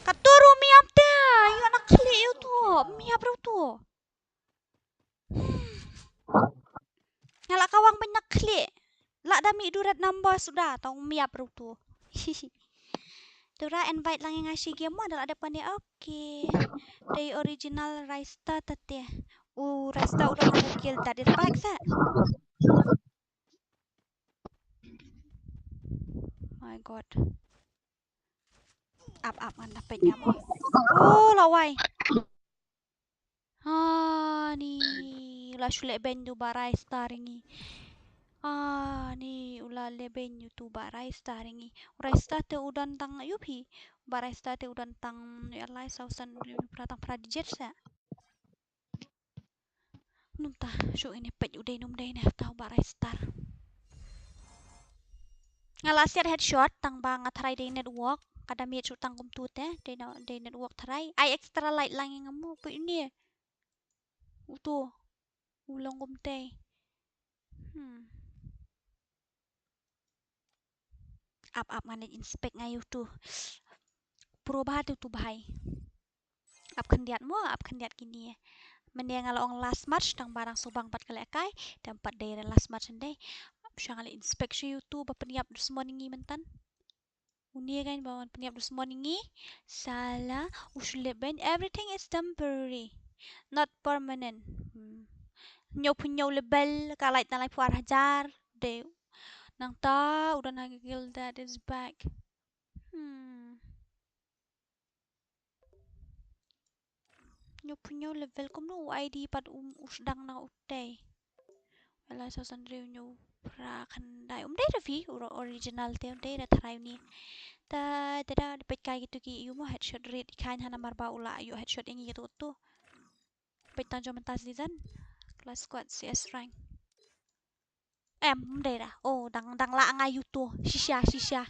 Katu ruh miap te, ïoh na khlieh ïoh tu, miap ruh tu. Nga la kawang ban na khlieh. La da mih duret number suda, tang miap ruh tu. Tura invite lang nga shi game mo, da la dep kane, okay. Dei original Rise Star te. U Rise Star u don ha kill that is back sa. My God. Ap, ap, ngan da peit nga mo. Oh, lawai. Ah, ni, u la shu leh beiñ u Bah Rise Star ngi. Ah, ni, u la leh beiñ u tu Bah Rise Star ngi. U Rise Star te u don tang ïu phi. Bah Rise Star te u don tang ïa lai saw san u leh pra tang pra digit sa. Num ta, shu ini peit u dei num dei ne ta u Bah Rise Star. Nga la siat headshot tang ba nga tharai dei network, ka damage u tang kumtu te, dei na, dei network tharai. Ai extra light lang ïa nga mo, peit uni. Utu. U long kumtei. Hmm. Ap, ap, ngan inspect nga ïa utu. Pro bha te utu bhai. Ap khyndiat mo, ap khyndiat kine. Mynne nga la ong last match, tang ba dang subang pat ka lehkai, tang pat dei re last match ndei. Ap sha nga la inspect sha utu ba pynïap dusmon ngi myntan. Uni kan ba wan pynïap dusmon ngi. Sala, u shu leh beiñ, everything is temporary, not permanent. Hmm. Hynñiew phew hynñiew level, ka light na laiphew ar hajar, dei. Nangta, u don ha ka guild that is back. Hmm. Hynñiew phew hynñiew level kumno u I D pat um, u sdang na utei. Wala sa san riew hynñiew phra khyndai. Um dei ra phi, u original te, um dei ra tharai uni. Ta, ta da, da peit kai kitu ki ïu mo headshot rate, i khain hana mar ba u la ïu headshot ïa ngi kitu tu. Peit tang jong mynta season. Clash squad C S rank. Em, um dei ra. Oh, dang, dang lah nga ïu tu. Shisha, shisha.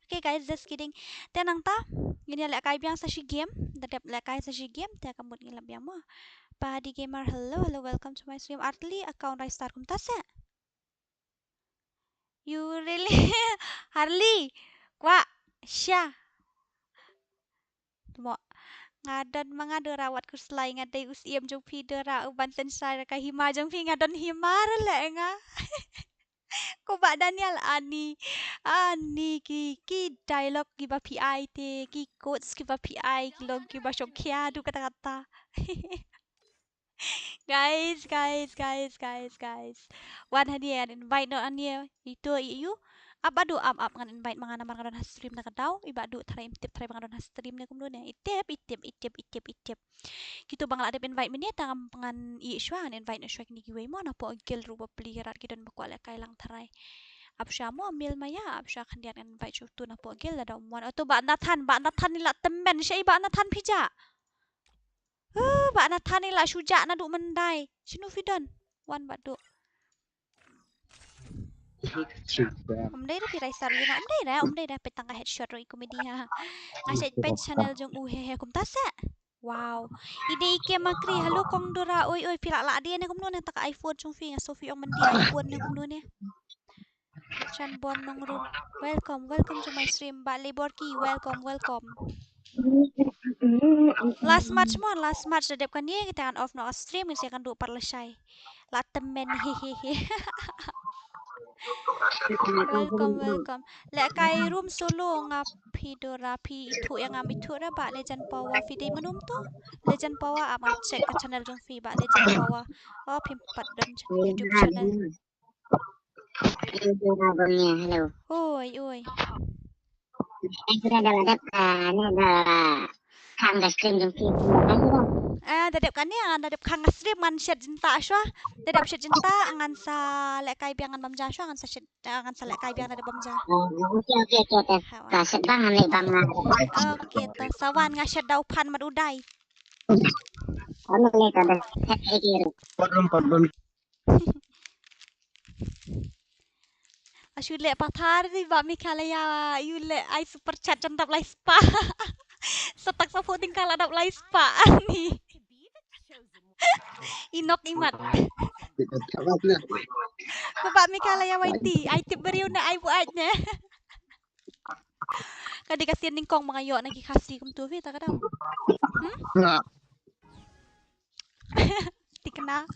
Okay, guys, just kidding. Te nangta, ngin ïa lehkai biang sa shi game. Da dep lehkai sa shi game, te ka mut ngin lap biang mo. Pahadi Gamer, hello, hello, welcome to my stream. Artylli account Rise Star kumta sa. You really, Harley, kwah, sha. Mo, nga don ma nga Dora wat khuslai, nga dei u siem jong phi Dora, u ban sensar ka hima jong phi, nga don hima re leh nga. Ko Bah Daniel, ani, ani ki, ki dialogue kiba phi ai te, ki quotes kiba phi ai, ki long kiba shongkhia, du kata kata. Guys, guys, guys, guys, guys. Wan hangne ngan invite noh hangne. Ito i yu. Ap ba du ap ap ngan invite ma nga namar nga don ha stream na ka daw. I ba du tharai im tip tharai ba nga don ha stream ne kumno ne. I tip, i tip, i tip, i tip, i tip. Kito ba nga la dep invite mynne tang ngan i shuwa ngan invite noh shuwa kine kiwei mo napoh guild ruh ba pli rat ki don ba kwah lehkai lang tharai. Ap shuwa mo mil maya ap shuwa khyndiat ngan invite shuwa tu napoh guild lada um wan. Oto Bah Nathan, Bah Nathan ni la tymmen sha i Bah Nathan phi ja. Uh, Bah Nathan ni la shu jah naduh myndai. Shano phi don? Wan bad duh. Um dei re phi Rise Star ïa nga, um dei re, um dei re, peit tang ka headshot ruh i komedi ha. Nga shait peit channel jong u he he kumta sa. Wow. I dei i Kemakri, hello kong Dora, oi oi phi lah lah dei ne kumno ne ta ka iPhone jong phi, nga sngew phi ong myndi iPhone ne kumno ne. Chan Bon Nongrum. Welcome, welcome to my stream. Bah Laborki, welcome, welcome. Last match mo, last match da dep kane kita kan off noh stream, kita kan duh pat lashai. La tymmen, hehehe. Welcome, welcome. Lehkai room solo nga phi Dora, phi ithuh ïa nga, ithuh ra ba Legend Power, phi dei mynno to? Legend Power, ah, ma check ka channel jong phi ba Legend Power. Oh, phim pat don YouTube channel. Hello. Oi, oi. Ai, suda da la dep, ah, ne da la khang ka stream jong phi. Ah, da dep kane, ah, da dep khang ka stream ngan shet jingtah shuwa. Da dep shet jingtah ngan sa lehkai biang ngan bam ja shuwa, ngan sa shet, ah, ngan sa lehkai biang da dep bam ja. Oh, okay, okay, okay, okay. Hawa. Ka shet bang ngan leh bam nga. Okay, to sa wan nga shet da u phan mat u dai. Ano le ka da shet e kiri. Pardon, pardon. Ashu leh pathar di ba Meghalaya, yu leh ai super chat jan dap lai spah. Sa tak sa phu ting ka la dap lai spah ani. Inok imat. Ko ba Meghalaya wai ti, ai tip briew ne ai buaid ne. Ka dei ka sien nyngkong ma nga ïoh na ki Khasi kumtu phi ta ka dau. Hmm? Tikna.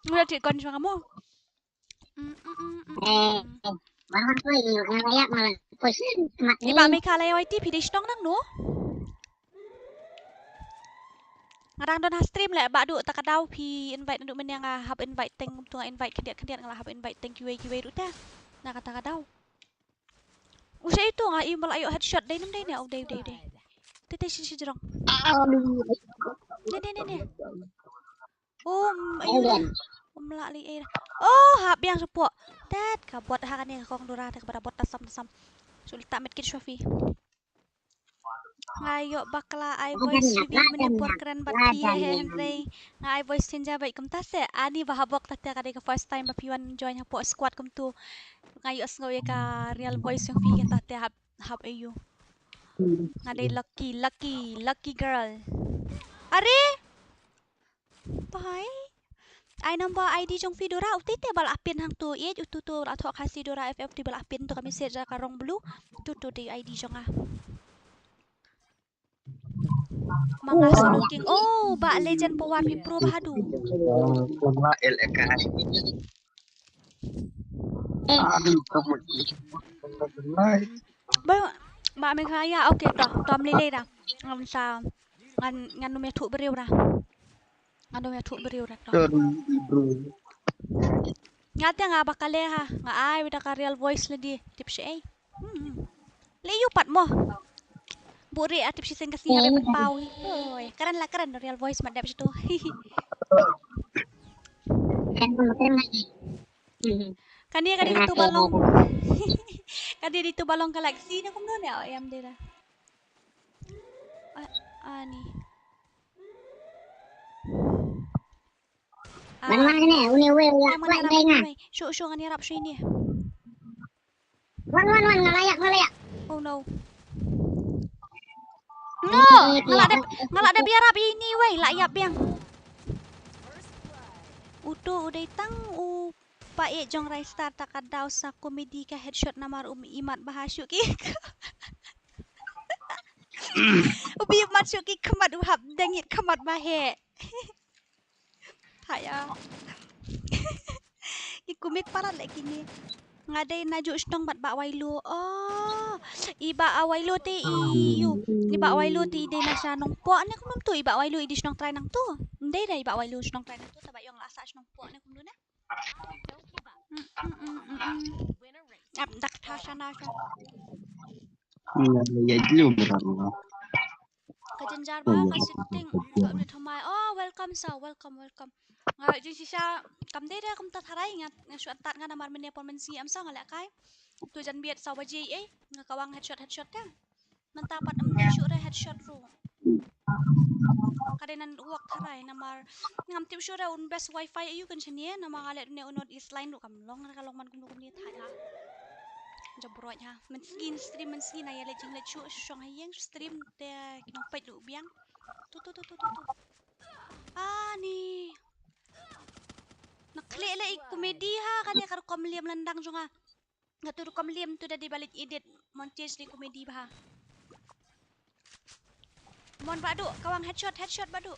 Ngi la tip kon jong mo. Mm, mm, mm, mm, mm. Eh, eh. Bang ko yu nga yak malah pusing mat ni. Iba Meghalaya wai ti phi dei shnong nangno? Nga dang don ha stream leh ba du ta ka dau phi invite naduh mynne nga hap invite teng kumtu nga invite khyndiat khyndiat nga la hap invite teng kiwei kiwei ruh ta. Na kata ka dau. U sa itu nga i ba la ïoh headshot dei nam dei ne, oh, dei, dei, dei. Te, te, shi, shi jrong. Ne, ne, ne, ne. Um, ayu. Um, la li, eh. Oh, hap biang shapoh. Tet ka bot ha kane ka kong Dora te ka ba da bot tasam, tasam. Shu leh ta medkit shuwa phi. Nga ïoh bakla ai voice shuwa mynne por kren bad phi, eh, hynrei nga ai voice changer bad kumta se ani ba ha bok ta te ka dei ka first time ba phi wan join hapoh squad kumtu. Nga ïoh sngew ïa ka real voice jong phi kata te hap, hap ayu. Nga dei lucky, lucky, lucky girl. Are? Bye. Ai number I D jong phi Dora, utai te ba la pin hangtu, eh, utu tu la thoh Khasi Dora F F tu ba la pin tu ka message ka rong blue. Tu tu dei I D jong nga. Ma nga solo king. Oh, ba Legend Power phi pro ba hadu. Ba, ba Meghalaya, okay, to, to am lei lei da. Ngan sa, ngan, ngan nym ïathuh briew da. Ngan nym ïathuh briew da to. Nga te nga ba kale ha, nga ai wei da ka real voice lei di, tip shi ei. Hmm. Lei yu pat mo. Buri a tip shi seng ka si re pau. Oi, karen la karen real voice mat dep shi tu. Kane ka dei tu ba long. Ka dei tu ba long galaxy ne kumno ne, oh, em dei da. Ah, ani. Wan wan ne, uni wei yak wan dei nga. Shu shu ngan ïarap shu ini. Wan wan wan nga la yak, nga la yak. Oh no. No, nga la dep, nga la dep ïarap ini wei, la ïap biang. Utu u dei tang u pa e jong Rai Star ta ka dau sa comedy ka headshot namar um imat ba ha shu ki. U bi imat shu ki khmat u hap deng it khmat ba he. Haya. Ki kumit palat leh kine. Nga dei na ju shnong bad ba Wailu. Oh. I ba Wailu te i yu. I ba Wailu te i dei na sha Nongpoh ne kumno tu i ba Wailu i dei shnong trai nangtu. Ndei dei i ba Wailu shnong trai nangtu ta ba yong la sa shnong Poh ne kumno ne. Mm, mm, mm, mm, mm. Ap dak tha sha na sha. Ïa, ïa, jlum ram. Ka jynjar ba ka shooting. Ka update thymmai. Oh, welcome sa, welcome, welcome. Nga jingshisha kam dei dei kumta tharai nga, nga shu antat nga namar mynne por mynsngi em sa nga lehkai. Tu jan biat saw baje eh nga kawang headshot headshot ka. Mynta pat ym dei shuh re headshot ruh. Ka dei nan walk tharai namar ngam tip shuh re un best wifi aïu kan shane namar nga leh ne u North East line ruh kam long, ka long man kumno kumne thait ha. Jabrot ha. Mynsngi stream mynsngi na ïa leh jingleh shuh shong ha ïeng stream te ki nongpeit ruh biang. Tu tu tu tu tu tu. Ani. Na khleh leh i comedy ha kane ka rukom liam lyndang jong nga. Nga tu rukom liam tu da dei ba leit edit montage dei comedy bha. Mon ba du kawang headshot headshot ba du.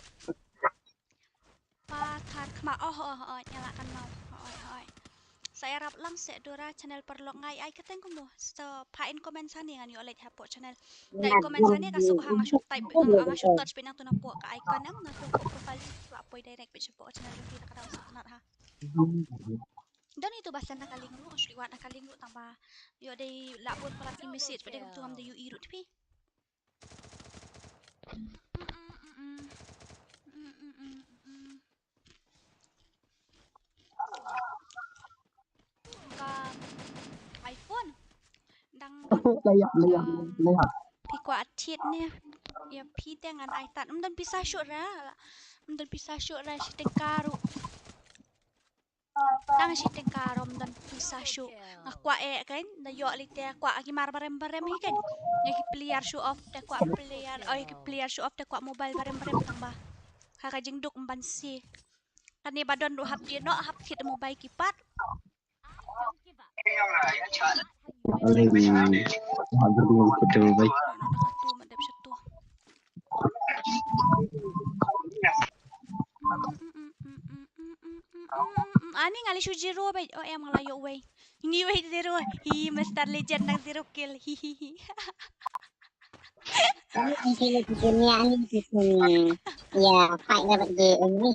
Pathar khma oh oh oh nya lah kan mau. Oh oh oh. Ta ïarap lang seh Dora channel paralok nga ai kyrteng kumno. Sa pha in comment sani ngan ïoh leit hapoh channel. Ta in comment sani ka suk ha nga shu type nga shu touch pynang tu napoh ka icon em nga tu profile la poi direct peit shapoh channel jong ki ta ka dang suk nat ha. Don itu ba send na ka link ruh shu liwat na ka link ruh tang ba ïoh dei la bun palat ki message peit dei kumtu ngam dei ïohi ruh te phi. Ka iPhone dang don. Layap, layap, layap. Phi kwah thied ne? Ïa phi te ngan ai tad. Ym don pisa shuh ra. Ym don pisa shuh ra shi tyngka ruh. Tang shi tyngka rom don pisa shuh. Nga kwah eh kan da ïoh lei te kwah ki mar barem barem hi kan. Ïa ki player show off te kwah player, oh ïa ki player show off te kwah mobile barem barem tang ba ha ka jingduk mban si. Kane ba don ruh hap dien noh hap thied mobile keypad. Already, already put the mobile. Ani ngali shu zero bai. Oh em ngali ïoh wei. Ni wei zero. Hi Mister Legend nang zero kill. Hi hi hi. Ani sini sini ani sini. Ya, fight dapat je ini.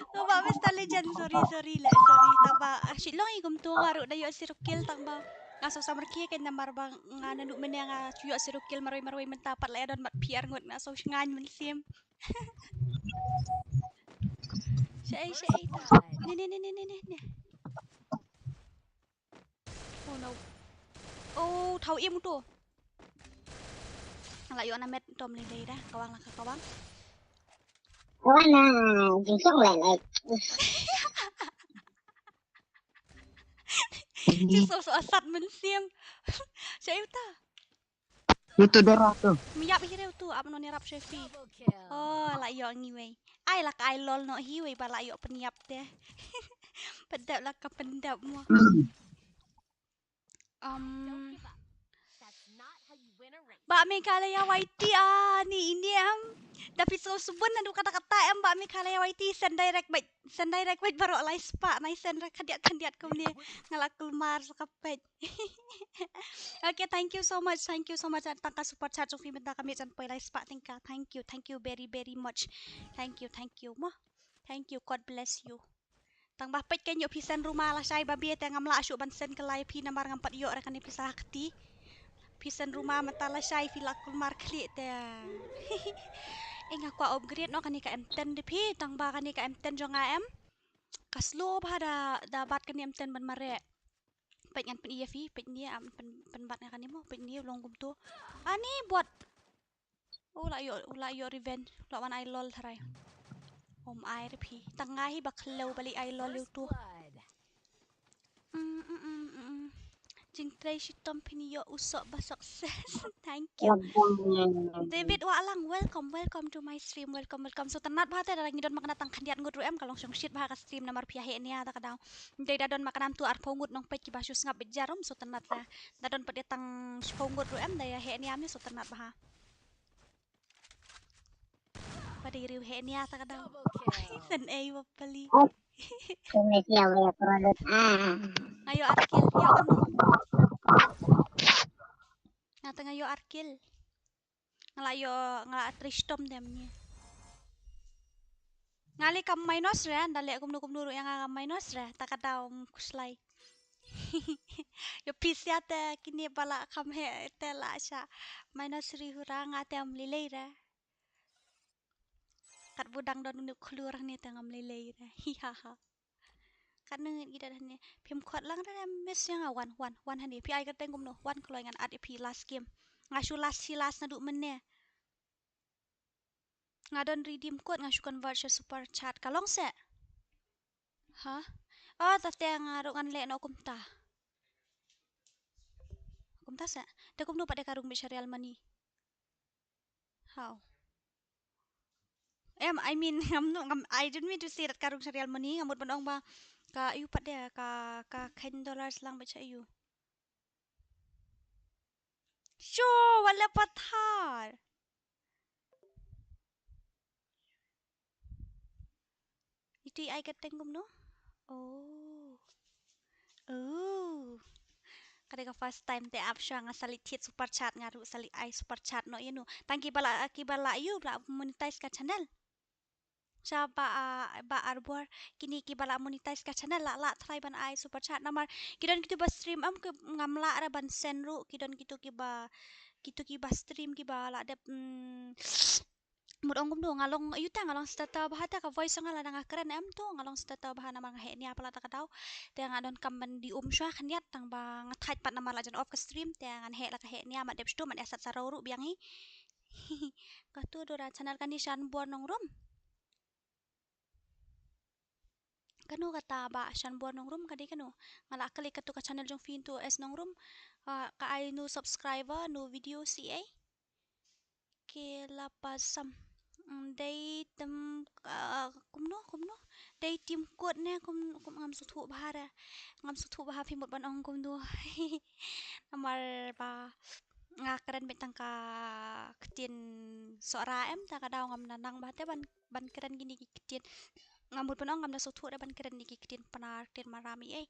Ko ba Mister Legend sorry sorry le sorry taba. Shi long i kumtu nga ruh da ïoh zero kill tang ba. Nga so samar ki kan namar ba nga nanu mene nga ïoh zero kill marwei marwei mynta pat la don mat piar ngut nga so shngain mynsiem. Shei shei ta. Ne ne ne ne ne ne. Oh no. Oh, thaw im to. La ïoh na met tom lei lei da. Kawang la kawang. Kawang na jingsong lei lei. Jingsong so asat mynsiem. Shei ta. Utu Dora tu. Miap hi reu tu ap non irap shefi. Oh, la ïoh ngi wei. Ai la ka ai lol no hi wei ba la ïoh pynïap te. Pyndap la ka pyndap mo. Um. Ba Meghalaya Y T ani ini em. Da phi so subun na du kata kata em ba Meghalaya Y T send direct bai. Send direct wait baroh lai spah nai send ra khyndiat khyndiat kumne nga la kulmar sa ka peit. Okay, thank you so much, thank you so much. Tang ka super chat jong phi mynta ka miet jan poi lai spah tyngka. Thank you, thank you very very much. Thank you, thank you mo. Thank you, God bless you. Tang ba peit kein ïoh phi send ruma lashai ba bia te ngam lah shuh ban send kyllai phi namar ngam pat ïoh ra kane pisa ha kti. Phi send ruma mynta lashai phi la kulmar khlieh te. Eh nga kwah upgrade noh kane ka M ten de phi tang ba kane ka M ten jong nga em. Ka slow bha da da bat kane M ten ban mareh. Peit ngan pyni ïa phi peit ni am pyn pynbat nga kane mo peit ni u long kumto. Ani bot. U la ïoh u la ïoh revenge u la wan ai lol tharai. Om ai re phi tang nga hi ba khlew ba leit ai lol ïa utu. Mm, mm, mm, mm, mm. Jingtrei shitom phin ïoh u soh ba success. Thank you. David Wahlang, welcome, welcome to my stream, welcome, welcome. So tang nat bha te da ngi don ma ka na tang khyndiat ngut ruh em ka long shong shit bha ka stream namar phi ïa heh nia ta ka daw. Dei da don ma ka nam tu arphew ngut nong peit kiba shu sngap bit jarum so tang nat la. Da don pat ïa tang shiphew ngut ruh em da ïa heh nia mi so tang nat bha. Padi riu heh nia ta ka daw. Sen ei wa pali. Kung ne sia wa ya produk. Ah. Ayo arkil, yo kan. Nga tang ayo arkil. Nga la yo nga la tristom dem ni. Nga le kam minus re, da le kumno kumno ru yang nga kam minus re, ta ka daw kuslai. Yo pisia te kini bala kam he te la sha. Minus ri hura nga te am lilei re. Kat budang don uni khulu rang ni tang am lei lei re. Hi ha ha. Kat nang ngi da ne. Phim khot lang re miss yang a wan wan wan hani. Phi ai ka teng kumno wan kloi ngan at phi last game. Nga shu last si last na du mene. Nga don redeem code nga shu convert sha super chat ka long se. Ha? Oh ta te nga ru ngan le no kumta. Kumta se. Te kumno pat de ka rung bit sha real money. How? Em, I mean, ngam no, ngam, I didn't mean to say that ka rung sha real money, ngam mut ban ong ba ka yu pat de ka ka khen dollars lang ba cha yu. Sure, wala pathar. Itu i ai ka teng kumno? Oh. Oh. Ka dei ka first time te ap shuwa nga sa leit thied super chat, nga ruh sa leit ai super chat noh ïa no. Tang kiba la, kiba la ïoh la monetize ka channel. Sha ba, ah, ba arbor kine kiba la monetize ka channel la, la try ban ai super chat namar ki don kitu ba stream em ki ngam lah re ban send ruh, ki don kitu kiba, kitu kiba stream kiba la dep, mm, mut ong kumno, nga long ïa uta nga long starter bha te ka voice nga la dang kren em tu, nga long starter bha namar nga heh nia palat ka daw. Te nga donkam ban die um shuwa khyndiat tang ba nga thait pat namar la jan off ka stream, te ngan heh la ka heh nia, mat dep shu mat ïa sat sa raw ruh biang hi. Katu Dora channel kane Shanbor Nongrum. Kano kata ba Shanbor Nongrum ka dei kano? Nga la klik katu ka channel jong phi tu S Nongrum. Ah, ka ai no subscriber, no video C A. Ke la pasam. Mm, dei tem, ah, kumno, kumno? Dei tim kut ne, kum, kum ngam sngewthuh bha re. Ngam sngewthuh bha phi mut ban ong kumno. Namar ba nga kren beit tang ka ktien Sohra em, ta ka daw ngam nang bha te ban, ban kren kine ki ktien. Nga mut ban ong ngam da sngewthuh re ban kren kine ki ktien Pnar, ktien Maram ei.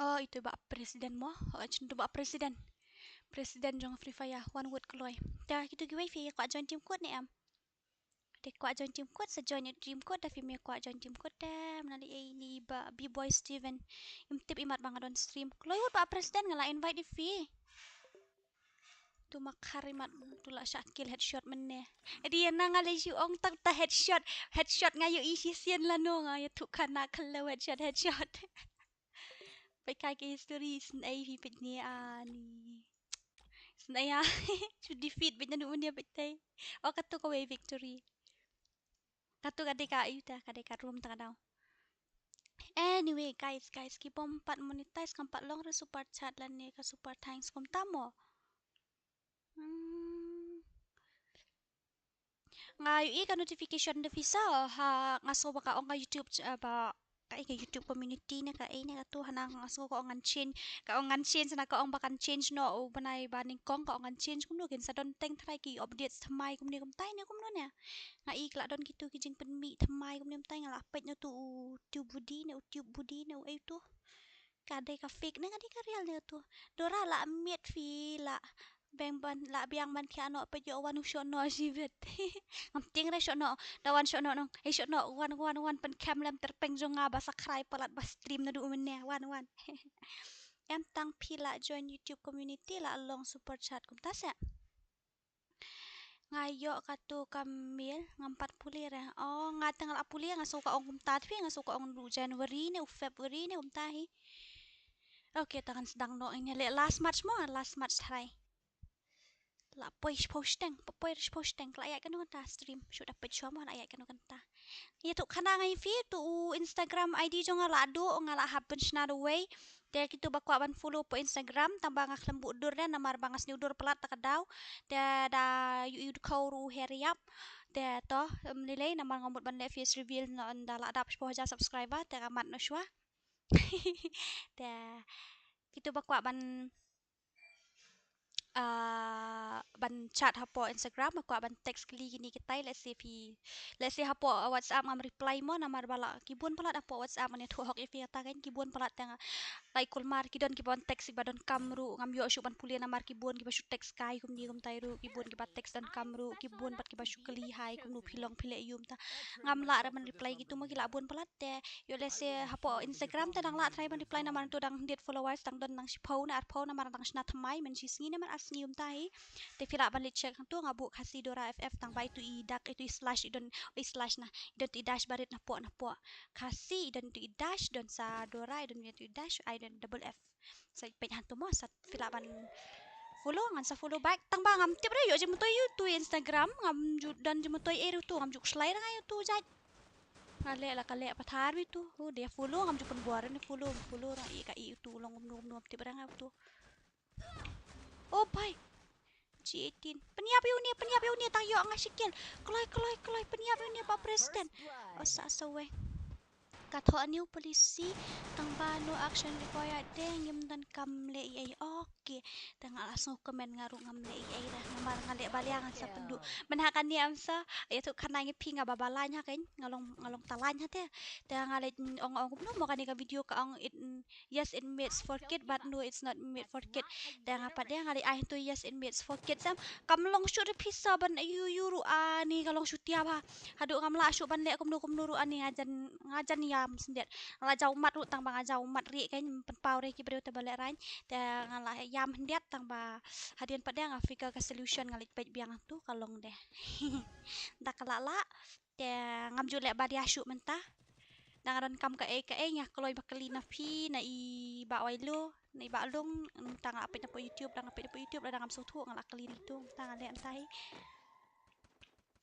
Oh, itu ba president mo. Oh, itu ba president. President jong Free Fire, One Wood Kloi. Ta kitu kiwei phi kwah join tim kut ne em? Te kwah join tim kut, sa join tim kut, ta phi me kwah join tim kut te. Mnali ei ni ba B-boy Steven. Im tip imat ba nga don stream. Kloi Wood ba president nga la invite ïa phi. Tu ma khar imat tu la shah kill headshot mynne. Edi ïa na nga lei shu ong tang ta headshot. Headshot nga ïohi shisien lano nga ïathuh khana khyllo headshot, headshot. Peit kai ki history snei phi peit ne ani. Snei a. Shu defeat peit na nu ne peit tei. Oh katu kawei victory. Katu ka dei ka ïa uta, ka dei ka room ta ka daw. Anyway, guys, guys, ki bym pat monetize, kam pat long re super chat lane ka super thanks kumta mo. Hmm. Nga ïohi ka notification da phi sa ha, nga sngew ba ka ong ka YouTube ch-, eh, ba ka, eh, ka YouTube community ne ka, eh, ne katu hana nga sngew ka ong ngan change, ka ong ngan change na ka ong ba kan change noh u bnai ba nyngkong ka ong ngan change kumno kin sa don teng trai ki updates thymmai kumne kumtai ne kumno ne. Nga i ka la don kitu ki jingpynmih thymmai kumne kumtai nga la peit na tu u tube budi ne u tube budi ne u ei tu. Ka dei ka fake ne ka dei ka real ne tu. Dora la miet phi la beng ban la biang ban khia noh peit ïoh wan u shoh noh shibit. Ngam tieng re shoh noh. Da wan shoh noh nong. Hei shoh noh wan wan wan pynkhem lem tyrpeng jong nga ba subscribe palat ba stream naduh mynne wan wan. Em tang phi la join YouTube community la long super chat kumta se. Nga ïoh katu ka mail ngam pat pule re. Oh, nga te nga la pule nga sngew ka ong kumta phi nga sngew ka ong u January ne u February ne kumta hi. Okay, ta ngan sdang noh ine le last match mo, last match tharai. La poi posting, poi posting, la ïaid kano kata stream, shu da peit shuwa mo la ïaid kano kata. Ïathuh khana nga ïa phi tu u Instagram I D jong nga la duh, nga la hap ban shna da uwei. Te kitu ba kwah ban follow po Instagram, tang ba nga khlem buh dur de, namar ba nga sniew dur palat ta ka daw. Te da ïohi u dkhot ruh u Heriap. Te to, em, lei lei, namar nga mut ban leh face reveal noh, ynda la dap shiphew hajar subscriber, te ka mat noh shuwa. Te kitu ba kwah ban, ah, ban chat hapoh Instagram, ba kwah ban text kylli kine kitai, let's say phi, let's say hapoh WhatsApp ngam reply mo, namar ba la ki bun palat hapoh WhatsApp, ngan ïathuh hok ïa phi kata kein, ki bun palat te nga, la i kulmar ki don kiba wan text ba donkam ruh, ngam ïoh shuh ban pule namar ki bun kiba shu text kai kumne kumtai ruh, ki bun kiba text donkam ruh, ki bun pat kiba shu kylli hi kumno phi long phi leh aïu mynta. Ngam lah re ban reply kitu mo, ki la bun palat te. Ïoh lehse hapoh Instagram te dang lah try ban reply namar to dang hundred followers, dang don dang shiphew ne arphew namar dang shna thymmai, mynshisngi ne man ar sngi kumta hi. Te phi lah ban leit check hangto, nga buh Khasi Dora F F, tang ba itu i dak, itu i slash, i don i slash na, i don tu i dash barit napoh napoh. Khasi, i don tu i dash, don sa Dora, i don tu i dash, i don double F. Sa peit hangto mo, sa phi lah ban follow, ngan sa follow back. Tang ba ngam tip re ïoh jingmyntoi ïa utu Instagram, ngam ju don jingmyntoi ei ruh tu, ngam ju khuslai re nga ïa utu jait. Nga leh la ka leh pathar wi tu. Oh, dei follow, ngam ju pynbor ne follow, follow re nga i ka i utu long kumno kumno ngam tip re nga utu. Oh bai. G eighteen. Pynïap ïa une, pynïap ïa une, tang ïoh nga shi kill. Kloi, kloi, kloi, pynïap ïa une ba president. Oh, sa sa wei. Ka thoh new policy, tang ba no action required te, ngim donkam leh ei ei. Okay. Te nga la sngew comment nga ruh ngam leh ei ei re. Namar nga leh balei ngan sa pynduh. Mynha kane am sa, ïathuh khana ïa phi nga ba balai ha kein, nga long, nga long talai ha te. Te nga leh ong ong kumno mo kane ka video ka ong it, mm, yes, it made for kid, but no, it's not made for kid. Te nga pat de nga leh ai hangto yes, it made for kid. Sam, kam long shuh re phi sa ban ïoh ïoh ruh ani ka long shuh tiap ha. Haduh ngam lah shuh ban leh kumno kumno ruh ani nga jan, nga jan ïam sendit. Nga la jaw mat ruh tang ba nga jaw mat ri kein pynpaw re ki briew te ba lehraiñ. Te nga la ïam hyndiat tang ba hadien pat de nga figure ka solution nga leh peit biang tu ka long de. Da ka la la. Te ngam ju leh ba dia shuh mynta. Da nga donkam kaei kaei nga kloi ba kylli na phi na i Bah Wailo, na i Bah Lung, mynta nga la peit na po YouTube, da nga peit na po YouTube, da ngam sngewthuh nga la kylli ri tu, mynta nga leh mynta hi.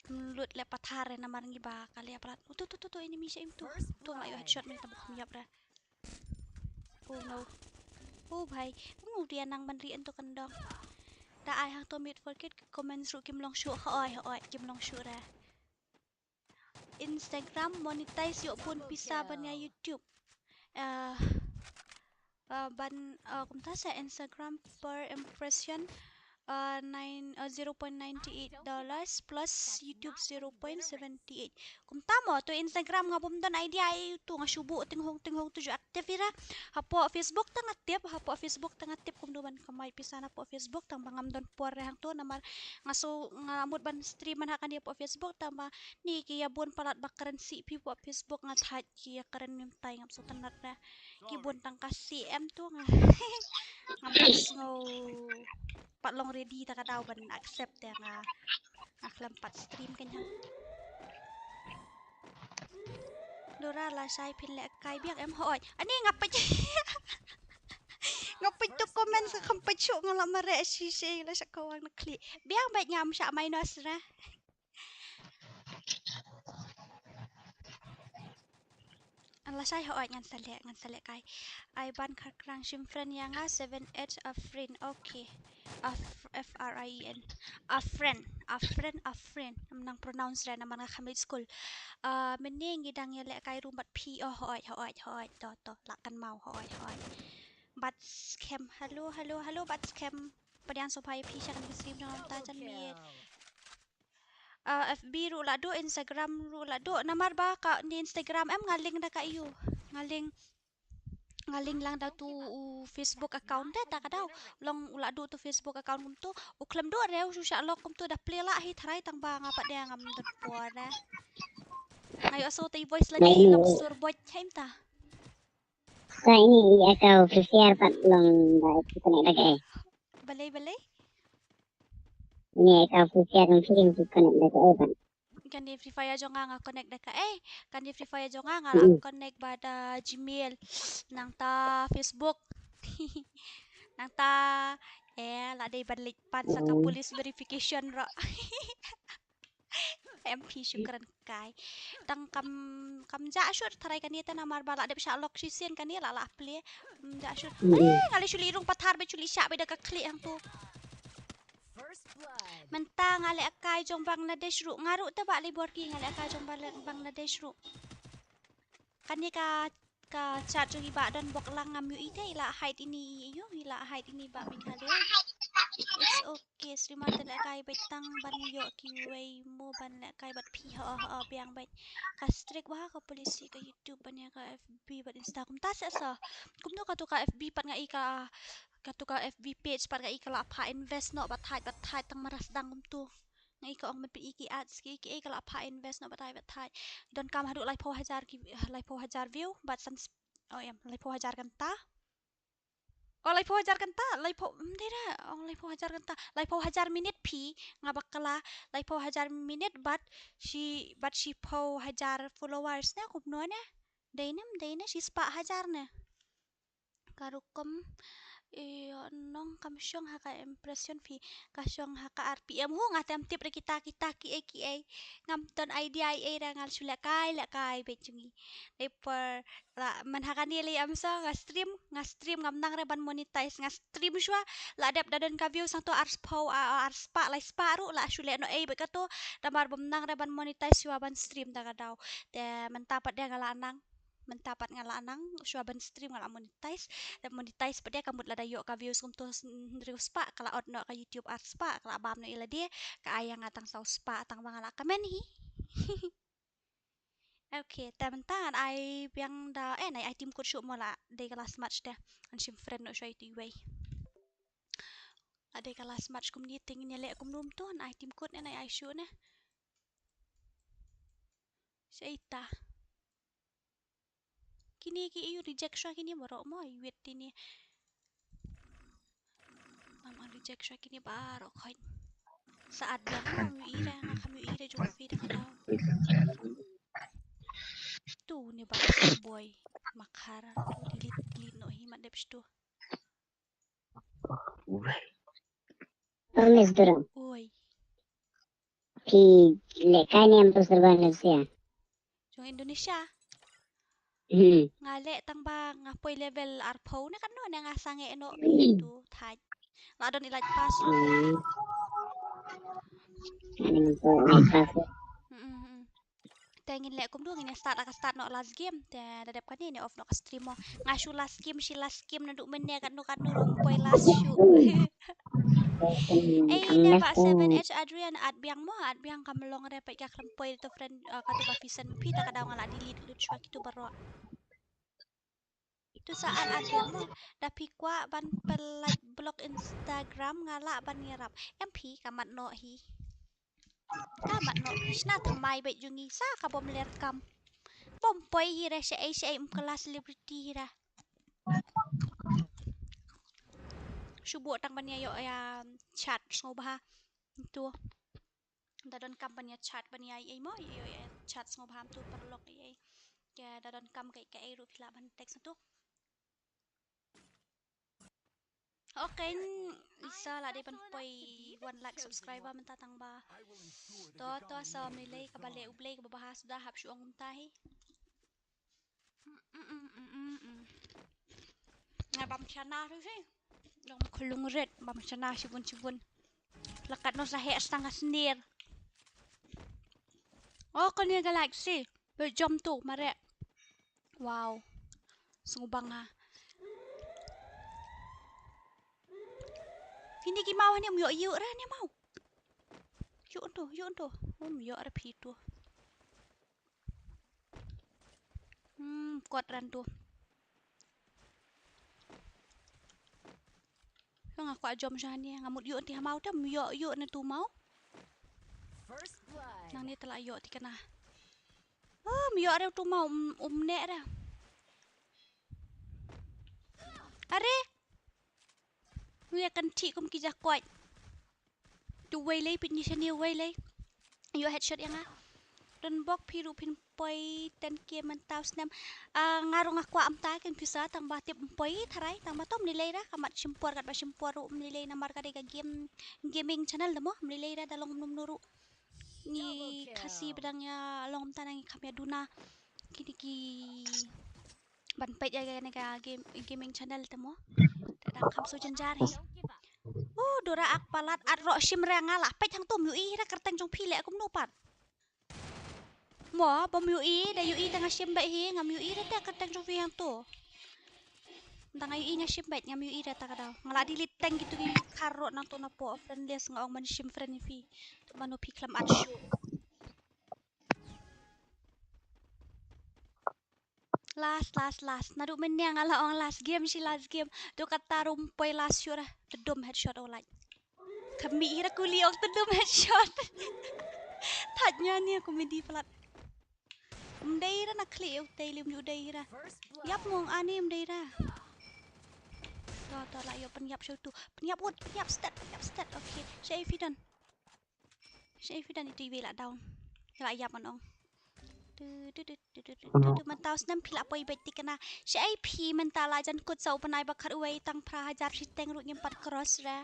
Lut leh pathar re namar ngi ba ka leh palat. Utu tu tu tu enemy sha im tu. Tu nga la ïoh headshot mynta ba kham ïap re. Oh no. Oh bhai. Unu dia nang ban ri en to kan dong. Da ai hangto made for kid, comments ruh kim long shuh, hoi hoi kim long shuh re. Instagram monetize ïoh bun pisa ban ïa YouTube. Ah, ah, ban, ah, kumta sa Instagram per impression, ah, nine, ah, zero point nine eight dollars plus YouTube zero point seven eight. Kumta mo, to Instagram nga bym don idea ei tu nga shu buh tinghong tinghong tu ju active ira. Hapoh Facebook tang nga tip, hapoh Facebook tang nga tip kumno ban kamai pisa na poh Facebook tang ba ngam don por re hangto namar nga so nga mut ban stream man ha kane poh Facebook tang ba ni ki ïa bun palat ba kren sih phi poh Facebook nga thait ki ïa kren nim tai ngam so tynat re. Ki bun tang ka C M tu nga ngam pat sngew pat long ready ta ka daw ban accept ïa nga. Nga khlem pat stream kein ha. Dora lashai phin leh kai biang em hoi. Ani nga peit. Nga peit tu comment sa kham peit shuh nga la mareh shi shi la sha kawang na khlieh. Biang beit ngam sha minus ra. Lashai hoi ngan sa leh, ngan sa leh kai. Ai ban kharkrang shim friend ïa nga seven H a friend. Okay. A f-, F R I E N. A friend, a friend, a friend. Ngam nang pronounce re namar nga kham leit skul. Ah, mynne ngi dang ïa leh kai room bad phi. Oh, hoi, hoi, hoi. To, to, lah kan mau, hoi, hoi. Bad skhem. Hello, hello, hello, bad skhem. Pdiang sophai phi sha kan stream jong ta jan miet. Ah, F B ruh la duh, Instagram ruh la duh. Namar ba ka ni Instagram em nga link da ka ïu. Nga link, nga link lang da tu u Facebook account te ta ka daw. Long u la duh tu Facebook account kumtu. U khlem duh re u shu shah lok kumtu da plie lah hi tharai tang ba nga pat de ngam don por re. Nga ïoh so te i voice lagi i long sur bot chaim ta. Sa ini i account Free Fire pat long ba ki connect da kaei. Balei, balei? Ini account Free Fire jong phi ki connect da kaei pat. Kane Free Fire jong nga nga connect da kaei. Kane Free Fire jong nga nga la connect bad, ah, Gmail. Nangta Facebook. Nangta, eh, la dei ban leit pan sa ka police verification ruh. M P shukran kai. Tang kam, kam jah shuh tharai kane te namar ba la dep shah lok shisien kane la la plie. Kam jah shuh. Eh, nga leh shu leit rung pathar beit shu leit shah beit da ka khlieh hangtu. Mynta nga leh kai jong Bangladesh ruh, nga ruh te ba lei bor ki nga leh kai jong Bangla-, Bangladesh ruh. Kane ka, ka chat jong i Bah Don bok lang ngam ïohi te i la hide ini i ïoh, i la hide ini Bah Meghalaya. It's okay, Sriman te leh kai beit tang ban ïoh kiwei mo ban leh kai bad phi ha ha biang beit. Ka strict bha ka policy ka YouTube ban ïa ka F B bad Insta kumta seh sa. Kumno katu ka F B pat nga i ka, katu ka F B page pat nga i ka la pha invest noh bad thait bad thait tang maras dang kumtu. Nga i ka ong ban pyn-i ki ads ki, ki, i ka la pha invest noh bad thait bad thait. Donkam haduh laiphew hajar ki, laiphew hajar view bad san, oh em, laiphew hajar kynta. Oh, laiphew hajar kynta, laiphew, ym dei re, ong laiphew hajar kynta, laiphew hajar minit phi, nga bakla, laiphew hajar minit bad shi, bad shiphew hajar followers ne, kumno ne? Dei ne, ym dei ne, shispah hajar ne? Ka rukom, ïoh nong kam shong ha ka impression phi, ka shong ha ka R P M. Hu nga tem tip re kita, kita kiei kiei. Ngam ton idea ei ei re nga shu leh kai, leh kai beit jong ngi. Dei por la man ha kane lei am sa nga stream, nga stream ngam nang re ban monetize, nga stream shuwa, la dep da don ka view sangto arspah, a, a, arspah, laispah ruh, la shu leh noh ei beit kato, namar bym nang re ban monetize shuwa ban stream da ka daw. Te mynta pat de nga la nang. Mynta pat nga la nang, shuwa ban stream nga la monetize. Dep monetize pat de ka mut lada ïoh ka views kumto hynriew spah, ka la ot noh ka YouTube ar spah, ka la bam noh ïa lade, ka ai ïa nga tang saw spah tang ba nga la comment hi. Okay, te mynta ngan ai biang da, eh, nai ai team code shuh mo, la dei ka last match te. Ngan shim friend noh shuwa ïa uto iwei. La dei ka last match kumne te ngin ïaleh kumno kumto, ngan ai team code ne, nai ai shuh ne. Shaita. Kine ki ïoh reject shuwa kine baroh mo, ïoh wit kine. Ngam reject shuwa kine baroh khoi. Sa at biang mo, ïoh ira, nga kham ïoh ira jong phi da ka daw. Tu ne ba boy. Makhar, tu delete, delete noh hi mat dep stu. Oh, Miss Durham. Oi. Phi leh kai ne em tu serba Indonesia? Jong Indonesia. Hmm. Nga leh tang ba nga poi level arphew ne katno ne nga sangeh noh. Hmm. Tu thait. La don elite pass. Hmm. Ani tu elite pass. Hmm, hmm, hmm. Te ngin leh kumno, ngin ïa start la ka start noh last game. Te da dep kane ne off noh ka stream mo. Nga shu last game, shi last game naduh mynne katno katno ruh ym poi last shuh. Ei ne ba seven H Adrian, at biang mo, at biang, kam long re, peit ka khlem poi to friend, uh, kato ba phi send phi, ta ka daw nga la delete lut shuwa kito baroh. Ito sa at at biang mo. Da phi kwah ban pynlait block Instagram nga lah ban ïarap. Em phi, ka mat noh hi. Ka mat noh phi, shna thymmai beit jong ngi sa ka bym leh kam. Bym poi hi re, shaei shaei, ym kylla celebrity hi re. Shu buh tang ban ïa ïoh ïa chat sngewbha. Ito. Da donkam ban ïa chat ban ïa ei mo, ïa ïoh ïa chat sngewbha, ym tu paralok ei ei. Ke da donkam kaei kaei ruh phi lah ban text tu. Okay, Lisa la dei ban poi one lakh subscriber mynta tang ba. To to sa ym lei lei, kaba leh U Blei kaba bha suda, hap shu ong kumta hi. Mm, mm, mm, mm, mm. Nga bam shana ruh hi. Long khulung ret bam shana shibun shibun. Lakat noh sa heh stang ka snier. Oh, kane Galaxy. Ba jam tu, mareh. Wow. Sngewbang ha. Kine ki maw hangne ym ïoh ïoh ra ne maw. Ïoh tu, ïoh tu. Ym ïoh ra phi tu. Hmm, kot ran tu. Nga kwah jam shane, nga mut ïoh ti ha maw te, ym ïoh ïoh ne tu maw. Nangne te la ïoh ti kana. Oh, ym ïoh re tu maw, um, um ne re. Are. Ngi ïa kan thik kum ki jakoit. Tu wei lei, pynïaid shane wei lei. Ïoh headshot ïa nga. Don bok phi ruh phin poi ten K mynta u snem. Ah, nga ruh nga kwah mynta ken pisa tang ba tip ym poi tharai tang ba tom ni lei ra ka mat shim por kat ba shim por ruh ym ni lei namar ka dei ka game, gaming channel da mo ym ni lei ra da long mnu mnu ruh. Ngi Khasi ba dang ïa long mynta ngi kham ïa duna. Kine ki ban peit ïa kane ka game, gaming channel te mo. Te dang kham shu jynjar hi. Oh, Dora ak palat at ro shim re nga la peit hangto ym ïohi ra kyrteng jong phi leh kumno pat. Mo, bym ïohi, da ïohi da nga shim beit hi, ngam ïohi ra te kyrteng jong phi hangto. Da nga ïohi nga shim beit, ngam ïohi ra ta ka daw. Nga la delete tang kito ki khar ro nangto na po friend list nga ong ban shim friend ïa phi. To mano phi khlem add shuh. Last, last, last. Naduh mynne nga la ong last game, shi last game. To kata ruh ym poi last shuh ra. Te dum headshot o lait. Kham mih hi ra kuli ong te dum headshot. Thait nia nia comedy palat. Ym dei ra na khlieh ïa utei lem ju dei ra. Ïap ngong ani ym dei ra. To, to la ïoh pynïap sha utu. Pynïap wut, pynïap stet, pynïap stet. Okay. Shaei phi don. Shaei phi don ito iwei la down. La ïap ngan ong. Tu, tu, tu, mynta u snem phi la poi beit ti kana. Shaei phi mynta la jan kut sa u bnai ba khat uwei tang phra hajar shiteng ruh ngim pat cross ra.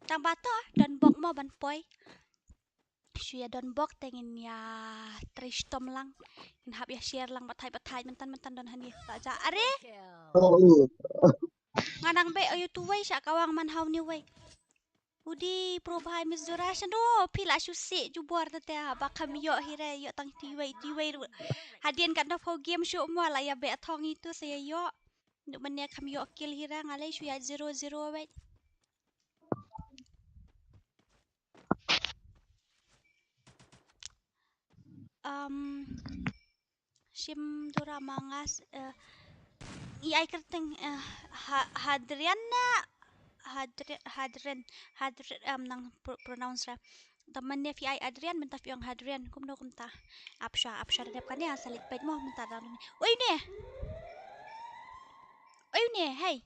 Tang ba to don bok mo ban poi. Shu ïa don bok te ngin ïa trei shitom lang. Ngin hap ïa share lang ba thait ba thait mynta mynta don hani. Ta ja are. Nga nang beh ïa utu wei sha kawang man haw ni wei. Udi pro bha Miss Dora, shano phi la shu sih jubor te te, ba kham ïoh hi re, ïoh tang tiwei tiwei ruh. Hadien katno phew game shuh mo la ïa beh thong itu sa ïa ïoh. Ndu mane kham ïoh kill hi re, nga lei shu ïa zero zero wei. Um, Shim Dora ma nga s-, eh, i ai kyrteng, eh, Ha-, Hadrian na Hadri-, Hadrian, Hadri-, em, nang pro-, pronounce ra. Te mynne phi ai Adrian, mynta phi ong Hadrian, kumno kumta. Apsha, apsha da dep kane, sa leit peit mo, mynta da ni. Oi ne! Oi ne, hey!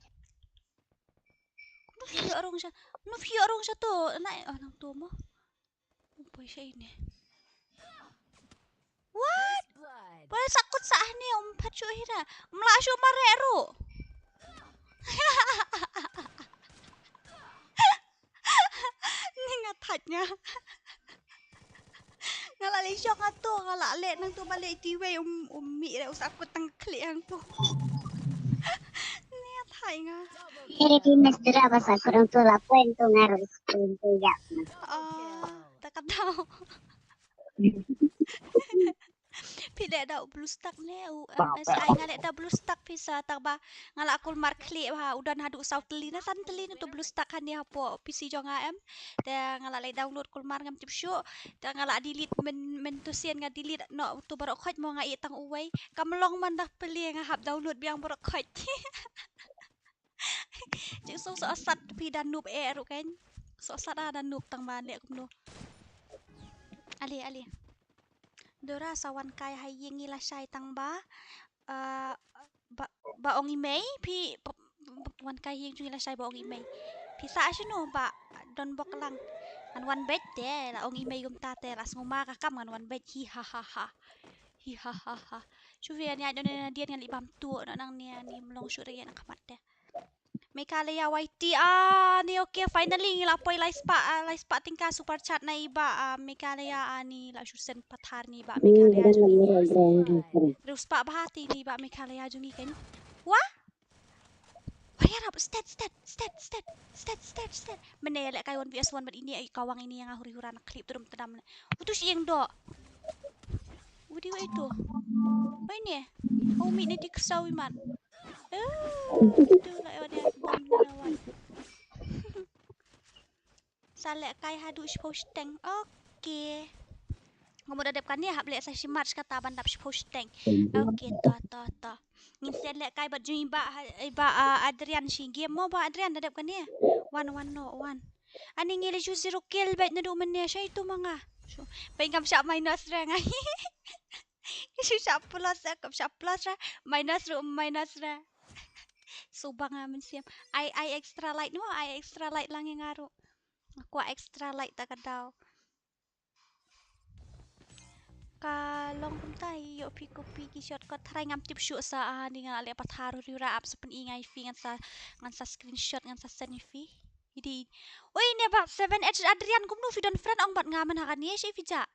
Kumno phi ïoh rung sha, kumno phi ïoh rung sha to, na, oh, nang to mo. Oi, poi sha ine. What? First blood. Poi sa kut sa hangne, um pat shuh hi ra. Um lah shuh mareh ruh. Ni nga thait nga. Nga la leh shong nga to, nga la leh nang to ba leh tiwei um, um mih re, u sa kut tang khlieh hangto. Ni nga thait nga. Hei, Miss Dora ba sa kut hangto la point to nga ruh screen to ïap. Oh, ta ka daw. Phi leh da u BlueStack ne, u M S I nga leh da BlueStack phi sa, tang ba nga la kulmar khlieh ba u don haduh saw tylli na san tylli na tu BlueStack hangne hapoh P C jong nga em. Te nga la leh download kulmar ngam tip shuh. Te nga la delete myn, myn tu sien nga delete noh tu baroh khoit mo nga ïeh tang uwei. Kam long man da plie nga hap download biang baroh khoit. Jingsngew sohsat phi da noob eh ruh kan. Sohsat ah da noob tang ba leh kumno. Ale, ale. Dora sa wan kai ha ïing ngi lashai tang ba, eh, ba, ba ong i mei phi, ba, ba wan kai ha ïing jong ngi lashai ba ong i mei. Phi sah shano ba don bok lang. Ngan wan beit te la ong i mei kumta te la sngew ma ka kam ngan wan beit hi ha ha ha. Hi ha ha ha. Shu phi ani ai don na dien ngan leh bam tu no nangne ani mlong shu re na khmat te. Meghalaya Y T, ah, ni, okay, finally ngi la poi lai spah, ah, lai spah tyngka super chat na i bah, ah, Meghalaya, ah, ni la shu send pathar ni bah Meghalaya jong ngi. Riewspah bha te ni bah Meghalaya jong ngi kan. Wah? Wah, ïarap, stet, stet, stet. Mynne ïalehkai one versus one bad ine, ai kawang ine ïa nga huri hura na clip tu dum tdam ne. Utu shi ïeng doh. Uti wei tu. Wei ne. Hau mih ne ti ksaw imat. Eh, tu la wan ïa bom na wan. Sa lehkai haduh shiphew shiteng. Okay. Nga mut da dep kane hap leh sa shi match kata ban dap shiphew shiteng. Okay, to, to, to. Ngin sa lehkai bad jong i bah, i bah, ah, Adrian shi game mo bah Adrian da dep kane. One, one, no, one. Ani ngi la ju zero kill bad naduh mynne shai tu ma nga. Shu, peit ngam shah minus re nga. Shu shah plus re, kam shah plus re. Minus re, minus re. Suba nga mynsiem. Ai, ai extra light mo, ai extra light lang ïa nga ruh. Nga kwah extra light ta ka daw. Ka long kumta ïoh phi copy ki shortcut tharai ngam tip shuh sa, ah, ni nga leh pathar huri hura ap sa pyni nga ïa phi ngan sa, ngan sa screenshot ngan sa send ïa phi. Idi. Oi ne bah seven H Adrian kumno phi don friend ong bad nga man ha kane shaei phi jah.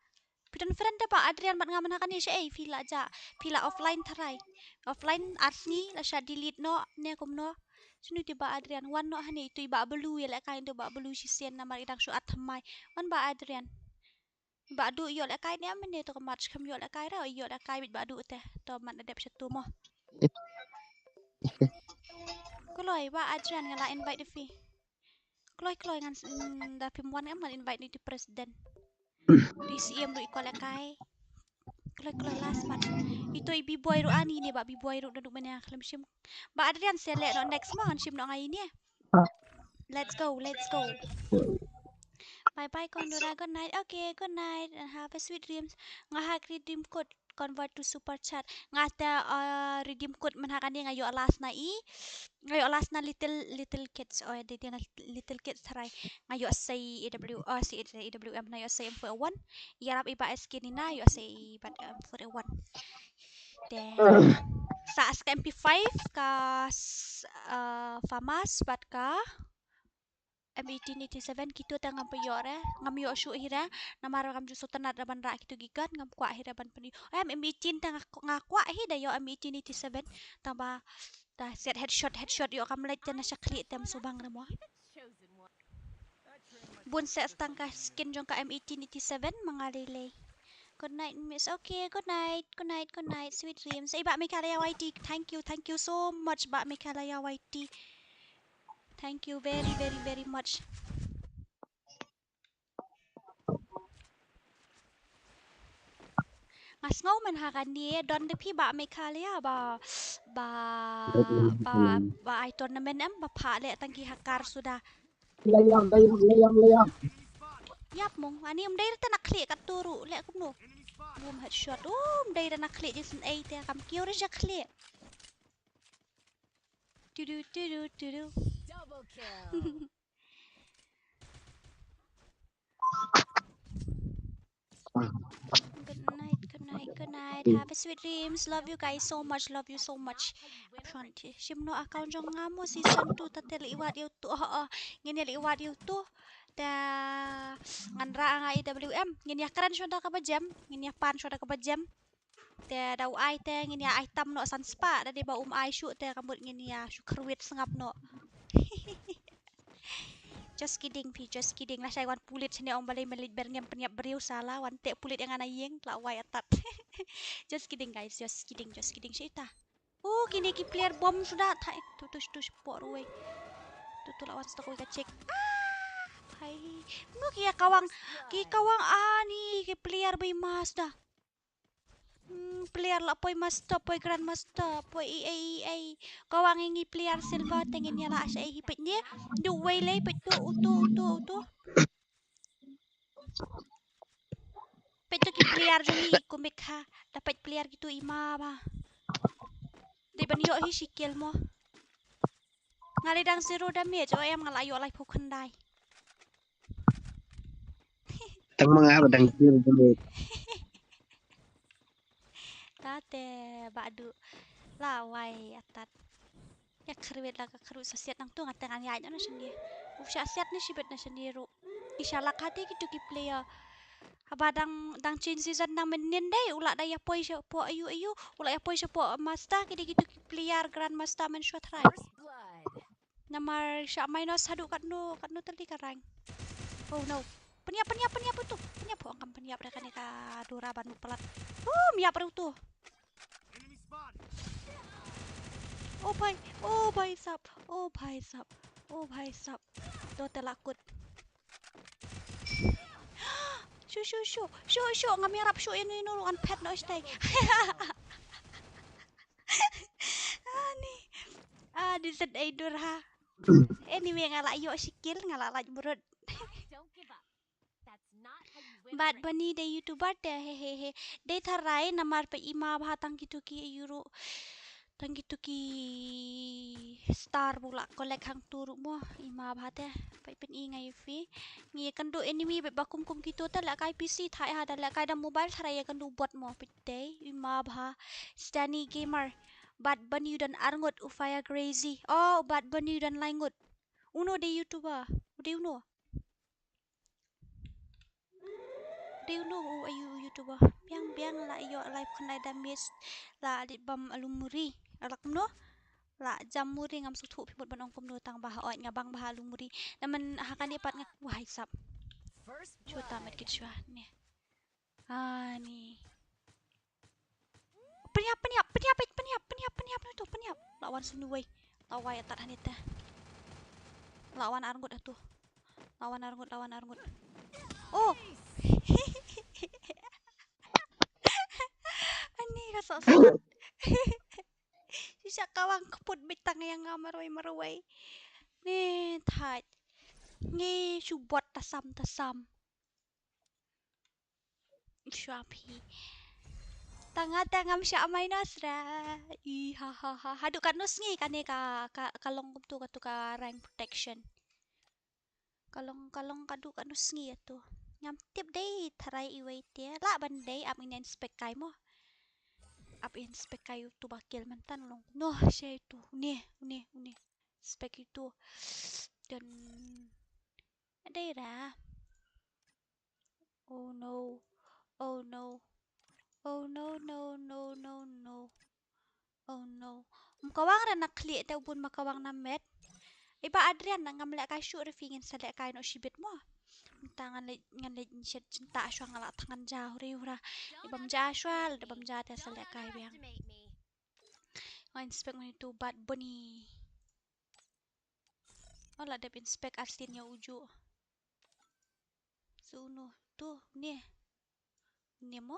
Phi don friend te bah Adrian bad nga man ha kane shaei phi la jah. Phi la offline tharai. Offline ar sngi la shah delete noh ne kumno. Shano ïa i bah Adrian wan noh hangne ïa i bah Blue ïalehkai ïa i bah Blue shisien namar i dang shu at thymmai. Wan bah Adrian. Bah Duh ïoh lehkai ne mynne to ka match kham ïoh lehkai re ïoh lehkai beit bah Duh te. To mat na dep shatu mo. Kloi bah Adrian nga la invite ïa phi. Kloi kloi ngan s-, mm, da phim wan em ngan invite ïa i president. Di C M ruh i kwah lehkai. Kloi kloi last match. Ito i B-boy ruh ani ne bah B-boy ruh da duk mane khlem shim. Bah Adrian sa leh noh next mo ngan shim noh nga ine. Let's go, let's go. Bye bye Kondora, good night. Okay, good night and have a sweet dreams. Nga hak redeem code convert to super chat. Nga te, uh, redeem code man ha kane nga ïoh last na i. Nga ïoh last na little, little kids. Oh, dei dei na little kids tharai. Nga ïoh sei A W, oh, sei A W M na ïoh sei M four A one. Ïarap i bah S K ni na ïoh sei i bah M four A one. Te sa as ka M P five ka s-, uh, FAMAS bad ka M eighteen eighty-seven kito te ngam pynïoh re, ngam ïoh shuh hi re, namar ngam ju sngewtynnat re ban rah kito ki gun, ngam kwah hi re ban pynïoh. Em, M eighteen te nga, nga kwah hi da ïoh M eighteen eighty-seven, tang ba, ta siat headshot, headshot ïoh kam leit te na sha khlieh te ym sngewbang re mo. Bun seh tang ka skin jong ka M eighteen eighty-seven, ma nga lei lei. Good night, miss. Okay, good night, good night, good night, sweet dreams. Eh, Bah Meghalaya Y T, thank you, thank you so much, Bah Meghalaya Y T. Thank you very, very, very much. Nga sngew mynta ha kane don da phi Bah Meghalaya ba, ba, ba, ba ai tournament em, ba phah leh tang ki hacker suda. Layang, layang, layang, layang. Ïap mong, ani um dei ruh te na khlieh katto ruh, leh kumno. Bum headshot, um dei ruh na khlieh jingïaseng ei te kam kiew ruh ja khlieh. Tudu, tudu, tudu. Double kill. Good night, good night, good night. Have a sweet dreams. Love you guys so much, love you so much. Shim noh account jong nga mo season two, ta te leh wad ïa uto. Oh, oh. Ngin ïa leh wad ïa uto. Ta ngan rah nga A W M. Ngin ïa kren shuwa da kaba jem. Ngin ïa pan shuwa da kaba jem. Te da u ai te ngin ïa ai tam noh san spah, da dei ba um ai shuh te ka mut ngin ïa shu kyrwit sngap noh. Just kidding phi, just kidding. Lashai wan pulit shane ong balei balei ber ngem pynïap briew sala, wan teh pulit ïa nga na ïing, la wai atat. Just kidding guys, just kidding, just kidding. Shi ita. Oh, kine ki player bom suda thai. Tu tu tu por ruwei. Tu tu la wan stok ka check. Ah, bhai. Mano ki ïa kawang, ki kawang ani ki player bai mas da. Hmm, player la poi master, poi grandmaster, poi E A, E A. Kawang ngi player silver te ngin ïa la sha ei hi peit ne. Du wei lei peit tu, utu, utu, utu. Peit tu ki player jong ngi kumik ha. Da peit player kitu i ma ba. Dei ban ïoh hi shi kill mo. Nga dei dang zero damage, oh em nga la ïoh laiphew khyndai. Tang ma nga ba dang zero damage. Tate ba du la wai atat. Ïa kyrwit la ka kyrwit sa siat nangtu nga te ngan ïaid na shane. U sha siat ne shibit na shane ruh. Ki sha lak hate kitu ki player. Haba dang, dang change season dang mynnin dei u la da ïa poi shapoh ayu ayu, u la ïa poi shapoh master ki dei kitu ki player grandmaster mynshuwa trai. First blood. Namar sha minus haduh katno, katno tylli ka rank. Oh no. Pynïap, pynïap, pynïap utu. Pynïap, oh, kam pynïap da kane ka Dora ban u palat. Oh, ym ïap ruh utu. Oh bhai, oh bhai sab, oh bhai sab, oh bhai sab. To te la kut. Shu, shu, shu, shu, shu, ngam ïarap shu ïano ïano ruh ngan phet noh shatai. Ani. Ah, di set ai dur ha. Anyway, nga la ïoh shi kill, nga la lait mrut. Bad Bunny dei YouTuber te, he, he, he. Dei tharai namar peit i ma bha tang kitu ki ayu ruh. Tang kitu ki star ba u la collect hangtu ruh mo. I ma bha te. Peit pyn-i nga ïa phi. Ngi ïakynduh enemy bad ba kum kum kitu te lehkai P C thait ha, da lehkai da mobile tharai ïakynduh bot mo. Peit dei i ma bha. Stani Gamer. Bad Bunny u don arngut, u Fire Crazy. Oh, Bad Bunny u don laingut. Uno dei YouTuber. U dei uno. Dei uno u ayu YouTuber. Biang biang la ïoh laiphew khyndai damage. La dei bam alu muri. Alak no. La jam muri ngam sngewthuh phi mut ban ong kumno tang ba ha oi nga bang ba ha alu muri. Naman ha kane pat nga wahai sap. Shu ta met kit shuwa ne. Ani. Pynïap, pynïap, pynïap, pynïap, pynïap, pynïap, pynïap, pynïap. La wan sunu wei. La wai atat hanita. La wan arngut atu. La wan arngut, la wan arngut. Oh. Ani ka sok sok. Shisha kawang kput bitang yang nga marwei marwei. Ni thait. Ngi shu bot tasam tasam. Shuwa phi. Tanga tanga ngam shah minus ra. I ha ha ha. Haduh katno sngi kane ka, ka, ka long kumtu katu ka rank protection. Ka long, ka long kaduh katno sngi atu. Ngam tip dei tharai iwei te. Lah ban dei ap ngin inspect kai mo. Ap inspect kai utu ba kill mynta long. Noh shai tu. Une, une, une. Inspect itu. Dan dei ra. Oh no. Oh no. Oh no, no, no, no, no. Oh no. Ym kawang ra na khlieh te u bun ma kawang na met. I Bah Adrian na ngam lehkai shuh re phi ngin sa lehkai noh shibit mo. Mynta ngan leit, ngan leit shet jingtah shuwa, nga la thngan ja huri hura. Bam ja shuwa, lada bam ja te sa lehkai biang. Nga inspect mano tu Bad Bunny. Oh, la dep inspect arsien ïa uju. Suno tu ne. Ne mo?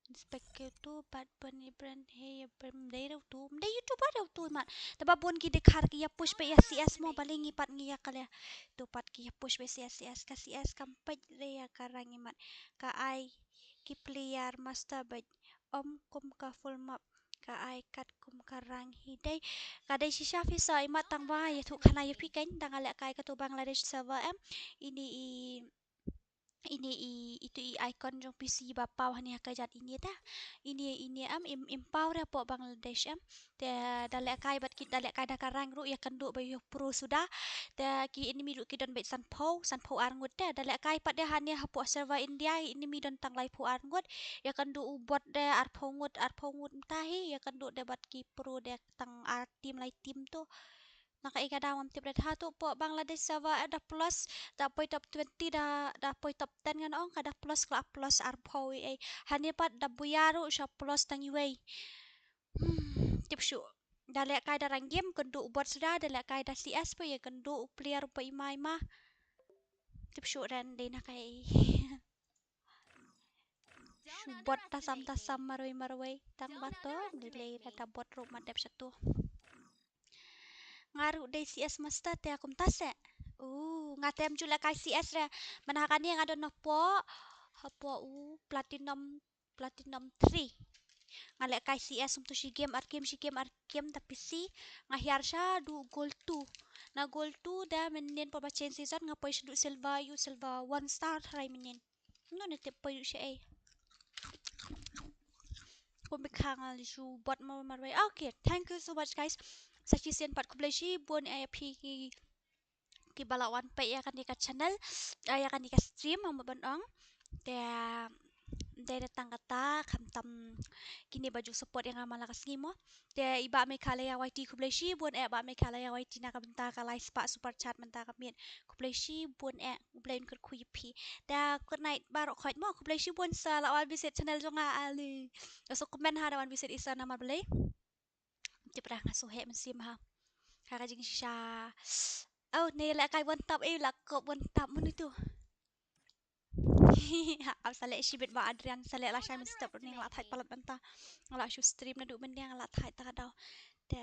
Inspect ïa utu Bad Bunny brand, hei, ïa brand, ym dei ruh utu, ym dei utu pat, ïa utu mat. Te ba bun ki dkhar ki ïa push beit ïa C S mo, balei ngi pat ngi ïa kale. Utu pat ki ïa push beit C S, C S, ka C S kam peit re ïa ka rank i mat. Ka ai ki player master beit, ym kum ka full map. Ka ai kat kum ka rank hi dei. Ka dei shisha phi sa i mat tang ba ïathuh khana ïa phi keiñ, tang nga lehkai katu Bangladesh server em. Ini i Ini i, itu i icon jong P C ba paw hani ha ka jat ini te. Ini, ini em, im, im paw re hapoh Bangladesh em. Te da lehkai bad ki, da lehkai da ka rank ruh ïakynduh ba ïoh pro suda. Te ki enemy ruh ki don beit sanphew, sanphew ar ngut te. Da lehkai pat de hani hapoh server India, enemy don tang laiphew ar ngut. Ïakynduh u bot de arphew ngut, arphew ngut mynta hi, ïakynduh de bad ki pro de tang ar team, lai team tu. Na kaei ka daw ngam tip re, hato hapoh Bangladesh server da plus, da poi top twenty, da, da poi top ten ngan ong, ka da plus, ka la plus arphew ei ei. Hani pat da buya ruh sha plus tang iwei. Hmm, tip shuh. Da lehkai da rank game kynduh u bot suda, da lehkai da C S pat ïakynduh u player ba ima ima. Tip shuh ren dei na kaei. Shu bot tasam tasam marwei marwei. Tang ba to, delay da bot ruh mat dep shatu. Nga ruh dei C S master te kumta se. Uh, nga te ym ju lehkai C S re. Mynta ha kane nga don hapoh, hapoh u platinum, platinum three. Nga lehkai C S kumtu shi game ar game, shi game ar game da P C. Nga hiar shaduh gold two. Na gold two da mynnin por ba change season nga poi shaduh silver, ïoh silver one star tharai mynnin. None tip poi ïoh shaei. Kumba kha nga la shu bot mo marwei. Okay, thank you so much guys. Sa shisien pat khublei shibun ïa phi ki, kiba la wan peit ïa kane ka channel, eh, ïa kane ka stream, ong ban ong. Te dei da tang kata, khamtam kine ba ju support ïa nga man la ka sngi mo. Te i Bah Meghalaya Y T, khublei shibun eh Bah Meghalaya Y T na ka bynta ka lai spah super chat mynta ka miet. Khublei shibun eh, U Blei un kyrkhu ïa phi. Te good night baroh khoit mo, khublei shibun sa la wan visit channel jong nga ale. Sa comment ha da wan visit isa namar balei. Tip ra nga shu heh mynsiem ha. Ha ka jingshisha. Oh, ne lehkai bun tap, eh, la kop bun tap mano tu. Ap sa leh shibit Bah Adrian, sa leh lashai mynstep ruh ne nga la thait palat mynta. Nga la shu stream naduh mynne nga la thait ta ka daw. Te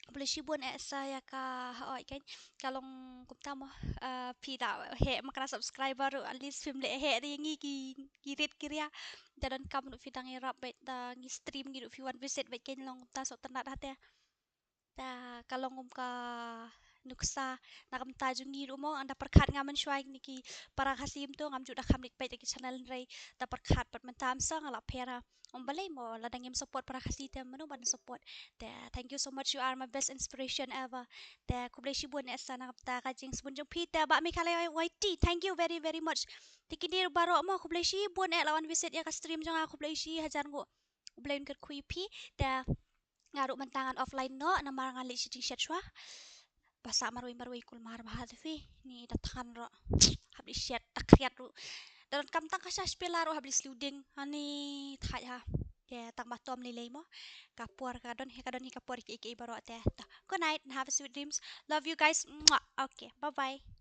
khublei shibun eh sa ïa ka, hooid keiñ. Ka long kumta mo, eh, phi da heh ma ka subscriber ruh at least phim leh heh ïa ngi ki, ki rit ki ria. Da donkam ruh phi dang ïarap beit, da ngi stream ngi ruh phi wan visit beit keiñ, long kumta sngewtynnat ha te. Te ka long kum ka nuksa na ka bynta jong ngi ruh mo, ynda pyrkhat nga mynshuwa kine ki para Khasi to ngam ju da kham leit peit ïa ki channel hynrei da pyrkhat pat mynta ym sngewthuh nga la pher ha. Ym balei mo, lada ngim support para Khasi te mano ban support. Te thank you so much, you are my best inspiration ever. Te khublei shibun eh sa na ka bynta ka jingsbun jong phi. Te Bah Meghalaya Y T, thank you very very much. Te kine ruh baroh mo, khublei shibun eh la wan visit ïa ka stream jong nga, khublei shi hajar nguh. U Blei un kyrkhu ïa phi. Te nga ruh mynta ngan offline noh namar ngan leit sha jingshet shuwa. Ba sah marwei marwei kulmar bha te phi. Ni da thngan ruh. Hap leit shet, da khriat ruh. Da donkam tang ka sha shipela ruh hap leit sluding. Ani thait ha. Te tang ba tom lei lei mo. Ka por ka don hi, ka don hi ka por kiei kiei baroh te. Good night and have a sweet dreams. Love you guys. Mwah. Okay, bye bye.